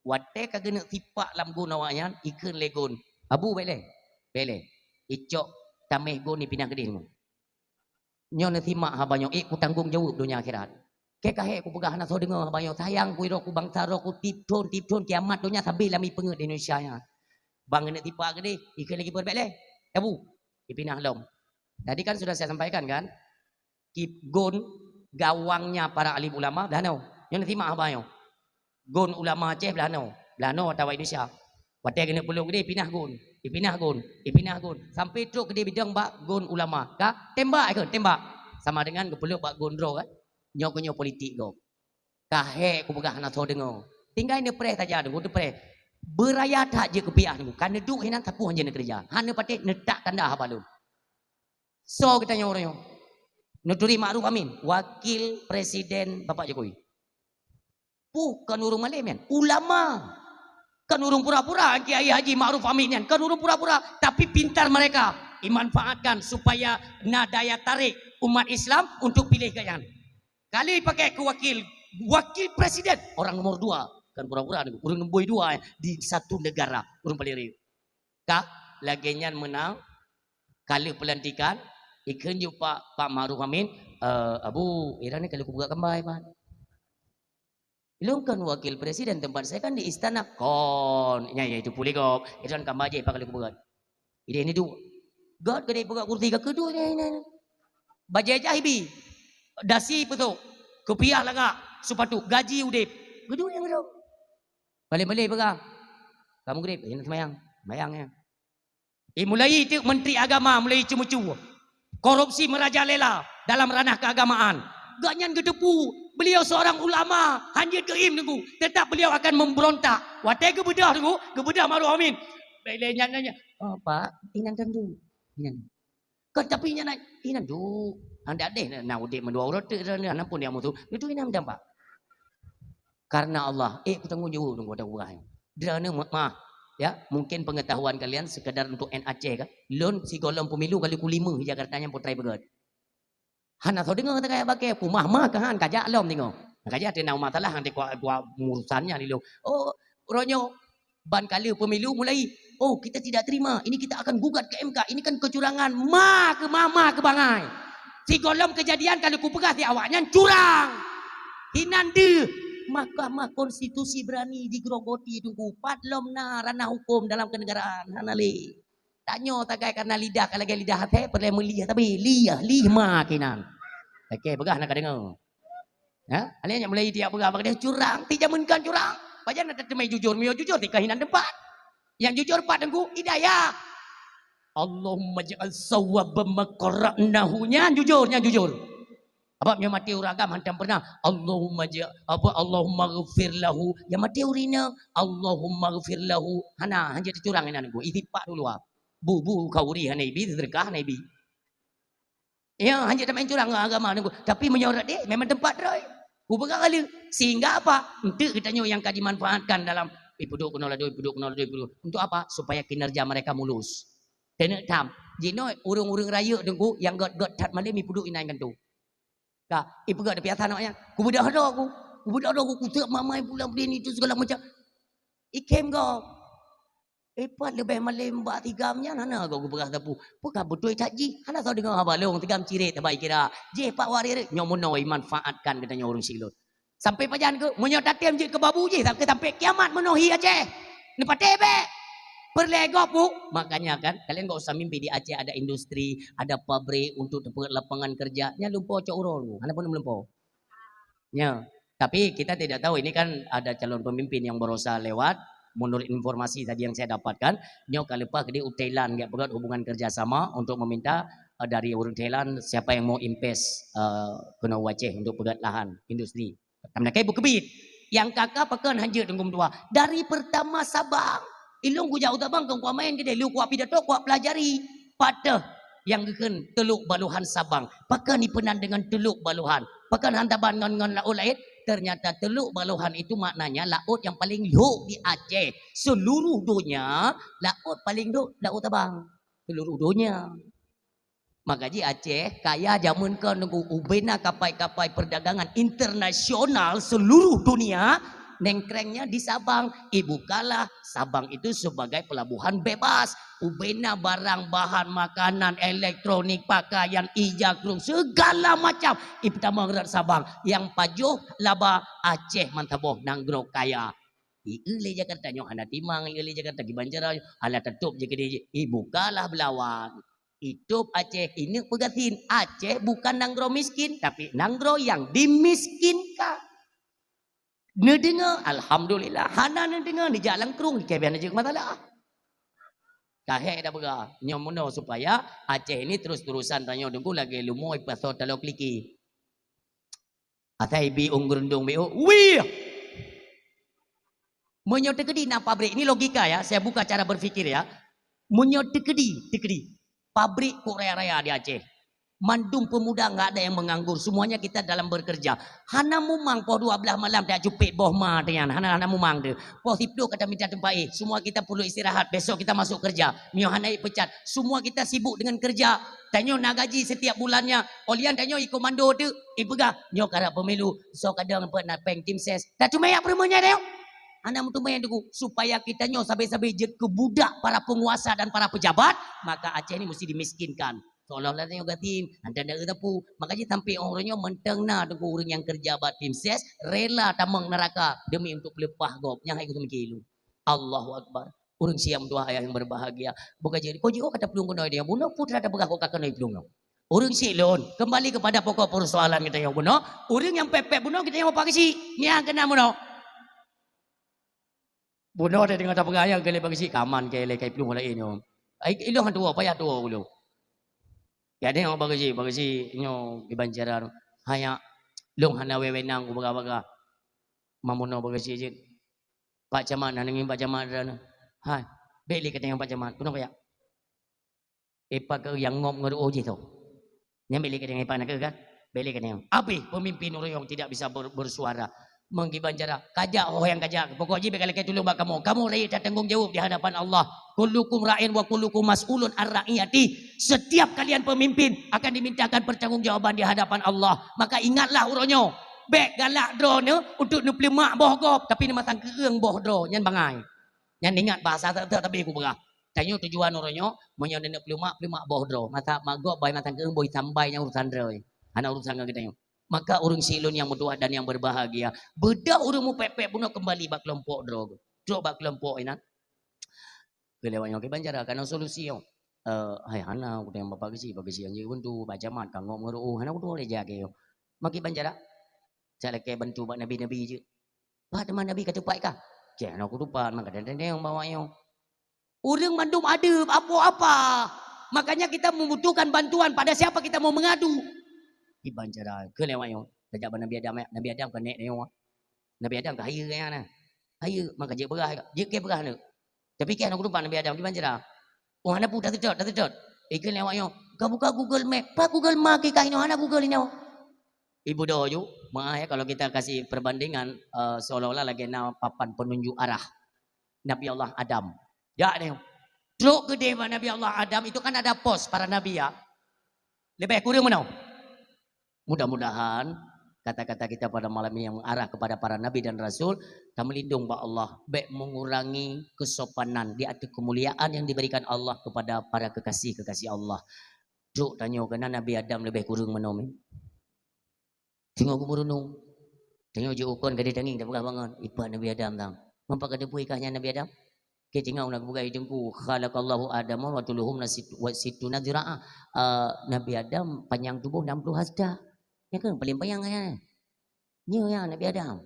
Watée ka geuneuk sipak lam gon awaknyan, ikheun lé gon. Abu bék lé. Bék lé. Icok taméh gon ipinah keudeh. Nyoe neusimak haba nyoe, ék kutanggong jaweueb donya akhirat. Keu kahé kupeugah hana soe deungoe haba nyoe, sayang kuiroku bangsa roku tieb thon tieb thon kiamat donya sabe lami peungeut di Indonesia nyan. Bang keuneuk tipak keudeh, ikheun lagi peureubek lé. Tabu, ipinah lom. Tadi kan sudah saya sampaikan kan, kip gon gawangnya para alim ulama belanoe. Nyoe neusimak haba nyoe. Gon ulama Aceh belanoe, belanoe atawa Indonesia. Watée keuneuk pulok geude ipinah gon, ipinah gon, ipinah gon sampai trok geude bidong bak gon ulama. Ka tembak ikon tembak sama dengan geupulok bak gon droe kan. Nyoe keuh nyoe politik gob. Ka hék kupeugah hana soe deungoe. Tinggai neupreh saja Teungku, neupreh. Beuraya that jeuet keupiah Teungku. Ka neuduek hinan sapeue han jeuet neukeureuja. Hana patéh neutak tanda haba lôn. Soe geutanyoe uroe nyoe? Neuturi Ma'ruf Amin, wakil presiden Bapak Jokowi. Puh, kon ureuëng malém nyan, ulama. Kon ureuëng pura-pura, Kiai Haji Ma'ruf Amin nyan, kon ureuëng pura-pura, tapi pintar mereka dimanfaatkan supaya na daya tarik umat Islam untuk pilih gobnyan. Kali pakai keu wakil, wakil presiden, orang nomor dua, kon pura-pura, ureuëng nombor dua di satu negara, ureuëng paling rayeuk. Ka lagée nyan meunan, ka lheueh peulantikan, ikheun jumpa Pak Ma'ruf Amin, "Eh, Abu, ira ni ka lheueh kupeugah keumbali, Pak." Ilôn kan wakil presiden, tempat saya kan di istana. Kon, nya, ya itu pulih gob. Itu kan kamba jih pakali kubeugöt. Ideh ni tu. Göt geude peugöt kursi ka keudua nya, nya, nya. Bajée jah ibi. Dasi peusok. Kupiah lagak. Sepatu. Gaji udeb. Keudua nyang keudua. Balik-balik pegang. Kamu grip, ini semayang. Semayang ya. Eh, mulai itu Menteri Agama mulai ceumeucue. Korupsi merajalela dalam ranah keagamaan. Gobnyan geuteupeue, beliau seorang ulama, hana jeuet keu im Teungku, tetap beliau akan memberontak. Watée geubeudôh Teungku, geubeudôh Ma'ruf Amin. Bèk lé nyan nanya, "Oh, Pak, inan tantu." Inan. Kan tapi nyan nanya, "Inan tu." Anda deh na udeb meudua uroe teuk, na pun dia musuh. Itu inan dan Pak. Karena Allah, eh, kutanggung jawab nunggu ada orang. Droeneuh meu'ah, ya, mungkin pengetahuan kalian sekedar untuk N Aceh kan. Lôn sigohlom pemilu kali kulima di Jakarta nyang putrai peugöt. Hana soe deungoe kata kaya bakée, kumah mah kahan, kajak lom deungoe. Kajak teu na masalah, nanti kuat, kuat urusannya di lôn. Oh, uroe nyoe, ban kali pemilu mulai, "Oh, kita tidak terima. Ini kita akan gugat ke M K. Ini kan kecurangan." Ma keu mama keu bangai. Sigohlom kejadian kalau kupeugah di awaknyan curang. Hinan deuh. Mahkamah Konstitusi berani digerogoti Teungku. Pat lom na ranah hukum dalam kenegaraan. Hana lé. Tanyoe tagai karena lidah, kalau lagée lidah até, peureulée meuliah, tapi liah, liah ma kinan. Oke, peugah na ka deungoe. Ha? Alèh nyang mulai tiap peugah bak dia curang, ti jameun kan curang. Pajan ada teumai jujur, mio jujur, ti kahinan tempat. Yang jujur pat Teungku, hidayah. Allahumma ja'al sawaba ma qara'nahu. Nyan jujur, nyan jujur. Apa nyoe maté ureuëng agam hantam pernah, Allahumma ja-, apa, Allahumma ghfir lahu. Yang maté ureuëng inong, Allahumma ghfir lahu. Hana, hanya curang inan Teungku. Isi pak dulu ah. Bu, bu, kau uri hana ibi, sedekah hana ibi. Ya, hanya teman curang agama Teungku. Tapi meunyoe rot deh, memang tempat roi. Kupeugah kali. Sehingga apa? Untuk kita nyoe yang ka dimanfaatkan dalam, eh, puduk kena lado, puduk kena lado, puduk. Untuk apa? Supaya kinerja mereka mulus. Tenek tam. Jinoe ureuëng-ureuëng rayeuk Teungku yang göt-göt that malem ipuduk inan kan tu. Ka, ipeugah ada piasa nak ya. Kubeudôh dah aku. Kubeudôh dah aku kutek mamai pulang berdini itu segala macam. Ikem kau. Eh, pat leubeh malem bak tigam nyan hana kau geupeugah sapeue. Peugah beutôi that jih. Hana soe deungoe haba lôn tigam cirét haba ikira. Jih pak warir nyoe meunoe manfaatkan geutanyoe ureuëng silot. Sampai pajan keu, meunyoe tatem jeuet keu babu jih, sampai, sampai kiamat meunohi Aceh. Neupatéh bék. Peureulée gob bu. Makanya kan, kalian gak usah mimpi di Aceh ada industri, ada pabrik untuk tempat lapangan kerja. Nya lumpo cok uroe lu. Hana pun lumpo. Nya. Tapi kita tidak tahu, ini kan ada calon pemimpin yang barosa lewat. Menurut informasi tadi yang saya dapatkan, nyoe ka leupah di Thailand, gak peugah hubungan kerjasama untuk meminta, eh, dari orang Thailand siapa yang mau invest, eh, keunoe u Aceh untuk peugah lahan industri. Tam nakei bukeubiet. Nyang ka-ka pakon hanjeuet Teungku meutuah. Dari pertama Sabang. Ilôn kujak u Sabang kon kumaén keudeh, lôn kupidato, kupeulajari. Pat teuh nyang geukheun Teluk Baluhan Sabang. Pakon ipeunan deungon Teluk Baluhan? Pakon han taban ngon, ngon laôt laén? Ternyata Teluk Baluhan itu maknanya laôt nyang paling lhok di Aceh. Seluruh donya, laôt paling lhok Laôt Sabang. Seluruh donya. Maka jih Aceh kaya jameun kon Teungku, ubena kapai-kapai perdagangan internasional seluruh dunia nengkrengnya di Sabang. Ibukalah Sabang itu sebagai pelabuhan bebas. Ubena barang bahan makanan, elektronik, pakaian, ija, krung, segala macam ipeutamong rot Sabang. Nyang pajoh laba Aceh mantong boh nanggroe kaya. Ieu lé Jakarta nyoe hana timang, ieu lé Jakarta kiban cara, hana tatôb jih keudeh jih. Ibukalah beulawan. Itôb Aceh, ineuk peugasien. Aceh bukan nanggroe miskin, tapi nanggroe nyang dimiskinkan. Neudeungoe, alhamdulillah. Hana neudeungoe, neujak lam krueng, dikebeh neujeuet masalah. Kahé dah peugah, nyoe meunoe supaya Aceh ini terus-terusan tanyoe Teungku lagée lumoe pasoe taloe kliki. Asai bi ung geurundong bi, oh, wih! Meunyoe teukeudi na pabrik, ini logika ya, saya buka cara berpikir ya. Meunyoe teukeudi, teukeudi, pabrik kok raya-raya di Aceh. Mandum pemuda nggak ada yang menganggur, semuanya kita dalam bekerja. Hana mumang poh dua belas malam tak cupet boh ma teuh nyan, hana, hana mumang teuh. Poh siplôh ka taminta teumpat éh, semua kita perlu istirahat, besok kita masuk kerja. Meunyoe hana ipecat, semua kita sibuk dengan kerja. Tanyoe na gaji setiap bulannya, olian tanyoe ikomando teuh, ipeugah, nyoe karap pemilu, soe kadang peuet na péng tim ses. Dak cuma yak peureumeun nyan tanyoe. Hana meuteumé nyang teungku, supaya kita nyoe sabe-sabe jeuet keu budak para penguasa dan para pejabat, maka Aceh ni mesti dimiskinkan. Seolah-olah tanyoe gasien, hantom na eu sapeue. Maka jih sampai uroe nyoe mantong na teungku ureueng nyang keureuja bak tim ses, rela tamong neuraka demi untuk peuleupah gob. Nyang hai kuteumiki lôn. Allahu Akbar. Ureueng siam tuha ayah yang berbahagia. Bukan jadi, kau jih ka taplueng keunoe dia. Bunoe peue teuma tapeugah kok ka keunoe plueng nyoe. Ureueng syiek lôn, kembali kepada pokok persoalan kita nyoe bunoe. Ureueng nyang pèt-pèt bunoe kita nyoe pakri syiek. Nyang keunan bunoe. Bunoe teuh deungon tapeugah nyan keu lé pakri syiek, kaman keu lé kai plueng laén nyoe. Ai, ilôn han tuwoe, payah tuwoe ulôn. Jadi nyoe pakri syiek, pakri syiek nyoe kiban cara. Hai, lôn hana wewenang kupeugah-peugah. Mamunoe pakri syiek jeuet. Pak Camat, hana ngieng Pak Camat droeneuh. Hai, bèk lé katanyong Pak Camat. Keunoe kajak. Ipa keu nyang ngop ngon ruoh jih tu. Nyan bèk lé katanyong ipa nakeuh kan? Bèk lé katanyong. Abéh pemimpin ureueng nyang tidak bisa ber-, bersuara. Meukiban cara, kajak ho nyang kajak. Pokok jih bèk ka lakèe tulông bak kamoe. Kamoe rakyat tatanggong jaweueb di hadapan Allah. Kullukum ra'in wa kullukum mas'ulun an ra'iyati. Setiap kalian pemimpin akan dimintakan pertanggungjawaban di hadapan Allah. Maka ingatlah uroe nyoe. Bèk galak droeneuh untuk neupeuleumak boh gob, tapi neumasang keureung boh droe. Nyan bangai. Nyan ingat bahasa teuk-teuk tapi kupeugah. Tanyoe tujuan uroe nyoe, meunyoe neuneuk peuleumak, peuleumak boh droe. Masa mak gob bai masa keueung boh itam bai nyang urusan droe. Hana urusan ngon geutanyoe. Maka ureueng syiek lôn nyang meutuwah dan nyang berbahagia, beudôh ureueng mupèt-pèt bunoe kembali bak keulompok droe. Trok bak keulompok inan. Keu lewat nyoe kiban cara kana solusi nyoe. Eh, hai hana kutanyong bak pakri syiek, pakri syiek nyang jeuet bantu, Pak Camat ka ngop ngon ruoh, hana kutuwoe lé jak keu nyoe. Meukiban cara. Cak lakèe bantu bak nabi-nabi jeuet. Pat teuma Nabi ka teupat kah? Ceh, hana kuteupat, maka teuntèe bak awak nyoe. Ureueng mandum adeub, apo apa. Makanya kita membutuhkan bantuan pada siapa kita mau mengadu. Kiban cara, keu lewat nyoe. Tajak bak Nabi Adam, Nabi Adam ka nèk nyoe. Nabi Adam ka hayeue nyan na. Hayeue, maka jeuet beurah, jeuet keu beurah nyoe. Tapi keu hana kuteupat Nabi Adam, kiban cara. Oh, hana peue, taseutôt, taseutôt. Ikeu lewat nyoe. Ka buka Google Map. Pat Google Map keu ka inoe, hana Google inoe. Ibu doh ju, maaf ya kalau kita kasih perbandingan, eh, seolah-olah lagèe na papan penunjuk arah Nabi Allah Adam. Jak deh. Trok keudeh bak Nabi Allah Adam itu kan ada pos para nabi ya. Lebih kurang mana? Mudah-mudahan kata-kata kita pada malam ini yang mengarah kepada para nabi dan rasul, ka meulindong bak Allah, bèk mengurangi kesopanan di ateueh kemuliaan yang diberikan Allah kepada para kekasih-kekasih Allah. Trok tanyoe keunan Nabi Adam lebih kurang meunoe. Teungoh geumeurunoe. Teungoh jiukon gadéh tangieng tapeugah bangon, ipat Nabi Adam tam. Meupat ka teupeue kah nyan Nabi Adam? Keu teungoh na geupeugah i teungku, khalaqallahu Adama wa tuluhum na sit-, wa sittuna zira'a. Eh, Nabi Adam panyang tuboh enam puluh hasta. Nyan kan paléng panyang nyan. Nyoe ya Nabi Adam.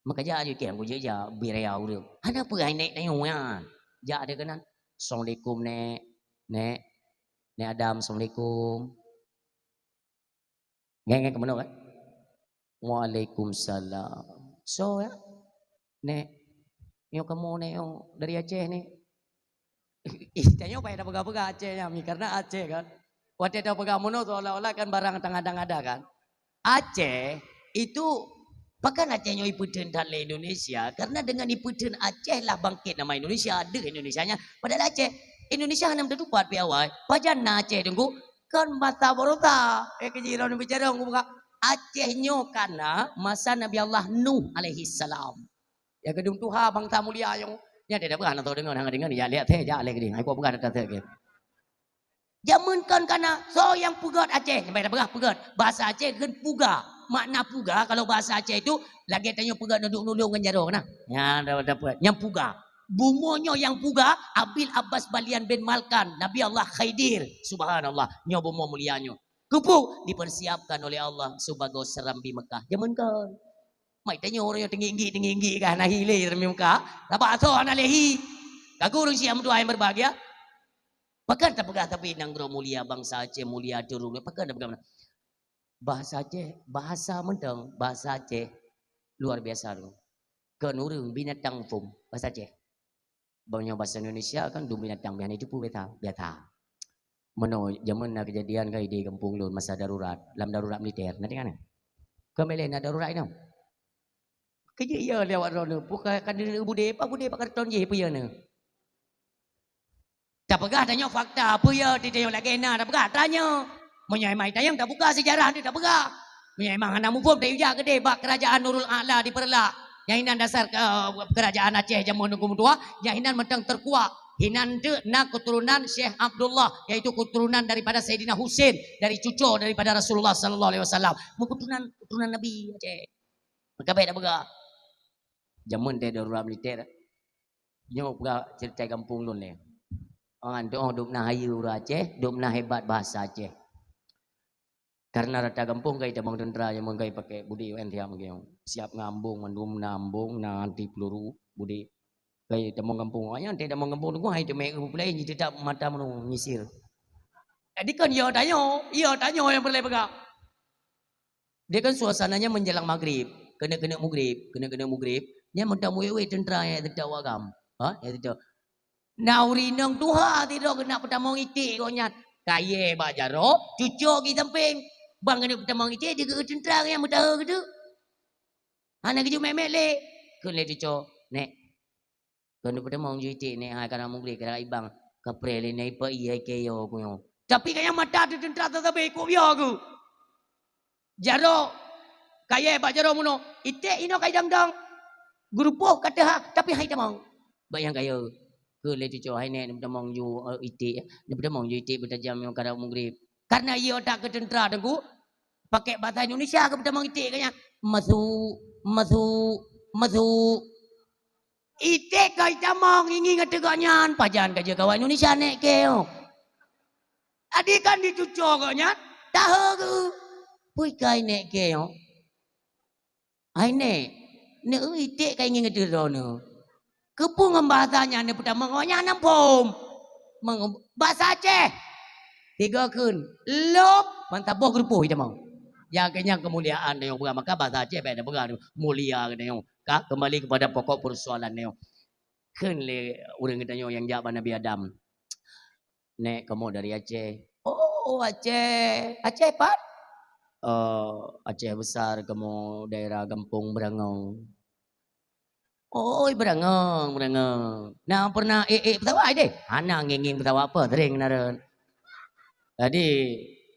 Maka jak ju kian ku jak biraya ureueng. Hana peue hai nèk tanyoe nyan. Jak ada keunan. Assalamualaikum nèk. Nèk. Nèk Adam, assalamualaikum. Nyan, nyan keunoe kan? Waalaikumsalam. Soe ya? Nèk. Nyoe kamoe nèk, nyoe dari Aceh nèk. Ih, tanyoe payah tapeugah-peugah Aceh nyan, Mi, karena Aceh kan. Watèe tapeugah meunoe seolah-olah kan barang tang ada-ada kan. Aceh itu, pakon Aceh nyoe ipeutheun that lé Indonesia, karena dengan ipeutheun Aceh lah bangkit nama Indonesia, deuh Indonesia nyan. Padahal Aceh, Indonesia hana meutupat pi awai. Pajan na Aceh teungku? Kon masa baroesa. Eh, keu jih droeneuh bicara, kubuka. Aceh nyoe ka na masa Nabi Allah Nuh alaihissalam. Ya, geudong tuha bangsa mulia nyoe. Nyan dia dah peugah, hana tau deungoe, hana deungoe, ya, lihat teh, jak lé keudeh. Hai, kok peugah, dah teu, oke. Jameun kon ka na, soe nyang peugöt Aceh? Nyang peugah peugöt. Bahasa Aceh kheun puga. Makna puga, kalau bahasa Aceh itu, lagèe tanyoe peugöt nuduk nulung ngon jaroe, nah. Nyan, dah, dah peugöt. Nyang puga. Bumoe nyoe nyang puga, Abil Abbas Balian bin Malkan, Nabi Allah Khidir. Subhanallah. Nyoe bumoe mulia nyoe. Keupeue dipersiapkan oleh Allah sibagoe seurambi Mekah. Jameun kon. Mai tanyoe ureueng nyoe teunggik-nggik, teunggik-nggik kah, na hi lé seurambi Mekah. Sabab asoe hana lé hi. Ka ureueng syiah meutuah nyang berbahagia. Pakon tapeugah tapi nanggroe mulia, bangsa Aceh mulia, turun. Pakon tapeugah meunan? Bahasa Aceh, bahasa mantong, bahasa Aceh luar biasa tu. Kon ureuëng, binatang phôn, bahasa Aceh. Bang nyoe bahasa Indonesia kan dum binatang, biasa itu pun biasa, biasa. Meunoe jameun na keujadian kan di gampông lôn masa darurat, lam darurat militer, na deungoe? Kon mileh na darurat inong. Keujeuet ya lewat droeneuh, bukan kan budé, apa budé bak karton jih peue ya neuh. Tapeugah tanyoe fakta, peue ya di tanyoe lagée na tapeugah tanyoe. Meunyoe mai tayang tabuka sejarah tu tapeugah. Meunyoe memang hana muphom tayue jak keudeh bak kerajaan Nurul A'la di Peureulak. Nyang inan dasar ke, kerajaan Aceh jameun Teungku meutuah, nyang inan mantong teukuak. Hinan teuk na keturunan Syekh Abdullah, yaitu keturunan daripada Saidina Husain, dari cucu daripada Rasulullah sallallahu alaihi wasallam. Meuketurunan keturunan Nabi Aceh. Maka baik tapeugah. Jameun teuh darurat militer. Nyoe peugah cerita gampông lôn lé. Orang tu oh dum na hayeue ureuëng Aceh, dum na hebat bahasa Aceh. Karena rata gampông kai tamong tentara nyang meukai pakai budi U N tiap meugiong. Siap ngambong mandum na ambong na anti peluru budi. Kai tamong gampông. Ayang teh tamong gampông tu hai teumé pulai nyi tetap mata menu nyisir. Jadi kan ya tanyoe, ya tanyoe yang perlu pegang. Dia kan suasananya menjelang maghrib, keuneuk-keuneuk mugrib, keuneuk-keuneuk mugrib. Nyan meutam wék-wék tentara nyang teutab wagam. Ha, nyang teutab. Na ureuëng inong tuha sidroe keuneuk peutamong iték gobnyan. Kayée bak jaroe, cucok di sampéng. Bang keuneuk peutamong iték, di keu tentara nyang meutahe geuteuk. Hana geujok mèk-mèk lé. Kheun lé cucok, "Nek, keuneuk peutamong ju iték, Nek, hai karang mugrib, karang ibang. Kapreh lé nai peuié hai kèe yo ku nyoe." Tapi ka nyang mata teuh teuntara teuh sabe ikôt yo ku. Jaroe, kayée bak jaroe meunoe, iték inoe kai dang-dang. Geurupoh ka teuhah, tapi hai tamong. Bak nyang kayée, keu lé cucok hai nèk neupeutamong ju, eh, iték, neupeutamong ju iték beutajam nyoe karang mugrib. Karena ié otak keu teuntara teungku, pakai bahasa Indonesia keu peutamong iték ka nyan. Masuk, masuk, masuk. Iték ka itamong, ingi ngon teugok nyan, pajan ka jeuet kawan Indonesia nèk kèe nyoe. Adi kan dicuco gobnyan, tahe geu. Pui kai nèk kèe nyoe. Hai nèk, neu iték kai ngieng ateueh droeneuh. Keupeue ngon bahasa nyan neupeutamong gobnyan hana muphom. Meng-, bahasa Aceh. Tiga kheun, lop, mantap boh geurupoh itamong. Nyang keu nyan keumuliaan tanyoe peugah, maka bahasa Aceh bèk tapeugah mulia geutanyoe. Ka kembali kepada pokok persoalan nyoe. Kheun lé ureuëng geutanyoe nyang jak bak Nabi Adam. Nek, kamoe dari Aceh. Oh, Aceh. Aceh pat? Eh, Aceh besar, kamoe daerah Gampong Berangong. Oi, Berangong, Berangong. Na pernah ék-ék pesawat deh? Hana ngieng-ngieng pesawat apa, sering na rot. Jadi,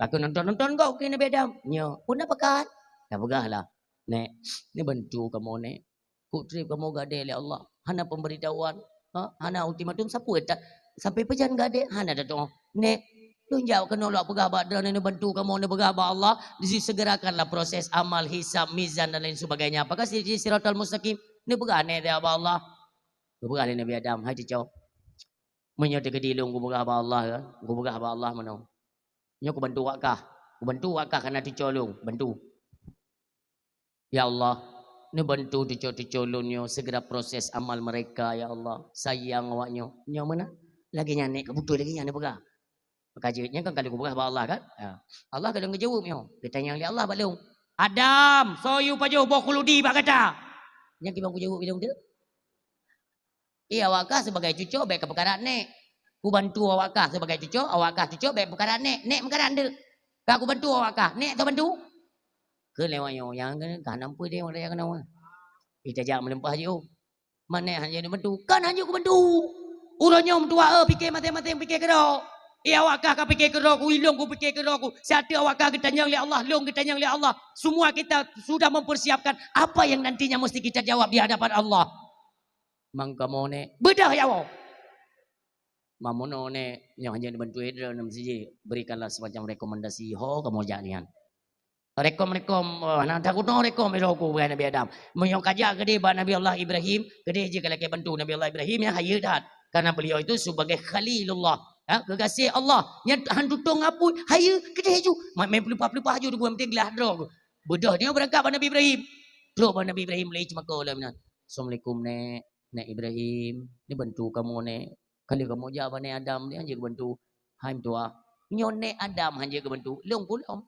aku nonton-nonton kok ke Nabi Adam. Nyo, pun dah pekat. Dah peugah lah. Nek, ni bantu kamoe, Nek. Kok trép kamoe gadée lé Allah. Hana pemberitahuan. Ha? Hana ultimatum sapeue ta-, sampai pajan gadée. Hana datang. Nek, lôn jak keunoe lôn peugah bak droeneuh neubantu kamoe neupeugah bak Allah. Disegerakanlah proses amal, hisab, mizan dan lain sebagainya. Apakah si-, si-, siratal mustaqim? Neupeugah nèk bak Allah. Neupeugah lé Nabi Adam, "Hai cuco. Meunyoe teukeudi lôn kupeugah bak Allah, ya. Kupeugah bak Allah meunoe. Nyoe kubantu awak kah. Kubantu awak kah kana cuco lôn. Bantu." Ya Allah, neubantu cuco-cuco lôn nyoe segera proses amal mereka, ya Allah. Sayang awak nyoe. Nyoe meunan. Lagée nyan nèk keubeutôi lagée nyan neupeugah. Maka jeuet nyan kan ka lheueh kupeugah bak Allah kan? Ha. Allah ka lheueh geujaweueb nyoe. Geutanyong lé Allah bak lôn. "Adam, soe yue pajoh boh khuludi bak gata?" Nyan kiban kujaweueb lé lôn tu. Iya, awak kah sebagai cuco bèk kapeukarat nèk. Kubantu awak kah sebagai cuco, awak kah cuco bèk peukarat nèk. Nèk meukarat ndeuk. Ka kubantu awak kah, nèk tabantu. Keu lewat nyoe, nyang keu ka nam pui deh, wala nyang keunoe. Ita jak meuleumpah jiôh. Man nèk hana neubantu, kan hana kubantu. Uroe nyoe meutuah, eh, pike maséng-maséng pike keudroe. Eh, awak kah ka pike keudroe ku, ilôn ku pike keudroe ku. Siat teuk awak kah geutanyong lé Allah, lôn geutanyong lé Allah. Semua kita sudah mempersiapkan apa yang nantinya mesti kita jawab di hadapan Allah. Mang kamoe nèk, beudôh ya Allah. Mamono nèk, nyoe hana neubantu droe nam siji, berikanlah semacam rekomendasi, ho kamoe jak nian. Rekom-rekom, oh, na takot no rekom iro ku bukan Nabi Adam. Meunyoe ka jak keudeh bak Nabi Allah Ibrahim, keudeh jih ka lakée bantu Nabi Allah Ibrahim nyang hayeue that. Karena beliau itu sebagai khalilullah, ha, keugaséh Allah. Nyan han tutong apui, hayeue keudeh ju. Mak main peulupah-peulupah ju deungon meuting glah droe. Beudôh nyoe beurangkat bak Nabi Ibrahim. Trok bak Nabi Ibrahim lé ceumako lom nyan. "Assalamualaikum, Nèk. Nèk Ibrahim, neubantu kamoe, Nèk. Ka lheueh kamoe jak bak Nèk Adam, nyan jeuet geubantu." "Hai meutuah, nyoe Nèk Adam han jeuet geubantu, lôn pun lom."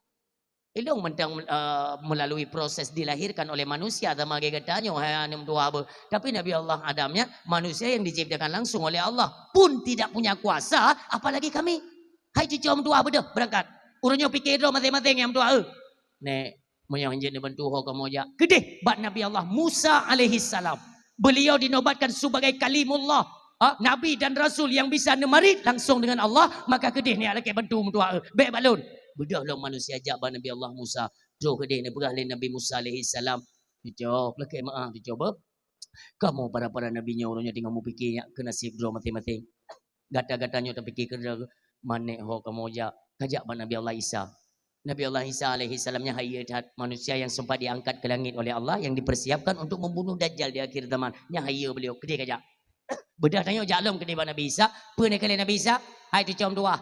Ilong mantong, eh, melalui proses dilahirkan oleh manusia sama lagèe geutanyoe, hai aneuk meutuah beuh. Tapi Nabi Allah Adam nyan manusia yang diciptakan langsung oleh Allah, pun tidak punya kuasa, apalagi kami. Hai cucoe meutuah beudôh beurangkat. Uroe nyoe pike droe maséng-maséng nyang meutuah, eh. Nèk, meunyoe hanjeuet neubantu ho kamoe jak. Keudeh bak Nabi Allah Musa alaihissalam. Beliau dinobatkan sebagai kalimullah, ha, nabi dan rasul yang bisa neumarit langsung dengan Allah, maka keudeh nèk lakèe bantu meutuah, eh. Bèk bak lôn. Beudôh lom manusia jak bak Nabi Allah Musa. Troh keudeh neupeugah lé Nabi Musa alaihissalam, "Cucoe, lakèe meu'ah, cucoe beuh. Kamoe para-para nabi nyoe uroe nyoe teungoh mupike nyak keu naseb droe maséng-maséng. Gata-gata nyoe tapike keudroe, manèk ho kamoe jak, kajak bak Nabi Allah Isa." Nabi Allah Isa alaihissalam nyan hayeu that, manusia yang sempat diangkat ke langit oleh Allah, yang dipersiapkan untuk membunuh Dajjal di akhir zaman. Nyan hayeu beliau, keudeh kajak. Beudôh tanyoe jak lom keudeh bak Nabi Isa, peue neukalon Nabi Isa? Hai cucoe meutuah.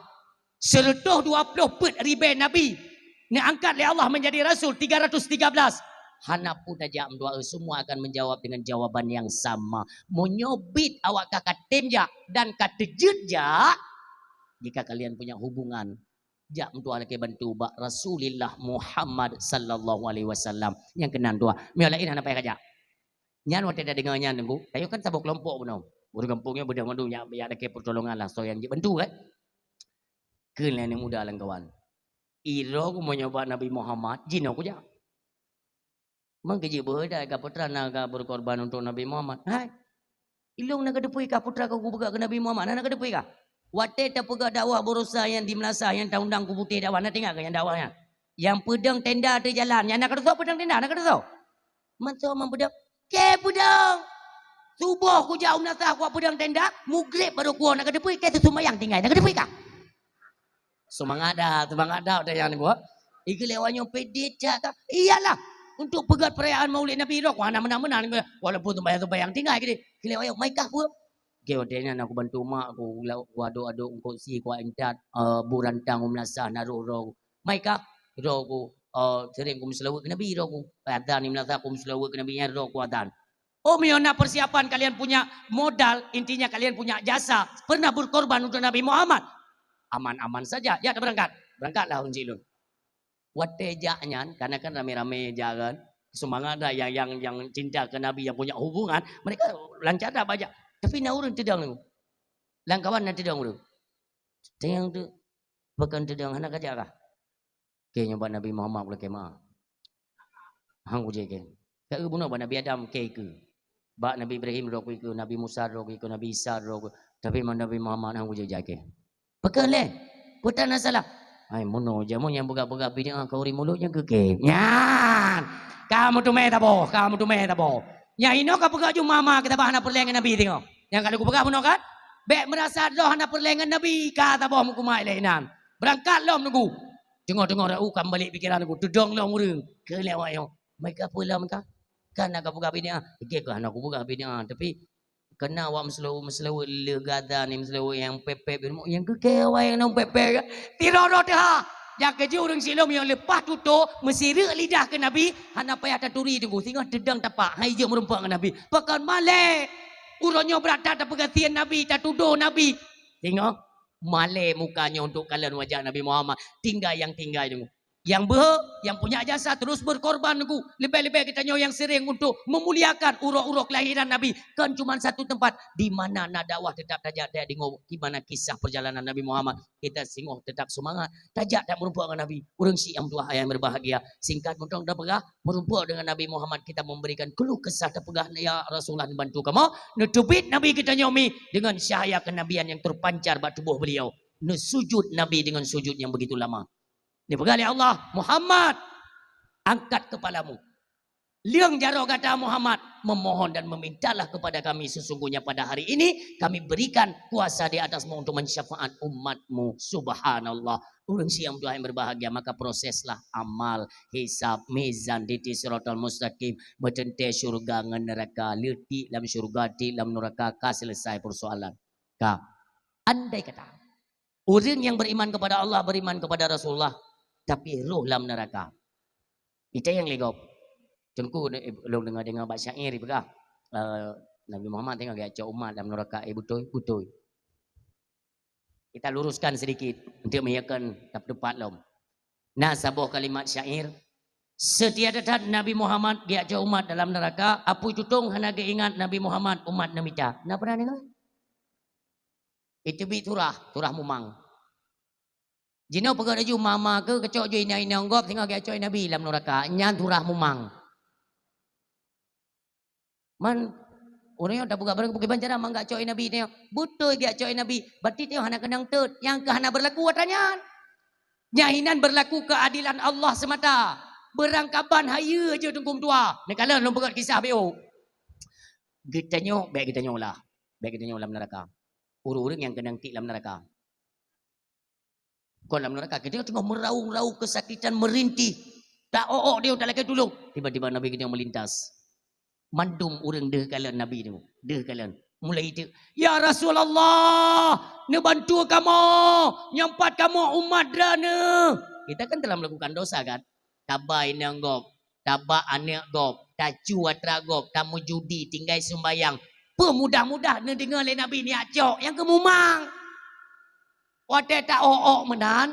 Seureutôh dua ploh peuet ribèe nabi neuangkat lé Allah menjadi rasul, tiga ratus tiga belas. Hana peue tajak meutuah, semua akan menjawab dengan jawaban yang sama. Meunyoe bit awak ka katem jak dan ka teujeuet jak, jika kalian punya hubungan, jak meutuah lakèe bantu bak Rasulullah Muhammad sallallahu alaihi wasallam. Nyang keunan tuah. Meunyoe laén hana payah kajak. Nyan watèe tadeungoe nyan, Teungku, tanyoe kan saboh keulompok bunoe. Ureueng gampông nyoe beudôh mandum nyak, nyak lakèe peutulongan lah, soe nyang jeuet bantu, kan? Kheun lé aneuk muda lam kawan. Droe ku meunyoe bak Nabi Muhammad, jinoe kujak. Meukeujeuet beuhe dai ka peue teuma na ka beukorban untuk Nabi Muhammad. Hai. Ilong na kateupeue kah peue teuma ka kupeugah keu Nabi Muhammad, na kateupeue kah? Watèe tapeugah dakwah baroesa nyang di meulasah nyang taundang ku putéh dakwah, na teuingat kah nyang dakwah nyan? Nyang peudong tenda ateueh jalan, nyan na kateusoe peudong tenda, na kateusoe? Mantong man peudong, "Kèe peudong! Suboh kujak u meulasah kupeudong tenda, mugreb barô kuwoe, na kateupeue, kèe teuseumayang tinggai, na kateupeue kah?" Seumangat that, seumangat that watèe nyan, Teungku. Igeulewat nyoe peuet that ka. Iyalah, untuk peugöt peurayaan Maulid Nabi droe ku hana meunan-meunan, walaupun seumayang-seumayang tinggai keudeh. Igeulewat nyoe, "Mai kah peue?" Oke, watèe nyan na kubantu mak ku, ku adôk-adôk eungkôt sie, ku intat, eh, bu rantang u meulasah, na rôh droe ku. "Mai kah?" Droe ku, eh, sering ku meuseulaweuet keu Nabi droe ku. Azan di meulasah ku meuseulaweuet keu Nabi, nyan droe ku azan. Oh, meunyoe na persiapan, kalian punya modal, intinya kalian punya jasa, pernah berkorban untuk Nabi Muhammad. Aman-aman saja. Ya, tabeurangkat. Beurangkatlah ureueng silueng. Watèe jak nyan, karena kan ramé-ramé jak kan. Seumangat that nyang, nyang, nyang cinta keu Nabi, nyang punya hubungan, mereka lancar that bajak. Tapi na ureueng teudong nyoe. Lam kawan na teudong ureueng. Teudong tu, pakon teudong hana kajak kah? Kèe nyoe bak Nabi Muhammad lakèe meu'ah. Han kujak kèe. Ka bunoe bak Nabi Adam kèe keu. Bak Nabi Ibrahim droe keu, Nabi Musa droe keu, Nabi Isa droe keu. Tapi bak Nabi Muhammad han kujak kèe. Pakon lé? Peue teuma na salah? Hai, bunoe jameun nyang peugah-peugah bid'ah ka uri mulod nyang keu kèe. Nyan. Ka meuteumé taboh, ka meuteumé taboh. Nyang inoe ka peugah ju mama kita bah hana peureulèe ngon Nabi teungoh. Nyang ka lheueh kupeugah bunoe kan? Bèk meurasa droe hana peureulèe ngon Nabi, ka taboh meukumai lé inan. Beurangkat lom Teungku. Teungoh-teungoh rot u ka meubalek pikeran Teungku, teudong lom ureueng. Keu lewat nyoe. Meuka peue lom ka? Kan na kapeugah bid'ah. Oke, keu hana kupeugah bid'ah, tapi keu na awak meuseulaweuet, meuseulaweuet le gada ni, meuseulaweuet nyang pèp-pèp, nyang keu kèe awak nyang na pèp-pèp ka. Tiroe-roe teuha. Nyang keujeuet ureueng silueng nyang leupah tutoe, meusireuk lidah keu Nabi, hana payah taturi Teungku. Singoh teudong tapak, hai jeuet meurumpok ngon Nabi. Pakon malèe. Uroe nyoe brat that tapeugah sien Nabi, tatudoh Nabi. Singoh. Malèe muka nyoe untuk kalon wajah Nabi Muhammad. Tinggai nyang tinggai Teungku. Nyang beuhe, nyang punya jasa terus berkorban Teungku. Leubeh-leubeh geutanyoe nyang sering untuk memuliakan uroe-uroe kelahiran Nabi. Kon cuma satu tempat, di mana na dakwah tetap tajak tajak deungoe di mana kisah perjalanan Nabi Muhammad. Kita singoh tetap seumangat. Tajak that meurumpok ngon Nabi. Ureueng syiah meutuah ayah yang berbahagia. Singkat mantong tapeugah, meurumpok dengan Nabi Muhammad kita memberikan keluh kesah tapeugah, "Ya Rasulullah, neubantu kamoe." Neuteubiet Nabi geutanyoe mi dengan cahaya kenabian yang terpancar bak tuboh beliau. Neusujud Nabi dengan sujud yang begitu lama. Dipeugah lé Allah, "Muhammad, angkat kepalamu. Leueng jaroe gata Muhammad, memohon dan memintalah kepada kami, sesungguhnya pada hari ini kami berikan kuasa di atasmu untuk mensyafaat umatmu." Subhanallah. Ureueng syiah meutuah yang berbahagia, maka proseslah amal, hisab, mizan, titi siratal mustaqim, meuteuntèe syeuruga ngon neuraka, le tiek lam syeuruga, tiek lam neuraka, ka selesai persoalan. Ka. Andai kata ureueng nyang beriman kepada Allah, beriman kepada Rasulullah, tapi roh lam neuraka. Ita nyang lé gob. Teungku, lôn deungoe-deungoe bak syair jipeugah, eh, Nabi Muhammad teungoh geucok umat lam neuraka, eh, beutôi, beutôi. Kita luruskan sedikit untuk meyakinkan tepat lom. Na saboh kalimat syair, "Seutia that-that Nabi Muhammad geujak cok umat dalam neuraka, apui tutong hana geuingat Nabi Muhammad umat neumita." Na pernah deungoe? Iteubiet surah, surah mumang. Jinoe peugah laju mama keu keucok ju inong-inong gob singoh geujak cok Nabi lam neuraka. Nyan surah mumang. Man, ureuëng nyang tapeugah barang pakriban cara mangat cok Nabi nyoe. Beutôi geujak cok Nabi, berarti nyoe hana keunong teut. Nyang keu hana berlaku atra nyan. Nyan hinan berlaku keadilan Allah semata. Beurangkaban hayeue jeuet Teungku meutuah. Neukalon lôn peugah kisah B O. Geutanyoe, bék geutanyoe lah. Bék geutanyoe lam neuraka. Ureuëng-ureuëng nyang keunong tiek lam neuraka. Kon lam neuraka, geutanyoe teungoh meuraung-raung keusakitan, meurintih. Ta-ok-ok dia, talakée tulông. Tiba-tiba Nabi geutanyoe meulintas. Mandum ureuëng deuh kalon Nabi tu, deuh kalon. Mulai itu, "Ya Rasulullah, neubantu kamoe, nyang pat kamoe umat Droeneueh." Kita kan telah melakukan dosa kan? Taba inong gob, taba aneuëk gob, tacu atra gob, tameujudi, tinggai seumbayang. Peumudah-mudah neudeungoe lé Nabi nyak cok, nyang keu mumang. Watée ta-ok-ok meunan,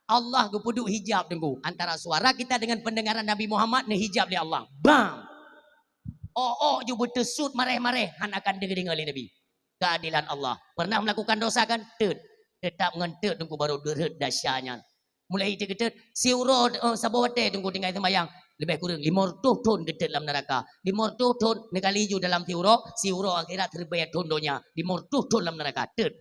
Allah geupeuduek hijab Teungku. Antara suara kita dengan pendengaran Nabi Muhammad neuhijab lé Allah. Bang! Ok-ok ju beuteusut maréh-maréh, hana akan deuh geudeungoe lé Nabi. Keadilan Allah. Pernah melakukan dosa kan? Teut. Teutap ngon teut Teungku baru deuh rhot dahsyat nyan. Mulai teukeuteuet, siuroe, eh, saboh watée Teungku tinggai seumbayang. Leubeh kureueng lima ratus thon geuteut lam neuraka. Lima ratus thon neukali ju dalam siuroe, siuroe akhirat ribée thon donya. Lima ratus thon lam neuraka. Teut.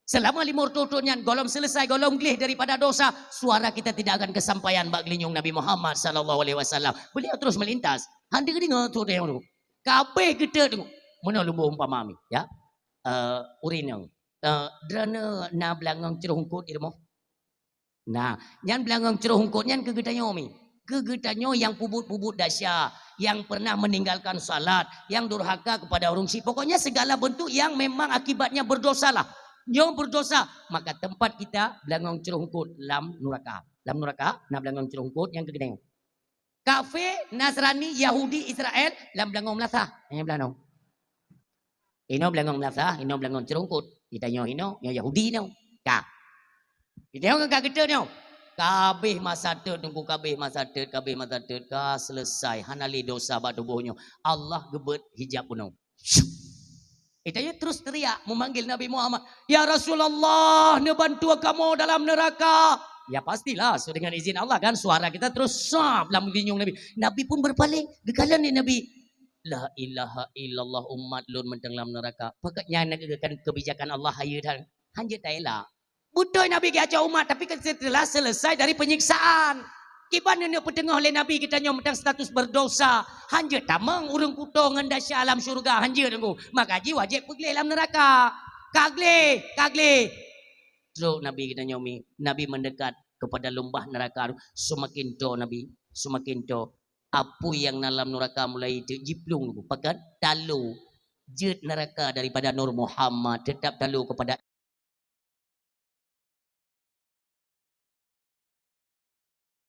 Selama lima ratus thon nyan, gohlom selesai, gohlom gleh daripada dosa, suara kita tidak akan kesampaian bak geulinyueng Nabi Muhammad sallallahu alaihi wasallam. Beliau terus melintas. Hana geudeungoe tu dia tu. Kabeh geuteut tu. Meunoe lôn beuumpama mi, ya. Eh, ureuëng inong. Eh, Droeneueh na beulangöng cruh eungkôt di rumoh? Nah, nyan beulangöng cruh eungkôt nyan keu geutanyoe mi. Keu geutanyoe nyang peubuet-peubuet desya, nyang pernah meninggalkan salat, nyang durhaka kepada ureuëng syik. Pokoknya segala bentuk yang memang akibatnya berdosalah. Nyoe berdosa, maka tempat kita beulangöng cruh eungkôt lam neuraka. Lam neuraka na beulangöng cruh eungkôt nyang keu geutanyoe. Kafé, Nasrani, Yahudi, Israel, lam beulangöng meulasah. Nyang beulangöng. Inoe beulangöng meulasah, inoe beulangöng cruh eungkôt. Geutanyoe inoe, nyoe Yahudi inoe. Ka. Geutanyoe ka geuteut nyoe. Kabeh masa teut Teungku, kabeh masa teut, kabeh masa teut. Ka selesai, hana lé dosa bak tuboh nyoe. Allah geubeuet hijab bunoe. Geutanyoe terus teriak memanggil Nabi Muhammad, "Ya Rasulullah, neubantu kamoe dalam neuraka." Ya pastilah, sesuai dengan izin Allah kan, suara kita terus sap lam geulinyueng Nabi. Nabi pun berpaling, geukalon lé Nabi. La ilaha illallah, umat lôn mantong lam neuraka. Pakon nyan na keubijakan Allah hayeue that. Hanjeuet taela. Beutôi Nabi geuajoe umat, tapi kan setelah selesai dari penyiksaan. Kiban neuneuek peuteungoh lé Nabi geutanyoe mantong status berdosa. Hanjeuet tamong ureuëng kuto ngon desya lam syeuruga, hanjeuet Teungku. Maka jih wajéb peugleh lam neuraka. Ka gleh, ka gleh. Trok Nabi geutanyoe mi, Nabi mendekat kepada lumbah neuraka, seumaken toe Nabi, seumaken toe. Apui nyang na lam neuraka mulai teuk jiplueng, pakon talo jeuet neuraka daripada Nur Muhammad, teutap talo kepada